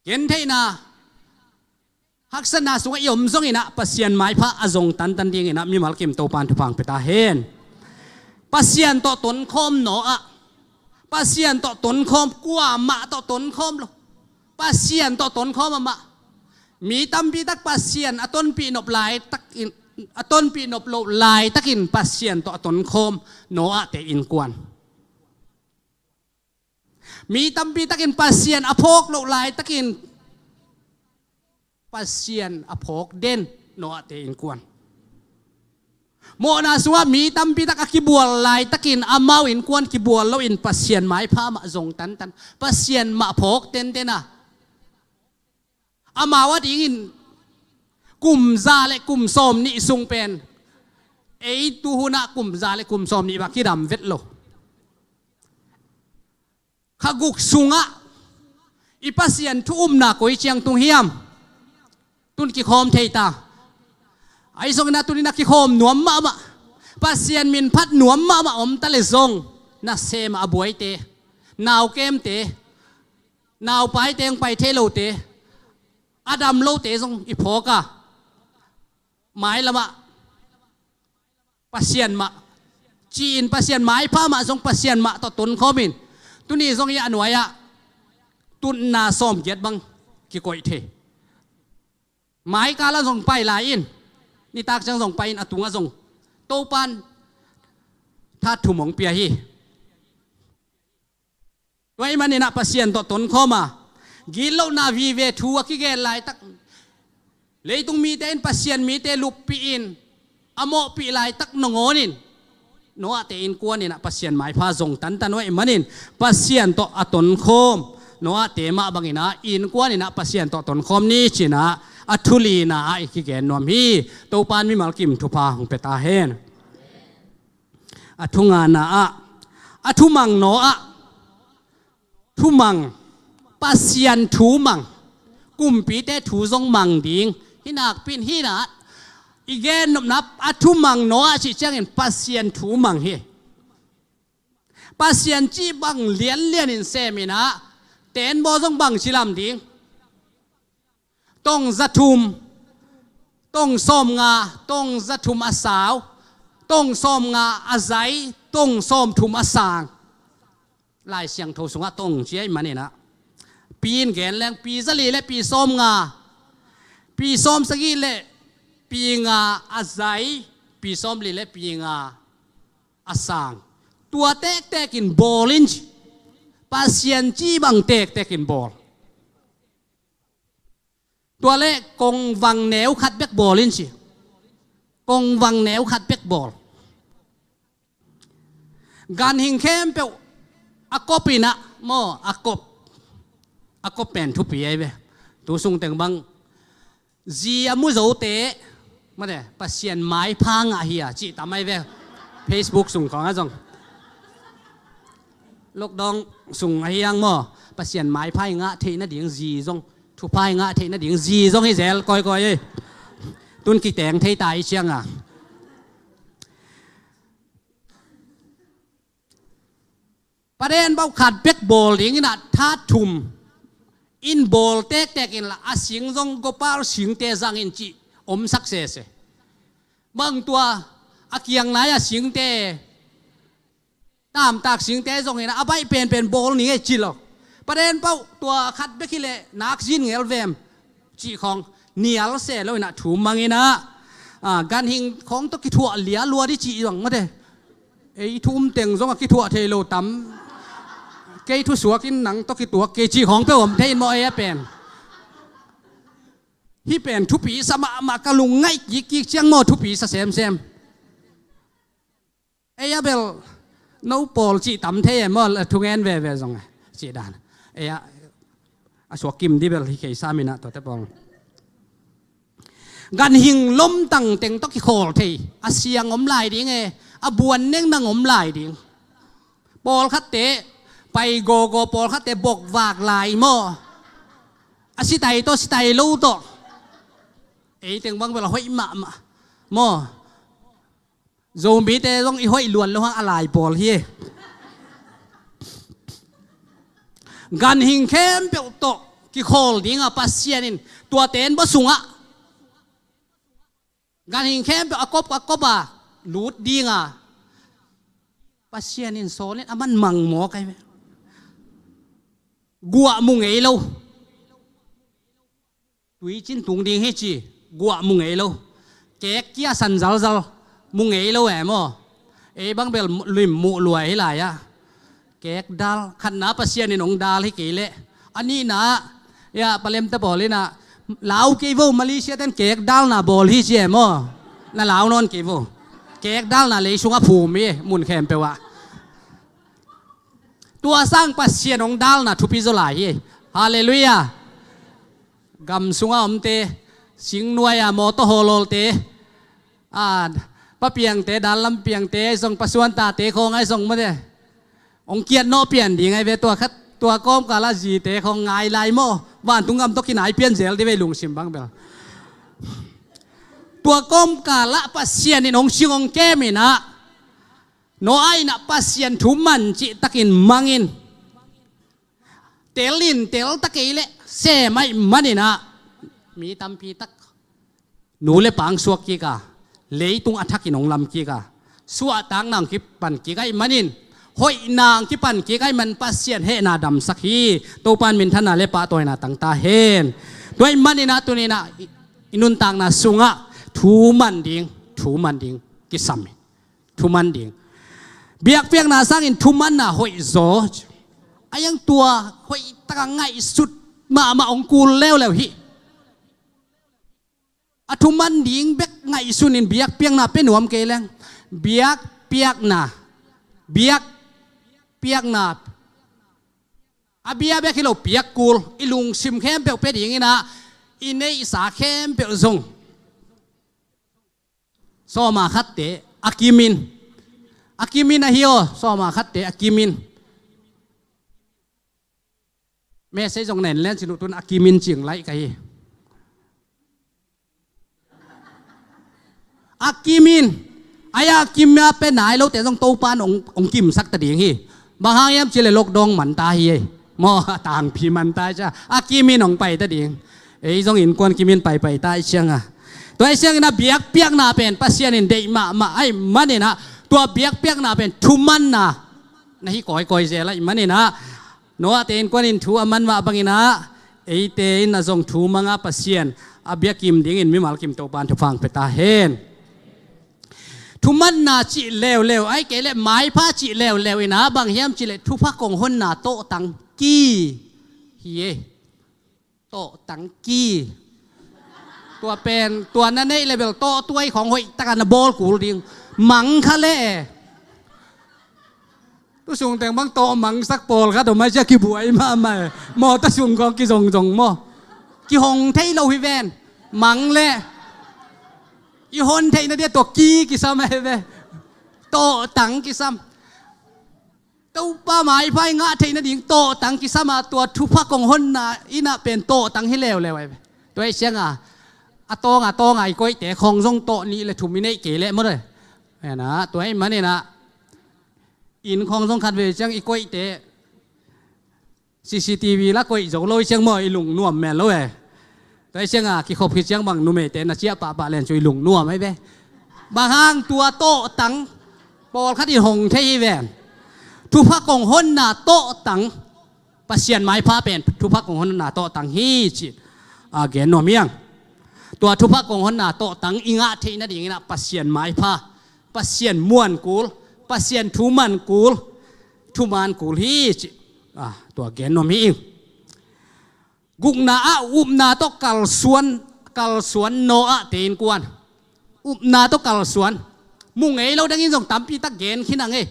gentheihna haksatna sungah i om zonginah Pasian maipha a zong tantan dinginah mimal kim Topan thupha hong pia ta hen. Pasian tawh tonkhawm naw-ah, Pasian tawh tonkhawm, kuamah tawh tonkhawm lo. Pasian tawh tonkhawm amah. Mi tampi tak Pasian a tonpih nop laitakin, a tonpih nop loh laitakin Pasian tawh a tonkhawm Noah te innkuan. Mi tampi takin Pasian a phawk loh laitakin Pasian a phawk den Noah te innkuan. Mawhna sungah mi tampi tak a kibual laitakin amau innkuan kibual loin Pasian maipha mah zong tantan, Pasian mah phawk tenten a, amau a dingin kum za le kum sawm nih sung pen, ei tu hunah kum za le kum sawm nih bang kidam vet lo. Kha guk sungah i Pasian thu upna koi ciang tung hiam? Tun kikhawm thei ta. Ahi zongin a tunin a kikhawm nuam mahmah, Pasian min phat nuam mahmah om ta le zong, nasem a buaite, naukemte, naupaite hong pai thei lote, a dam lote zong i phawk a, mailamah Pasian mah ci-in Pasian maipha mah zong Pasian mah tawh tonkhawmin, tuni zong i a nuai-ah tutna sawmgiat bang kikoih thei. Maikal ah zong pai lai in, nitak ciang zong pai in, a tungah zong Topan thathum hong pia hi. Tua ih maninah Pasian tawh tonkhawm a, gitlohna vive thu a kigen laitak, leitung mite in Pasian mite luppih in a mawhpih laitak nangawnin Noah te innkuan in ah Pasian maipha zong tantan uh ahih manin Pasian tawh a tonkhawm, Noah te mah bangin ah innkuan in ah Pasian tawh tonkhawm ni ci-in ah a thu lina ah i kigen nuam hi. Topa'n mimal kim thupha hong pia ta hen. A thu ngana ah, a thu mang Noah, thu mang, Pasian thu mang, kumpite thu zong mang ding. Hih nakpi-in hih na i gen nopna a thu mang Noah cih ciangin Pasian thu mang hi. Pasian cih bang lianlian in sem in ah, tenbaw zong bangci lam ding. Tong za thum, tong sawm nga, tong za thum a sau, tong sawm nga a zai, tong sawm thum a sang. Lai Siangtho sungah tong ci ahih manin ah, pi in gen leng pi za li le pi sawm nga, pi sawm sagih le pi nga a zai, pi sawm li le pi nga a sang. Tua tektek in bawl in ci. Pasian cih bang tektek in bawl. Tua le kongvang neu khat bek bawl in ci. Kongvang neu khat bek bawl. Ganhing khempeuh a kop in ah maw, a kop, a kop pen thupi ahi ve. Tu sung teng bang zi a mu zote, mate, Pasian maipha ngah hi a cih tam ahi ve. Facebook sung khawng ah zong, lockdown sung ahi hang maw, Pasian maipha i ngah theih nading zi zong, thupha i ngah theih nading zi zong hi zel kawikawi ei. Tun kiteng thei ta i ciang a, paden bauh khat bek bawl ding in ah tha thum in bawl tektek in la, a sing zong gopal singte zang in cih omsak sese. Bang tua a kiang lai a singte, tamtak singte zong in ah a baih penpen bawl ni ei ci lo. Paden bauh tua khat bek hi leh nak zin ngel vem cih khawng nial se lo in ah thu mang in ah, a, ganhing khawng tawh kithuah lia lua di cih zong mate. Ei thu um teng zong a kithuah thei lo tam. Kei thusuak in nang tawh kituak kei cih khawng peuh om thei in maw, ei a pen. Hih pen thupi sa mahmah, ka lung ngaih kikkik ciang maw, thupi sa semsem. Ei a bel no pawl cih tam thei e maw, thungen veve zong e cih dan. Ei a, a suak kim di bel hi kei sam in ah tuate pawl. Ganhing lomtang teng tawh kikhawl thei, a siang om lai ding e, a buan nengnang om lai ding. Pawlkhatte pai gawgaw, pawlkhatte bokvak lai maw. A sitai tawh, sitai lo tawh. Ei teng bang bel a hoih mahmah maw. Zomite zong i hoih luan lo hang a lai pawl hi. Ganhing khempeuh tawh kikhawl ding a Pasian in tua tenbaw sungah, ganhing khempeuh a kop a kop a lut ding a Pasian in sawl in a man mang mawk ahi ve. Guah mu ngei lo. Tuicin tung ding hi ci, guah mu ngei lo. Kek kia san zalzal mu ngei lo e maw. Ei bang bel lim muh lua hi lai ah. Kek dal, khatna Pasian in hong dal hi kei leh. A nihna ah, ya, palemte pawl in ah, lau kei vo, Malaysia ten kek dalna bawl hi ci e maw. Na lau nawn kei vo. Kek dalna lei sungah phum hi, mun khempeuh ah. Tua sang Pasian hong dalna thupi zaw lai hi. Halleluiah. Gam sunga omte, singnuai a mawtaw hawlhawlte, a, Pa Piangte, Dal Lam Piangte ahi zong, Pa Suan Tate khawng ahi zong mate. Hong kiat nawh pian ding ahi ve tua khat, tua kawmkal a zite khawng ngai lai maw. Vantung gam tawh kinai pian zel di ve lungsim bang bel. Tua kawmkal ah Pasian in hong sing hong kem in ah, Noah in ah Pasian thu man cihtakin mang in. Tel in tel ta kei leh sem ahih manin ah, mi tampi tak nu le pa hong suak kik a, leitung a thakin hong lam kik a, suahtakna hong kipan kik ahih manin, hoihna hong kipan kik ahih manin Pasian hehna damsak hi. Topa'n minthanna le pahtawina tang ta hen. Tua ahih manin ah tuni-in ah i, i nuntakna sungah thu man ding, thu man ding kisam hi. Thu man ding. Biakpiakna sangin thu manna hoih zaw. A iang tua hoih taka ngaihsut mahmah hong kul leuleu hi. A thu man ding bek ngaihsunin biakpiakna pia nuam kei leng. Biak Piakna, biak, piakna, a bia bek hi lo piak kul, i lungsim khempeuh pia dingin ah, i neihsa khempeuh zong sawma khatte a kimin, a kimin ahi aw, sawma khatte a kimin. Message zong nen len cin uh tun a kimin cing laih ka hi. A kimin, a ya kim a pe nai lote zong Topan ong, ong kimsak ta ding hi. Bang hang hiam cih leh lockdown man ta hi ei. Maw, a tangpi man ta cia, a kimin ong pai ta ding. Ei zong innkuan kimin paipai ta i cianga, tua i ciangin a biakpiakna pen Pasian in deih mahmah ahih manin ah, tua biakpiakna pen thumanna na hi kawikawi zel ahih manin ah, Noah te innkuan in thu a man mah bangin ah, eite in a zong thu manga Pasian a biakim dingin mimal kim Topan thupha ong pia ta hen. Thumanna cih leuleu, ahih kei leh maipha cih leuleu in ah, bang hiam cih leh thupha kong honna tawhtang ki hi ei. Tawhtang ki. Tua pen, tua na neih leh bel tawh tuai khawng hoih takin na bawl kul ding. Mang kha leh. Tu sung teng bang tawh mangsak pawlkhat om ai cia kibuai mahmah e. Maw, ta sung khawng kizongzong maw. Kihong thei lo hi ven. Mang leh. I hon theihna dia tua ki kisam ai ve. Tawhtang kisam. Topa maipha i ngah theih nading tawhtang kisam a, tua thupha kong honna in ah pen tawhtang hi leuleu ai ve. Tua ahih cianga, a tawnga tawnga i koihte khawng zong tawh nih le thum i neih kei leh maw le. Tua ahih manin ah, inn khawng zong khat vei ciang i koihte C C T V la koih zo lo i ciang maw, i lungnuam mel lo e. Tua i cianga kikhop khit ciang bang numeite na ciah pahpah len cu i lungnuam ai ve. Bang hang tua tawhtang pawlkhat in hong thei hi ven. Thupha kong honna tawhtang, Pasian maipha pen thupha kong honna tawhtang hi ci a gen nuam hiang. Tua thupha kong honna tawhtang i ngah theih nadingin ah Pasian maipha, Pasian muan kul, Pasian thuman kul, thuman kul hi ci a, tua gen nuam hi ing. Gukna ah upna tawh kalsuan, kalsuan Noah te innkuan. Upna tawh kalsuan. Mu ngei lo dangin zong tampi tak gen khin a ngei.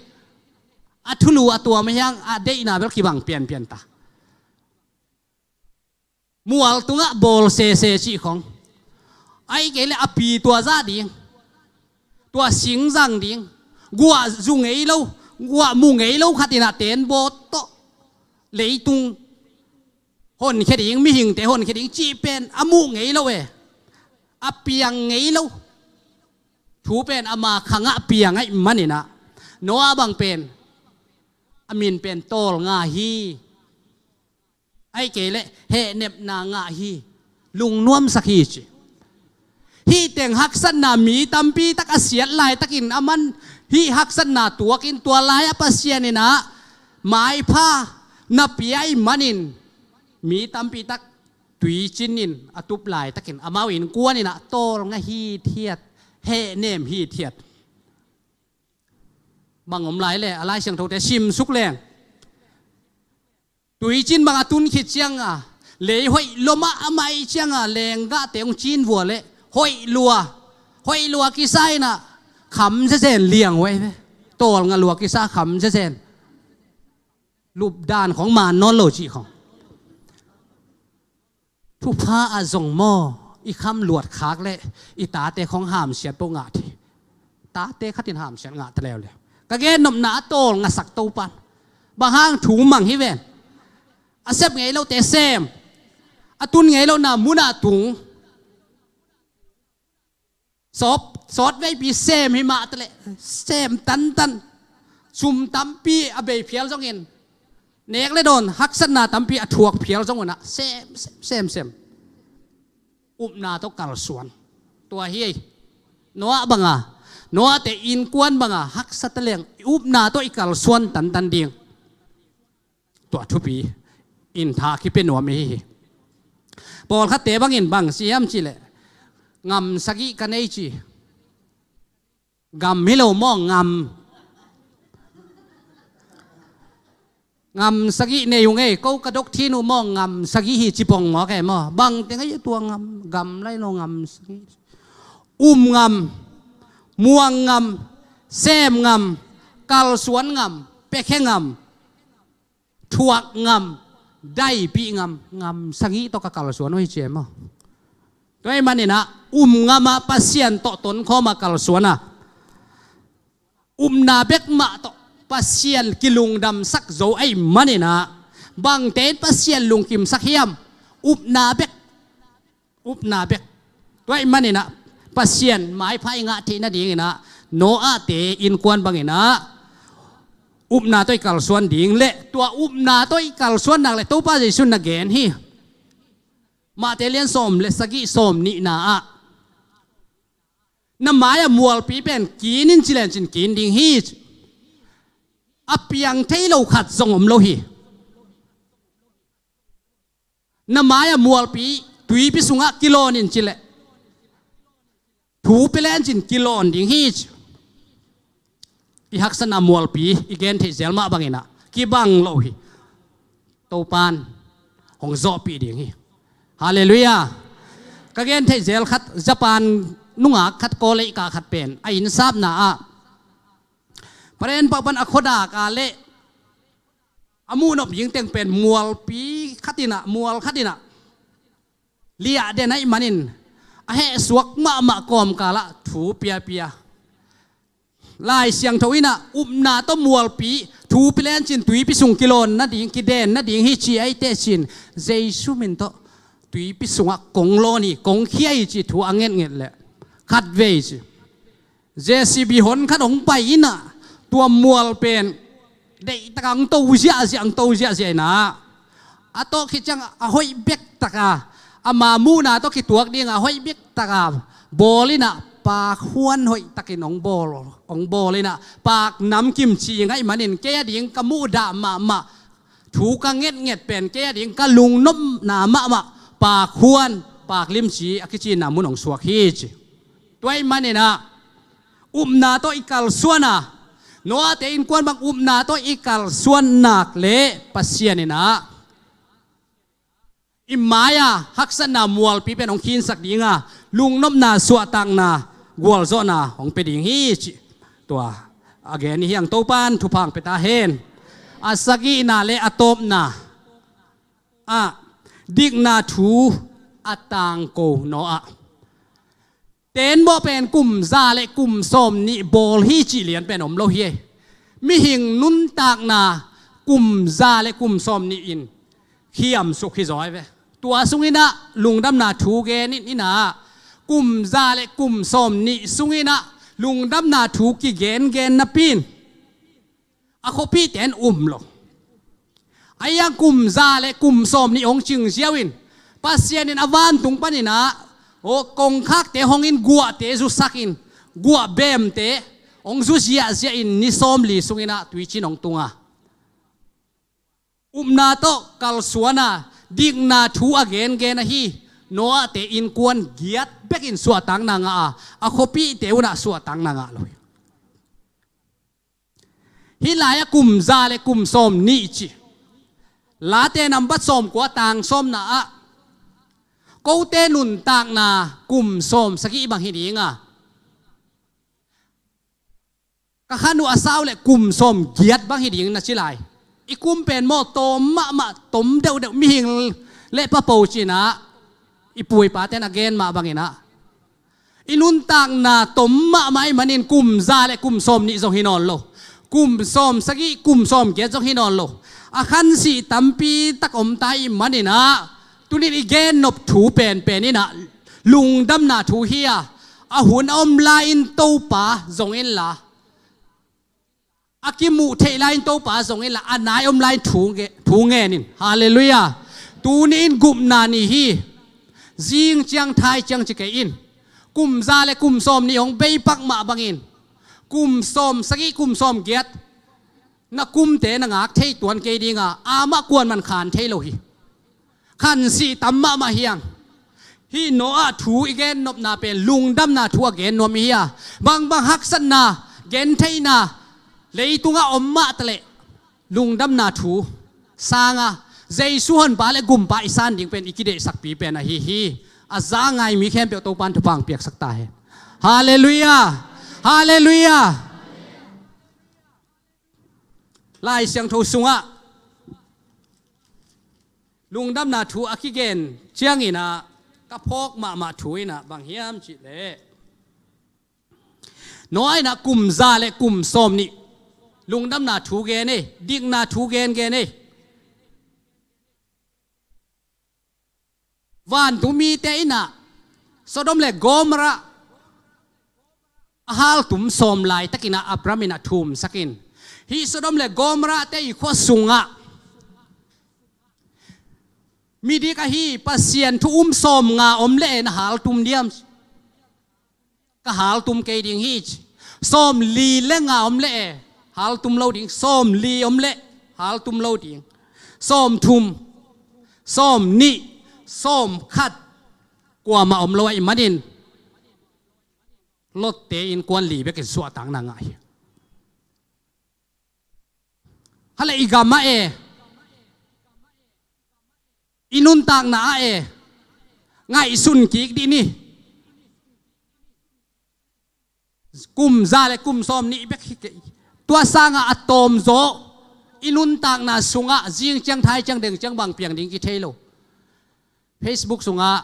A thulu a tuam a hiang a deihna bel kibang pianpian ta. Mual tungah bawl sese cih khawng. Ahih kei leh a pi tua zah ding. Tua sing zang ding. Guah zu ngei lo, guah mu ngei lo khat in ah tenbaw tawh leitung honkhia ding, mihingte honkhia ding cih pen a muh ngei lo e. A piang ngei lo. Thu pen ama khangah piang ahih manin ah, Noah bang pen a min pen tawlnga hi. Ahih kei leh hehnepna ngah hi. Lungnuamsak hi ci. Hih teng haksatna mi tampi tak a siat laitakin a man, hih haksatna tuakin tua lai-ah Pasian in ah maipha na pia ahih manin mi tampi tak tuicin in a tup laitakin amau innkuan in ah tawlnga hithiat, hehnem hithiat. Bang om lai leh a Lai Siangthote simsuk leng, tuicin bang a tun khit cianga, lei hoih lua mahmah ahih cianga lenggahte hong cin vua leh hoih lua, hoih lua kisa in ah kham zezen liang uh ai ve. Tawlnga lua kisa kham zezen. Lupdan khawng man nawn lo cih khawng. Thupha ah zong maw, i kham luat khak leh i tate khawng hamsiat peuh ngah thei. Tate khat in hamsiat ngah ta leuleu. Ka gennopna a tawlngasak Topan. Bang hang thu mang hi ven. A sep ngei lote sem. A tun ngei lohna munah tung. Sawt, sawt veipi sem hi mah taleh sem tantan. Sum tampi a bei phial zongin, nek le dawn haksatna tampi a thuak phial zong unah sem, sem, sem, sem. Upna tawh kalsuan. Tua hi ei. Noah banga, Noah te innkuan banga haksa taleng upna tawh i kalsuan tantan ding. Tua thupi in tha kipia nuam i hi hi. Pawlkhatte bangin bang ci hiam cihleh, ngam sagih ka nei ci. Gam hi lo maw, ngam. Ngam sagih nei uh ngei, ko ka dok thin uh maw, ngam sagih hi ci pong maw, kei maw. Bang teng ahi tua ngam, gam lai lo ngam sagih. Um ngam, muang ngam, sem ngam, kalsuan ngam, piakhia ngam, thuak ngam, daipih ngam, ngam sagih tawh ka kalsuan uh hi ci e maw. Tua ahih manin ah um ngam ah Pasian tawh tonkhawm a kalsuan a, upna bek mah tawh Pasian kilungdamsak zo ahih manin ah, bangte in Pasian lungkimsak hiam? Upna bek. Upna bek. Tua ahih manin ah Pasian maipha i ngah theih nadingin ah Noah-te innkuan bangin ah upna tawh i kalsuan ding le tua upna tawh i kalsuan nak le Topa Jesu na gen hi. Matthai lian sawm le sagih, sawm nihna ah, na mai-ah mualpi pen kin in ci lencin kin ding hi. A piang thei lo khat zong om lo hi. Na mai-ah mualpi tuipi sungah kilawn in ci leh, thu pia lencin kilawn ding hi ci. I haksatna mualpi i gen theih zel mah bangin ah kibang lo hi. Topan hong zawhpih ding hi. Halleluiah. Ka gen theih zel khat, Japan nungak khat, kawleika khat pen a innsapna ah paren pah pan a khuadak a leh a muhnop ding teng pen mualpi khat in ah, mual khat in ah liah den ahih manin a hehsuak mahmah kawmkal ah thu piapia, Lai Siangtho in ah upna tawh mualpi thu pia lencin tuipi sung kilawn nading, kiden nading hi ci ahih teh cin, Jesu min tawh tuipi sungah kong lawn hi, kong khia hi ci thu a ngetnget leh khatvei ci JCB hon khat hong pai in ah tua mual pen deihtaka hong to ziahziah, hong to ziahziah in ah, a tawh khit ciang a hoih bek taka, ama muhna tawh kituak dinga a hoih bek taka bawl in ah, pakhuan hoihtakin hong bawl, hong bawl in ah, pak namkim ci ngah ahih manin kei a ding ka muhdah mahmah, thu ka ngetnget pen kei a ding ka lungnopna mahmah, pakhuan, pak limci a kicinna mun hong suak hi ci. Tua ahih manin ah upna tawh i kalsuan a, Noah-te innkuan bang upna tawh i kalsuan nak leh Pasian in ah i mai-a haksatna mualpi pen hong khinsak dinga, lungnopna, suahtakna, gualzawhna hong pia ding hi ci. Tua a gen hi hang. Topan thupha hong pia ta hen. A sagihna le a tawpna ah dikna thu a tangko Noah. Tenbawh pen kum za le kum sawm nih bawl hi cih lian pen om lo hi. Mihing nuntakna kum za le kum sawm nih in khiamsuk hi zaw hi ve. Tua sungin ah lungdamna thu gen in ah, kum za le kum sawm nih sungin ah lungdamna thu kigengen napi in a khuapihte in um lo. Ahi hang kum za le kum sawm nih hong cing ziau in, Pasian in a vantung panin ah, aw, kongkhakte hong in guahte zusak in, guah bemte hong zu ziahziah in ni sawmli sungin ah tuicin hong tung a, upna tawh kalsuan a, dikna thu a gengen ahi Noah-te innkuan giat bekin suahtakna ngah a, a khuapihte un ah suahtakna ngah lo hi. Hih lai-ah kum za le kum sawm nih ci. Late nambat sawmkua, tang sawmna ah kote nuntakna kum sawm sagih bang hi ding a, ka khan uh a sau le kum sawm giat bang hi ding na ci lai. I kum pen maw, tawm mahmah, tom deuhdeuh, mihing le papo cin ah i pu i paten a gen mah bangin ah i nuntakna tom mahmah ahih manin kum za le kum sawm nih zong hi nawn lo. Kum sawm sagih, kum sawm giat zong hi nawn lo. A khansih tampi tak om ta ahih manin ah, tunin i gennop thu penpen in ah lungdamna thu hi a, a hun a om lai-in Topa zong inla, a kimuh theih lai-in Topa zong inla, a nai om lai-in thu nge-, thu ngen in. Halleluiah. Tuni in gupna ni hi. Zing ciang thai ciang ci kei in. Kum za le kum sawm nih hong beipak mah bangin, kum sawm sagih, kum sawm giat na kumte na ngak thei tuan kei dinga, amah kuaman khan thei lo hi. Khansih tam mahmah hi hang. Hih Noah thu i gennopna pen lungdamna thu a gen nuam i hi a, bangbang haksatna, gentheihna leitungah om mah taleh lungdamna thu sanga Jesu Honpa le Gumpa i san ding pen i kideihsakpi pen ahi hi. A za ngai mi khempeuh Topan thupha hong piaksak ta hen. Halleluiah. Halleluiah. Lai Siangtho sungah lungdamna thu a kigen ciangin ah ka phawk mahmah thu in ah bang hiam cih leh, Noah in ah kum za le kum sawmnih lungdamna thu gen ei, dikna thu gen gen ei. Vantung mite in ah Sodom le Gomorrah a haltum sawm laitakin ah Abram in ah thumsak in, hih Sodom le Gomorrah te i khua sungah midik ahi Pasian thu um sawmnga om leh na haltum diam? Ka haltum kei ding hi, ci. Sawmli le nga om leh e, haltum lo ding. Sawmli om leh haltum lo ding. Sawmthum, sawmnih, sawmkhat, kuamah om lo ahih manin Lot-te innkuan li bekin suahtakna ngah hi. Kha le i gam ah e, i nuntakna ah e, ngaihsun kik dih ni. Kum za le kum sawmnih bek hi kei. Tua sangah a tawmzaw i nuntakna sungah zing ciang thai ciang deng ciang bang piang ding kithei lo. Facebook sungah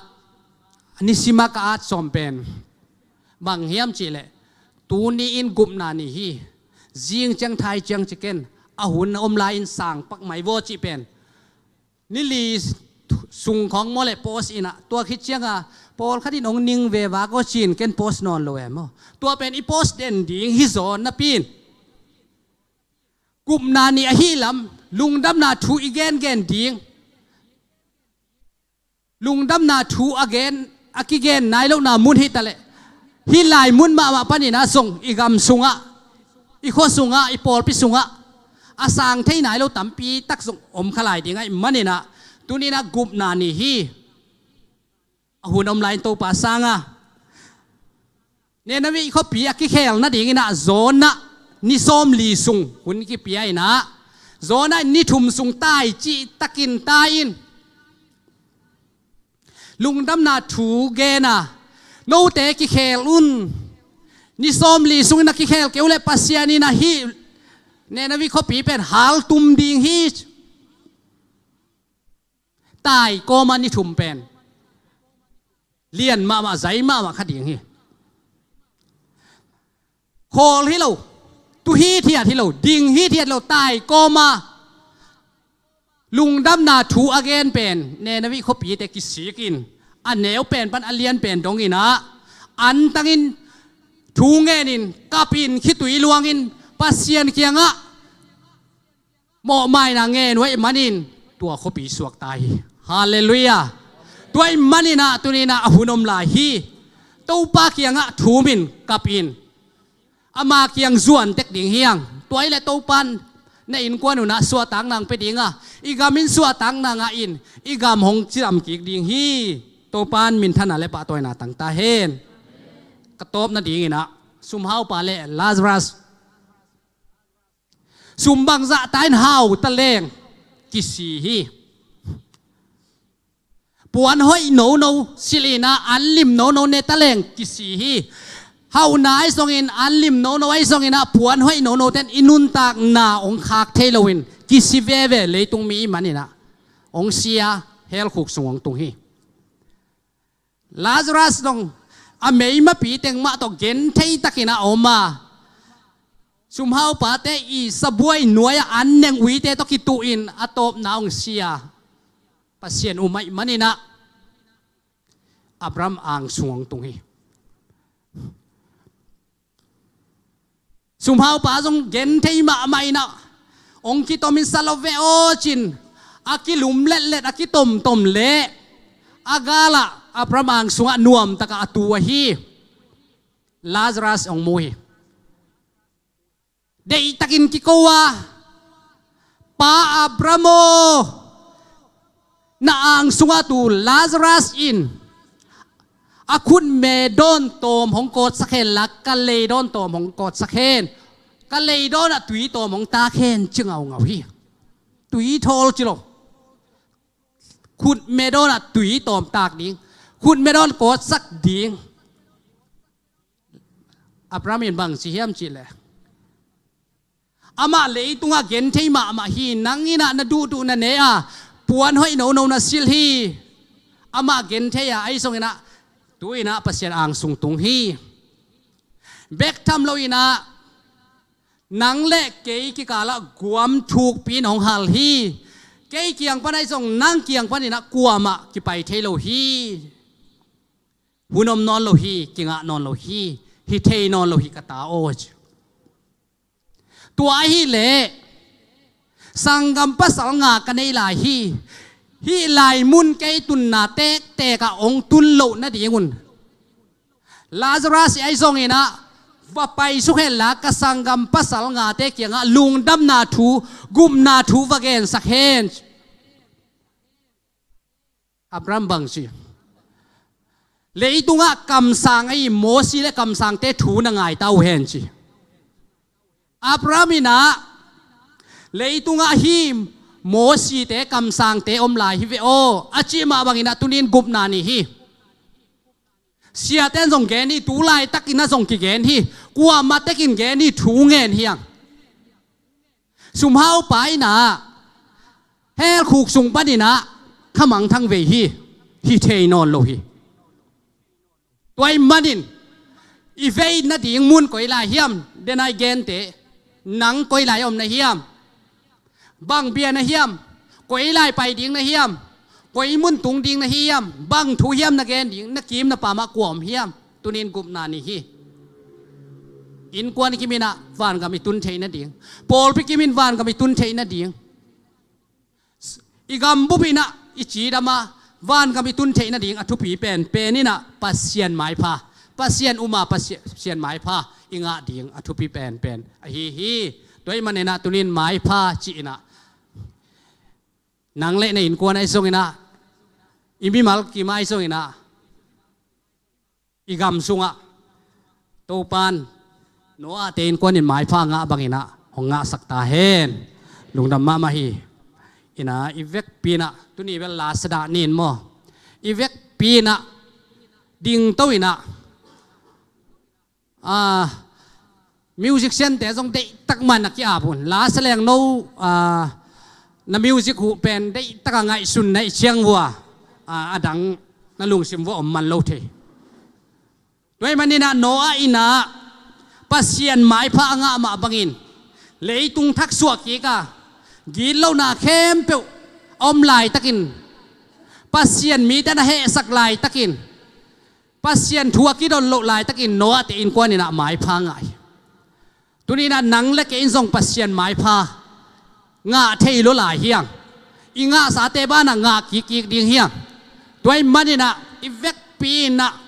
nisima ka at sawm pen bang hiam cih leh, tuni in gupna ni hi, zing ciang thai ciang ci ken, a hun a om lai in sang pak mai vaw cih pen ni li sung khawng maw le post in ah, tua khit cianga pawlkhat in hong ning ve vak aw ci-in ken post nawn lo e maw. Tua pen i post den ding hi zaw napi in, gupna ni ahi lam lungdamna thu i gengen ding, lungdamna thu a gen, a kigen nai lohna mun hi ta leh, hih lai mun mahmah panin ah zong i gam sungah, i khua sungah, i pawlpi sungah a sang thei nai lo tampi tak zong om kha lai ding ahih manin ah, tuni in ah gupna ni hi. A hun om lai in Topa sanga Nineveh khuapi a kikhel nadingin ah Jonah ni sawmli sung hun kipia in ah, Jonah ni thum sung tai cih takin tai in, lungdamna thu gen a, note kikhel un. Ni sawmli sungin a kikhel kei uh leh Pasian in ah hih Nineveh khuapi pen haltum ding hi. Tai kawma ni thum pen lian mahmah, zai mahmah kha ding hi. Khawl hi lo, tu hithiat hi lo, ding hithiat lo, tai kawma lungdamna thu a gen pen Nineveh khuapite kisik in, a neu pen pan a lian pen dongin ah antangin thu ngenin, kapin, khitui luangin Pasian kiangah mawhmaina ngen uh ahih manin tua khuapi suakta hi. Halleluiah. Tua ahih manin ah tuni in ah a hun om lai hi. Topa kiangah thumin, kapin, ama kiang zuan tek ding hi hang. Tua hi leh Topa in na innkuan un ah suahtakna hong pia ding a, i gam in suahtakna ngah in, i gam hong cidam kik ding hi. Topa in minthanna le pahtawina tang ta hen. Ka tawp nadingin ah sumhaupa le Lazarus, sum bangzah ta in hau ta leng kisi hi. Puan hoih nono silh in ah an lim nono ne ta leng kisi hi. Hauhna ahi zongin, an lim nono ahi zongin ah, puan hoih nono ten i nuntakna hong khak thei loin kisi veve leitung mi ahih manin ah hong si a, hell khuk sung hong tung hi. Lazarus dong a meimapi teng mah tawh genthei takin a om a, sumhaupate i sabuai nuai-ah an neng uite tawh kituhin a tawpna hong si a, Pasian um ahih manin ah Abraham angsung hong tung hi. Sumhaupa zong genthei mahmah in ah, hong kitomin sa lo ve aw cin, a kilum letlet, a kitomtom leh a galah Abraham angsungah nuamtakah a tu ahi Lazarus hong mu hi. Deihtakin kiko a, Pa Abraham aw, na angsungah tu Lazarus in a khutme dawn tawm hong kawtsak hen la, ka lei dawn tawm hong kawtsak hen, ka lei dawnah tui tawm hong tak hen, ci ngaungau hi. Tui thawl ci lo. Khutme dawnah tui tawm tak ding, khutme dawn kawtsak ding. Abraham in bang ci hiam cih leh, Amah leitungah genthei mahmah hi. Nang in ah na duhduh na ne a, puan hoih nono na silh hi. Amah genthei a, ahi zongin ah tu-in ah Pasian angsung tung hi. Bek tham loin ah nang le kei kikalah guam thukpi in hong hal hi. Kei kiang pan ahi zong nang kiang panin ah kuamah kipai thei lo hi. Hun om nawn lo hi, kingah nawn lo hi, hi thei nawn lo hi ka ta aw ci. Tua ahih leh sanggam pasal nga ka nei lai hi. Hih lai mun kei tunna tektek ah hong tun loh nadingun Lazarus i ahi zongin ah va paisuk hen la, ka sanggam pasal ngate kiangah lungdamna thu, gupna thu va gensak hen. Abraham bang ci? Leitungah kamsang ahi Mosi le kamsangte thu na ngai ta uh hen ci. Abraham in ah leitungah hih Mosite kamsangte om lai hi ve aw a cih mah bangin ah tunin gupna ni hi. Siate in zong gen hi, tu laitakin ah zong kigen hi. Kuamah tekin gen hi, thu ngen hi hang. Sumhaupa in ah hell khuk sung panin ah khamangthang vei hi. Hi thei nawn lo hi. Tua ahih manin i vei nading mun koi lai hiam? Denai gente, nang koi lai om na hiam? Bang bia na hiam? Koi lai pai ding na hiam? Koi mun tung ding na hiam? Bang thu hiam na gen ding? Na kim na pam ah kua om hiam? Tunin gupna ni hi. Innkuan kimin ah vangam i tun theih nading, pawlpi kimin vangam i tun theih nading, i gambup in ah i cidam a vangam i tun theih nading a thupi penpen in ah Pasian maipha, Pasian um a Pasian, Pasian maipha i ngah ding a thupi penpen ahi hi. Tua ahih manin ah tunin maipha ci-in ah nang le na innkuan ahi zongin ah, i mimal kim ahi zongin ah, i gam sungah Topan Noah te innkuan in maipha ngah bangin ah hong ngahsak ta hen. Lungdam mahmah hi. In ah i vekpi in ah tuni bel la sadah ni in maw, i vekpi in ah dingto in ah, ah, musician te zong deihtak man a ki-ap un. La saleng no, ah, na music huh pen deihtak a ngaihsun na hih ciang vua, ah, a dang na lungsim vua om man lo thei. Tua ahih manin ah Noah in ah Pasian maipha a ngah mah bangin leitung thak suah kik a, gitlona khempeuh a om laitakin, Pasian mite na hehsak laitakin, Pasian thu a kidon loh laitakin Noah te innkuan in ah maipha ngah hi. Tuni in ah nang le kei in zong Pasian maipha ngah thei lua lai hi hang. I ngahsate banah ngah kikkik ding hi hang. Tua ahih manin ah i vekpi in ah,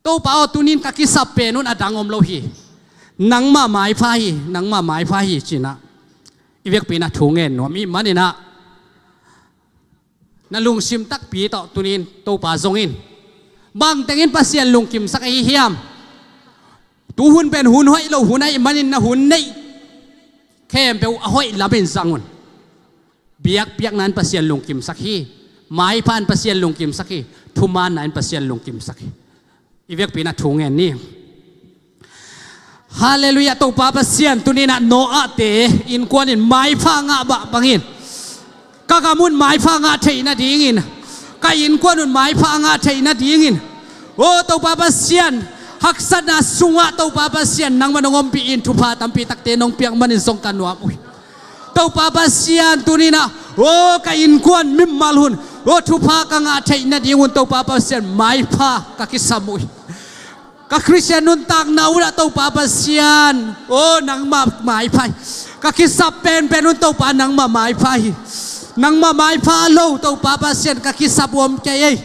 Topa aw, tunin ka kisap pen un a dang om lo hi. Nangmah maipha hi, nangmah maipha hi ci-in ah i vekpi in ah thu ngen nuam i hih manin ah na lungsim takpi tawh tunin Topa zong in. Bang tengin Pasian lungkimsak ahi hiam? Tuhun pen hun hoih lo hun ahih manin na hun neih khempeuh a hoih lamin zang un. Biakpiakna in Pasian lungkimsak hi. Maipha in Pasian lungkimsak hi. Thumaanna in Pasian lungkimsak hi. I vekpi in ah thu ngen ni. Halleluiah. Topa Pasian, tuni in ah Noah te innkuan in maipha ngah mah bangin ka gam un maipha ngah theih nadingin, ka innkuan un maipha ngah theih nadingin, aw Topa Pasian, haksatna sungah Topa Pasian nangmah nong ompih in, thupha tampi takte nong piak manin zong ka nuam uh hi. Topa Pasian, tuni in ah aw ka innkuan mimal hun aw thupha ka ngah theih nadingun Topa Pasian maipha ka kisam uh hi. Ka Khristian nuntakna un ah Topa Pasian, aw nangmah maipha hi. Ka kisap penpen un Topa nangmah maipha hi. Nangmah maipha lo Topa Pasian ka kisap uh om kei ei.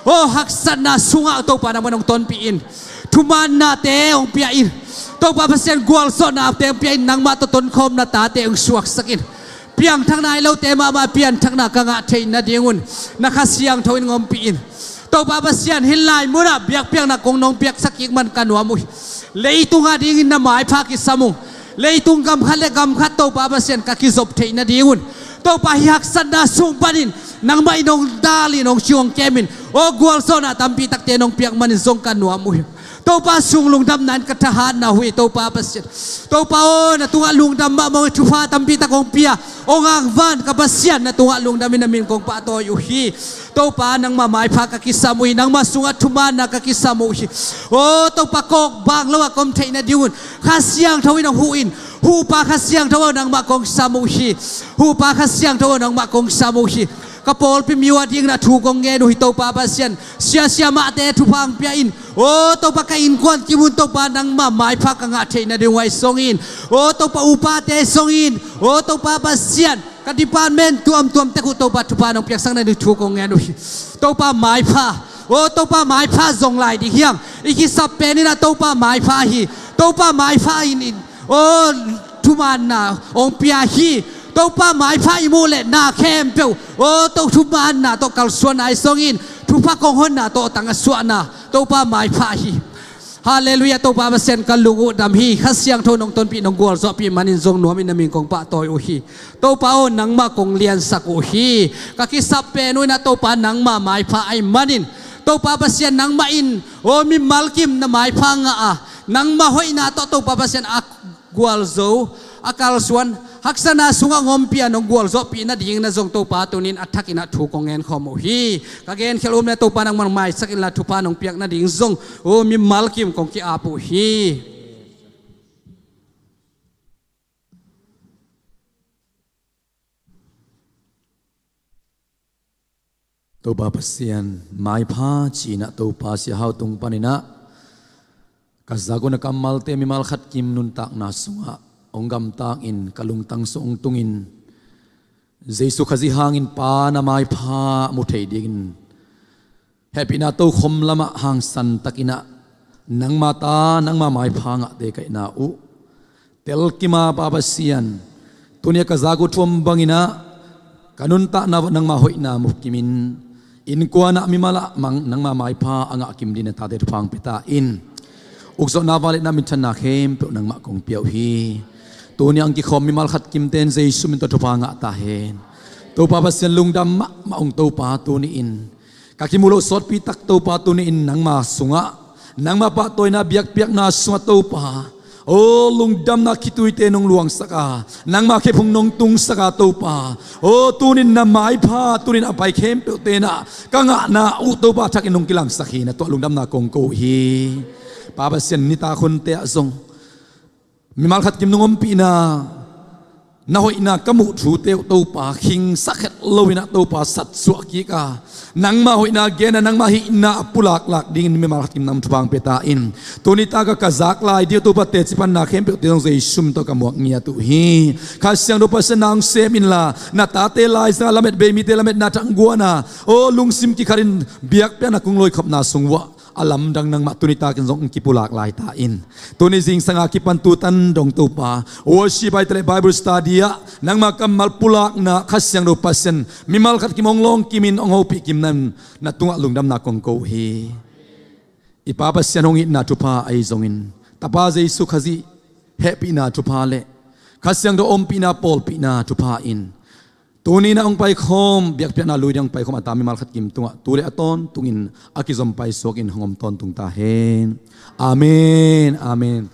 Aw haksatna sungah Topa nangmah nong tonpih in. Thumaannate hong pia in. Topa Pasian gualzawhnate hong pia in, nangmah tawh tonkhawmna tate hong suaksak in. Piangthakna hi lote mahmah pianthakna ka ngah theih nadingun na Kha Siangtho in hong ompih in. Topa Pasian, hih lai munah biakpiakna kong nong piaksak kik man ka nuam uh hi. Leitung adingin na maipha kisam ung. Leitung gam khat le gam khat Topa Pasian ka kizop theih nadingun Topa, hih haksatna sung panin nangmah in hong dal in, hong cium hong kem in, aw gualzawhna tampi takte nong piak manin zong ka nuam uh hi. Topa, sung lungdamna in ka thahatna uh hi, Topa Pasian. Topa aw, na tungah lungdam mahmah uh hi, thupha tampi tak hong pia, hong angvan ka Pasian, na tungah lungdam in na min kong pahtawi uh hi. Topa, nangmah maipha ka kisam uh hi, nangmah sungah thumaanna ka kisam uh hi. Aw Topa, kawkbang lo a ka om theih nadingun Kha Siangtho in hong huh in. Huhpa Kha Siangtho aw, nangmah kong sam uh hi. Huhpa Kha Siangtho aw, nangmah kong sam uh hi. Ka pawlpi mi uh adingin a thu kong ngen uh hi, Topa Pasian. Siasia mahte thupha hong pia in. Aw Topa, ka innkuan kim un Topa, nangmah maipha ka ngah theih nading uh ahi zongin, aw Topa, upate zongin, aw Topa Pasian, ka department tuamtuam tek uh Topa, thupha nong piaksak nading thu kong ngen uh hi. Topa maipha, aw Topa, maipha zong lai ding hi hang. I kisap pen in ah Topa maipha hi. Topa maipha in, in, aw thumaanna hong pia hi. Topa maipha i muh leh na khempeuh, aw Topa, thumaanna tawh kalsuanna ahi zongin, thupha kong honna tawh tang a suahna, Topa maipha hi. Halleluiah, Topa Pasian, ka lung uh dam hi. Kha Siangtho nong tonpih, nong gualzawhpih manin zong nuam in na min kong pahtawi uh hi. Topa aw, nangmah kong liansak uh hi. Ka kisap pen uh in ah Topa, nangmah maipha ahih manin, Topa Pasian, nangmah in aw mimal kim na maipha ngah a, nangmah hoihna tawh Topa Pasian a gualzo, a kalsuan, haksatna sungah hong ompih a, nong gualzawhpih nadingin ah zong Topa, tuni in a thak in ah thu kong ngen khawm uh hi. Ka genkhial uh om leh Topa, nangmah maisak inla, thupha nong piak nading zong aw mimal kim kong ki-ap uh hi. Topa Pasian, maipha ci-in ah Topa, Sia Hau tung panin ah ka zak uh na kammalte mimal khat kim nuntakna sungah hong gamtakin, ka lungtang sung hong tungin, Jesu Khazih hangin Pa na maipha mu thei dingin, hehpihna tokhom lamah hangsan takin ah nangma ta, nangma maipha ngahte ka hihna uh telkim a, Pa Pasian, tuni a ka zak uh thu om bangin ah ka nuntakna uah nangma hoihna mu kimin, innkuan ah, mimal ah mang nangma maipha a ngah kim dingin na tate thupha hong pia ta in. Ukzawhna, vangliatna, minthanna khempeuh nangmah kong pia uh hi. Tuni a hong kikhawm mimal khat kimte in Jesu min tawh thupha ngah ta hen. Topa Pasian, lungdam mahmah ung Topa, tuni in ka kimuh loh sawtpi tak Topa, tuni in nangma sungah, nangma pahtawina biakpiakna sungah Topa, aw lungdamna khituite nong luangsak a, nangma khephung nong tungsak a Topa, aw tuni in na maipha tuni in a pai khempeuhte in ah ka ngahna uh Topa, thakin nong kilangsak hi. Na tungah lungdamna kong ko uh hi. Pa Pasian, nitak hunte ah zong mimal khat kim nong ompihna, na hoihna ka muh thute uh Topa, khingsak het loin ah Topa, satsuah kik a, nangma hoihna gen a, nangma hihna a pulaklak dingin mimal khat kim nang thupha hong pia ta in. Tuni tak a ka zak lai ding uh Topa, teci panna khempeuhte zong Jesu min tawh ka muak ngiat uh hi. Kha Siangtho Pasian, na hong sem inla, na tate laizang a lamet bei mite lametna thak hong guan a, aw lungsim kikhatin biakpiakna kong loikhopna sung uah a lamdang nangmah tuni takin zong hong kipulak lai ta in. Tuni zingsang a kipan tu tan dong Topa, worship ahih kei leh Bible study ah nangma kammal pulakna Kha Siangtho Pasian, mimal khat kim hong lawng kimin hong hopih kimna in na tungah lungdamna kong ko uh hi. I Pa Pasian hong itna thupha ahi zongin, Tapa Jesu Khazih hehpihna thupha le Kha Siangtho ompihna, pawlpihna thupha in tuni in ah hong paikhawm, biakpiakna lui ding hong paikhawm a ta mimal khat kim tungah tu le a tawntungin a kizom paisuakin hong om tawntung ta hen. Amen. Amen.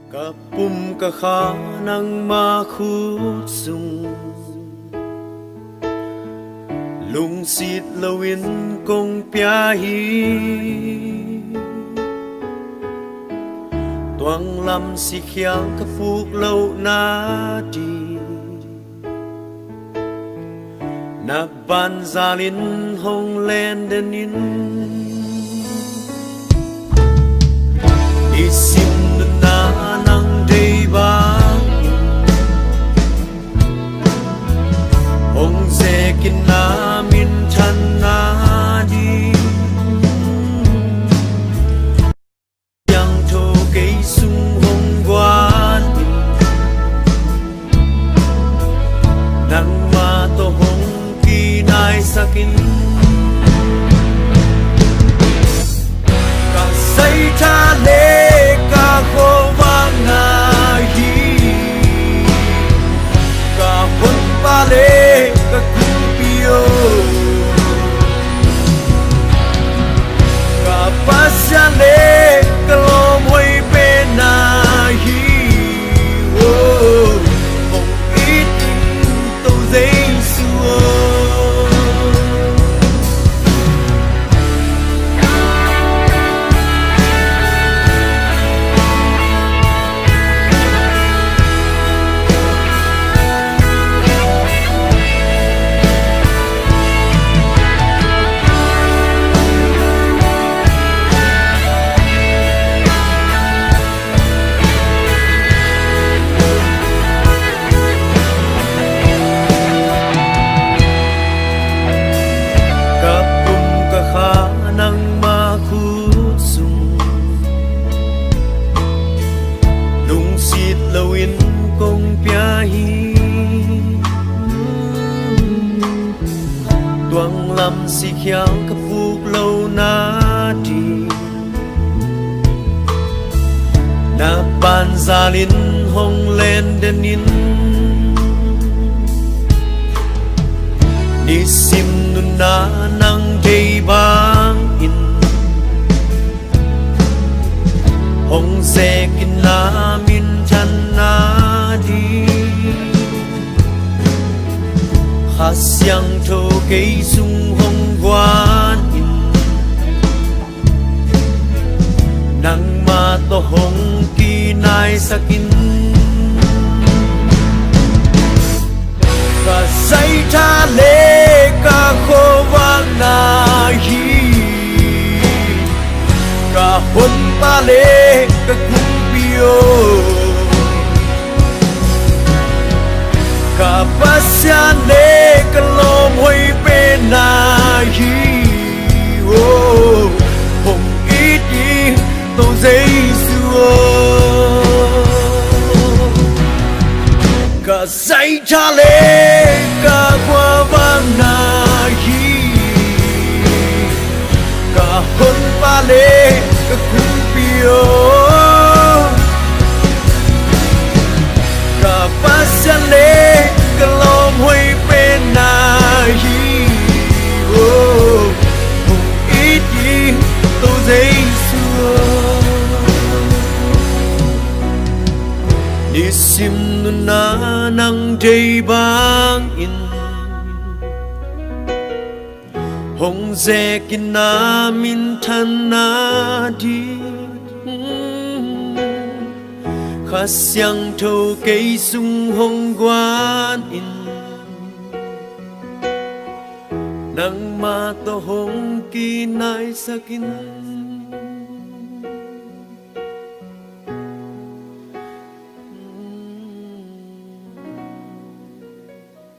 Ka pum ka kha nangma khut sung, lungsit loin kong pia hi. Tuang lam sikhial ka puk lohna ding, na banzalin hong len den in. Nisim nunah nang deih bangin hong zekin na minthanna ding. Siangtho kei sung hong guan in, nangmah tawh hong kinaisak in. Ka zaitha le ka khuavakna hi, ka honpa le ka kumpi aw, ka Pasian le ka lawmhuai penna hi. Aw, hong it in, To Jesu aw. Ka pum ka kha nangma khut sung, lungsit loin kong pia hi. Tuang lam sikhial ka puk lo nading, na banzalin hong len den in. Nisim nunna nang deih bangin hong zekin na minthanna ding. Kha Siangtho kei sung hong guan in, nangmah tawh hong kinaisak in. Ka zaitha le ka khuavakna hi, ka honpa le ka kumpi aw, ka Pasian le ka lawmhuai penna hi. Aw, hong it in, To Jesu aw. Ka zaitha le ka khuavakna hi, ka honpa le ka kumpi aw, ka Pasian le ka lawmhuai penna hi. Aw, hong it in, To Jesu aw. Nisim nunna nang deih bangin hong zekin na minthanna ding. Kha Siangtho kei sung hong guan in, nangmah tawh hong kinaisak in.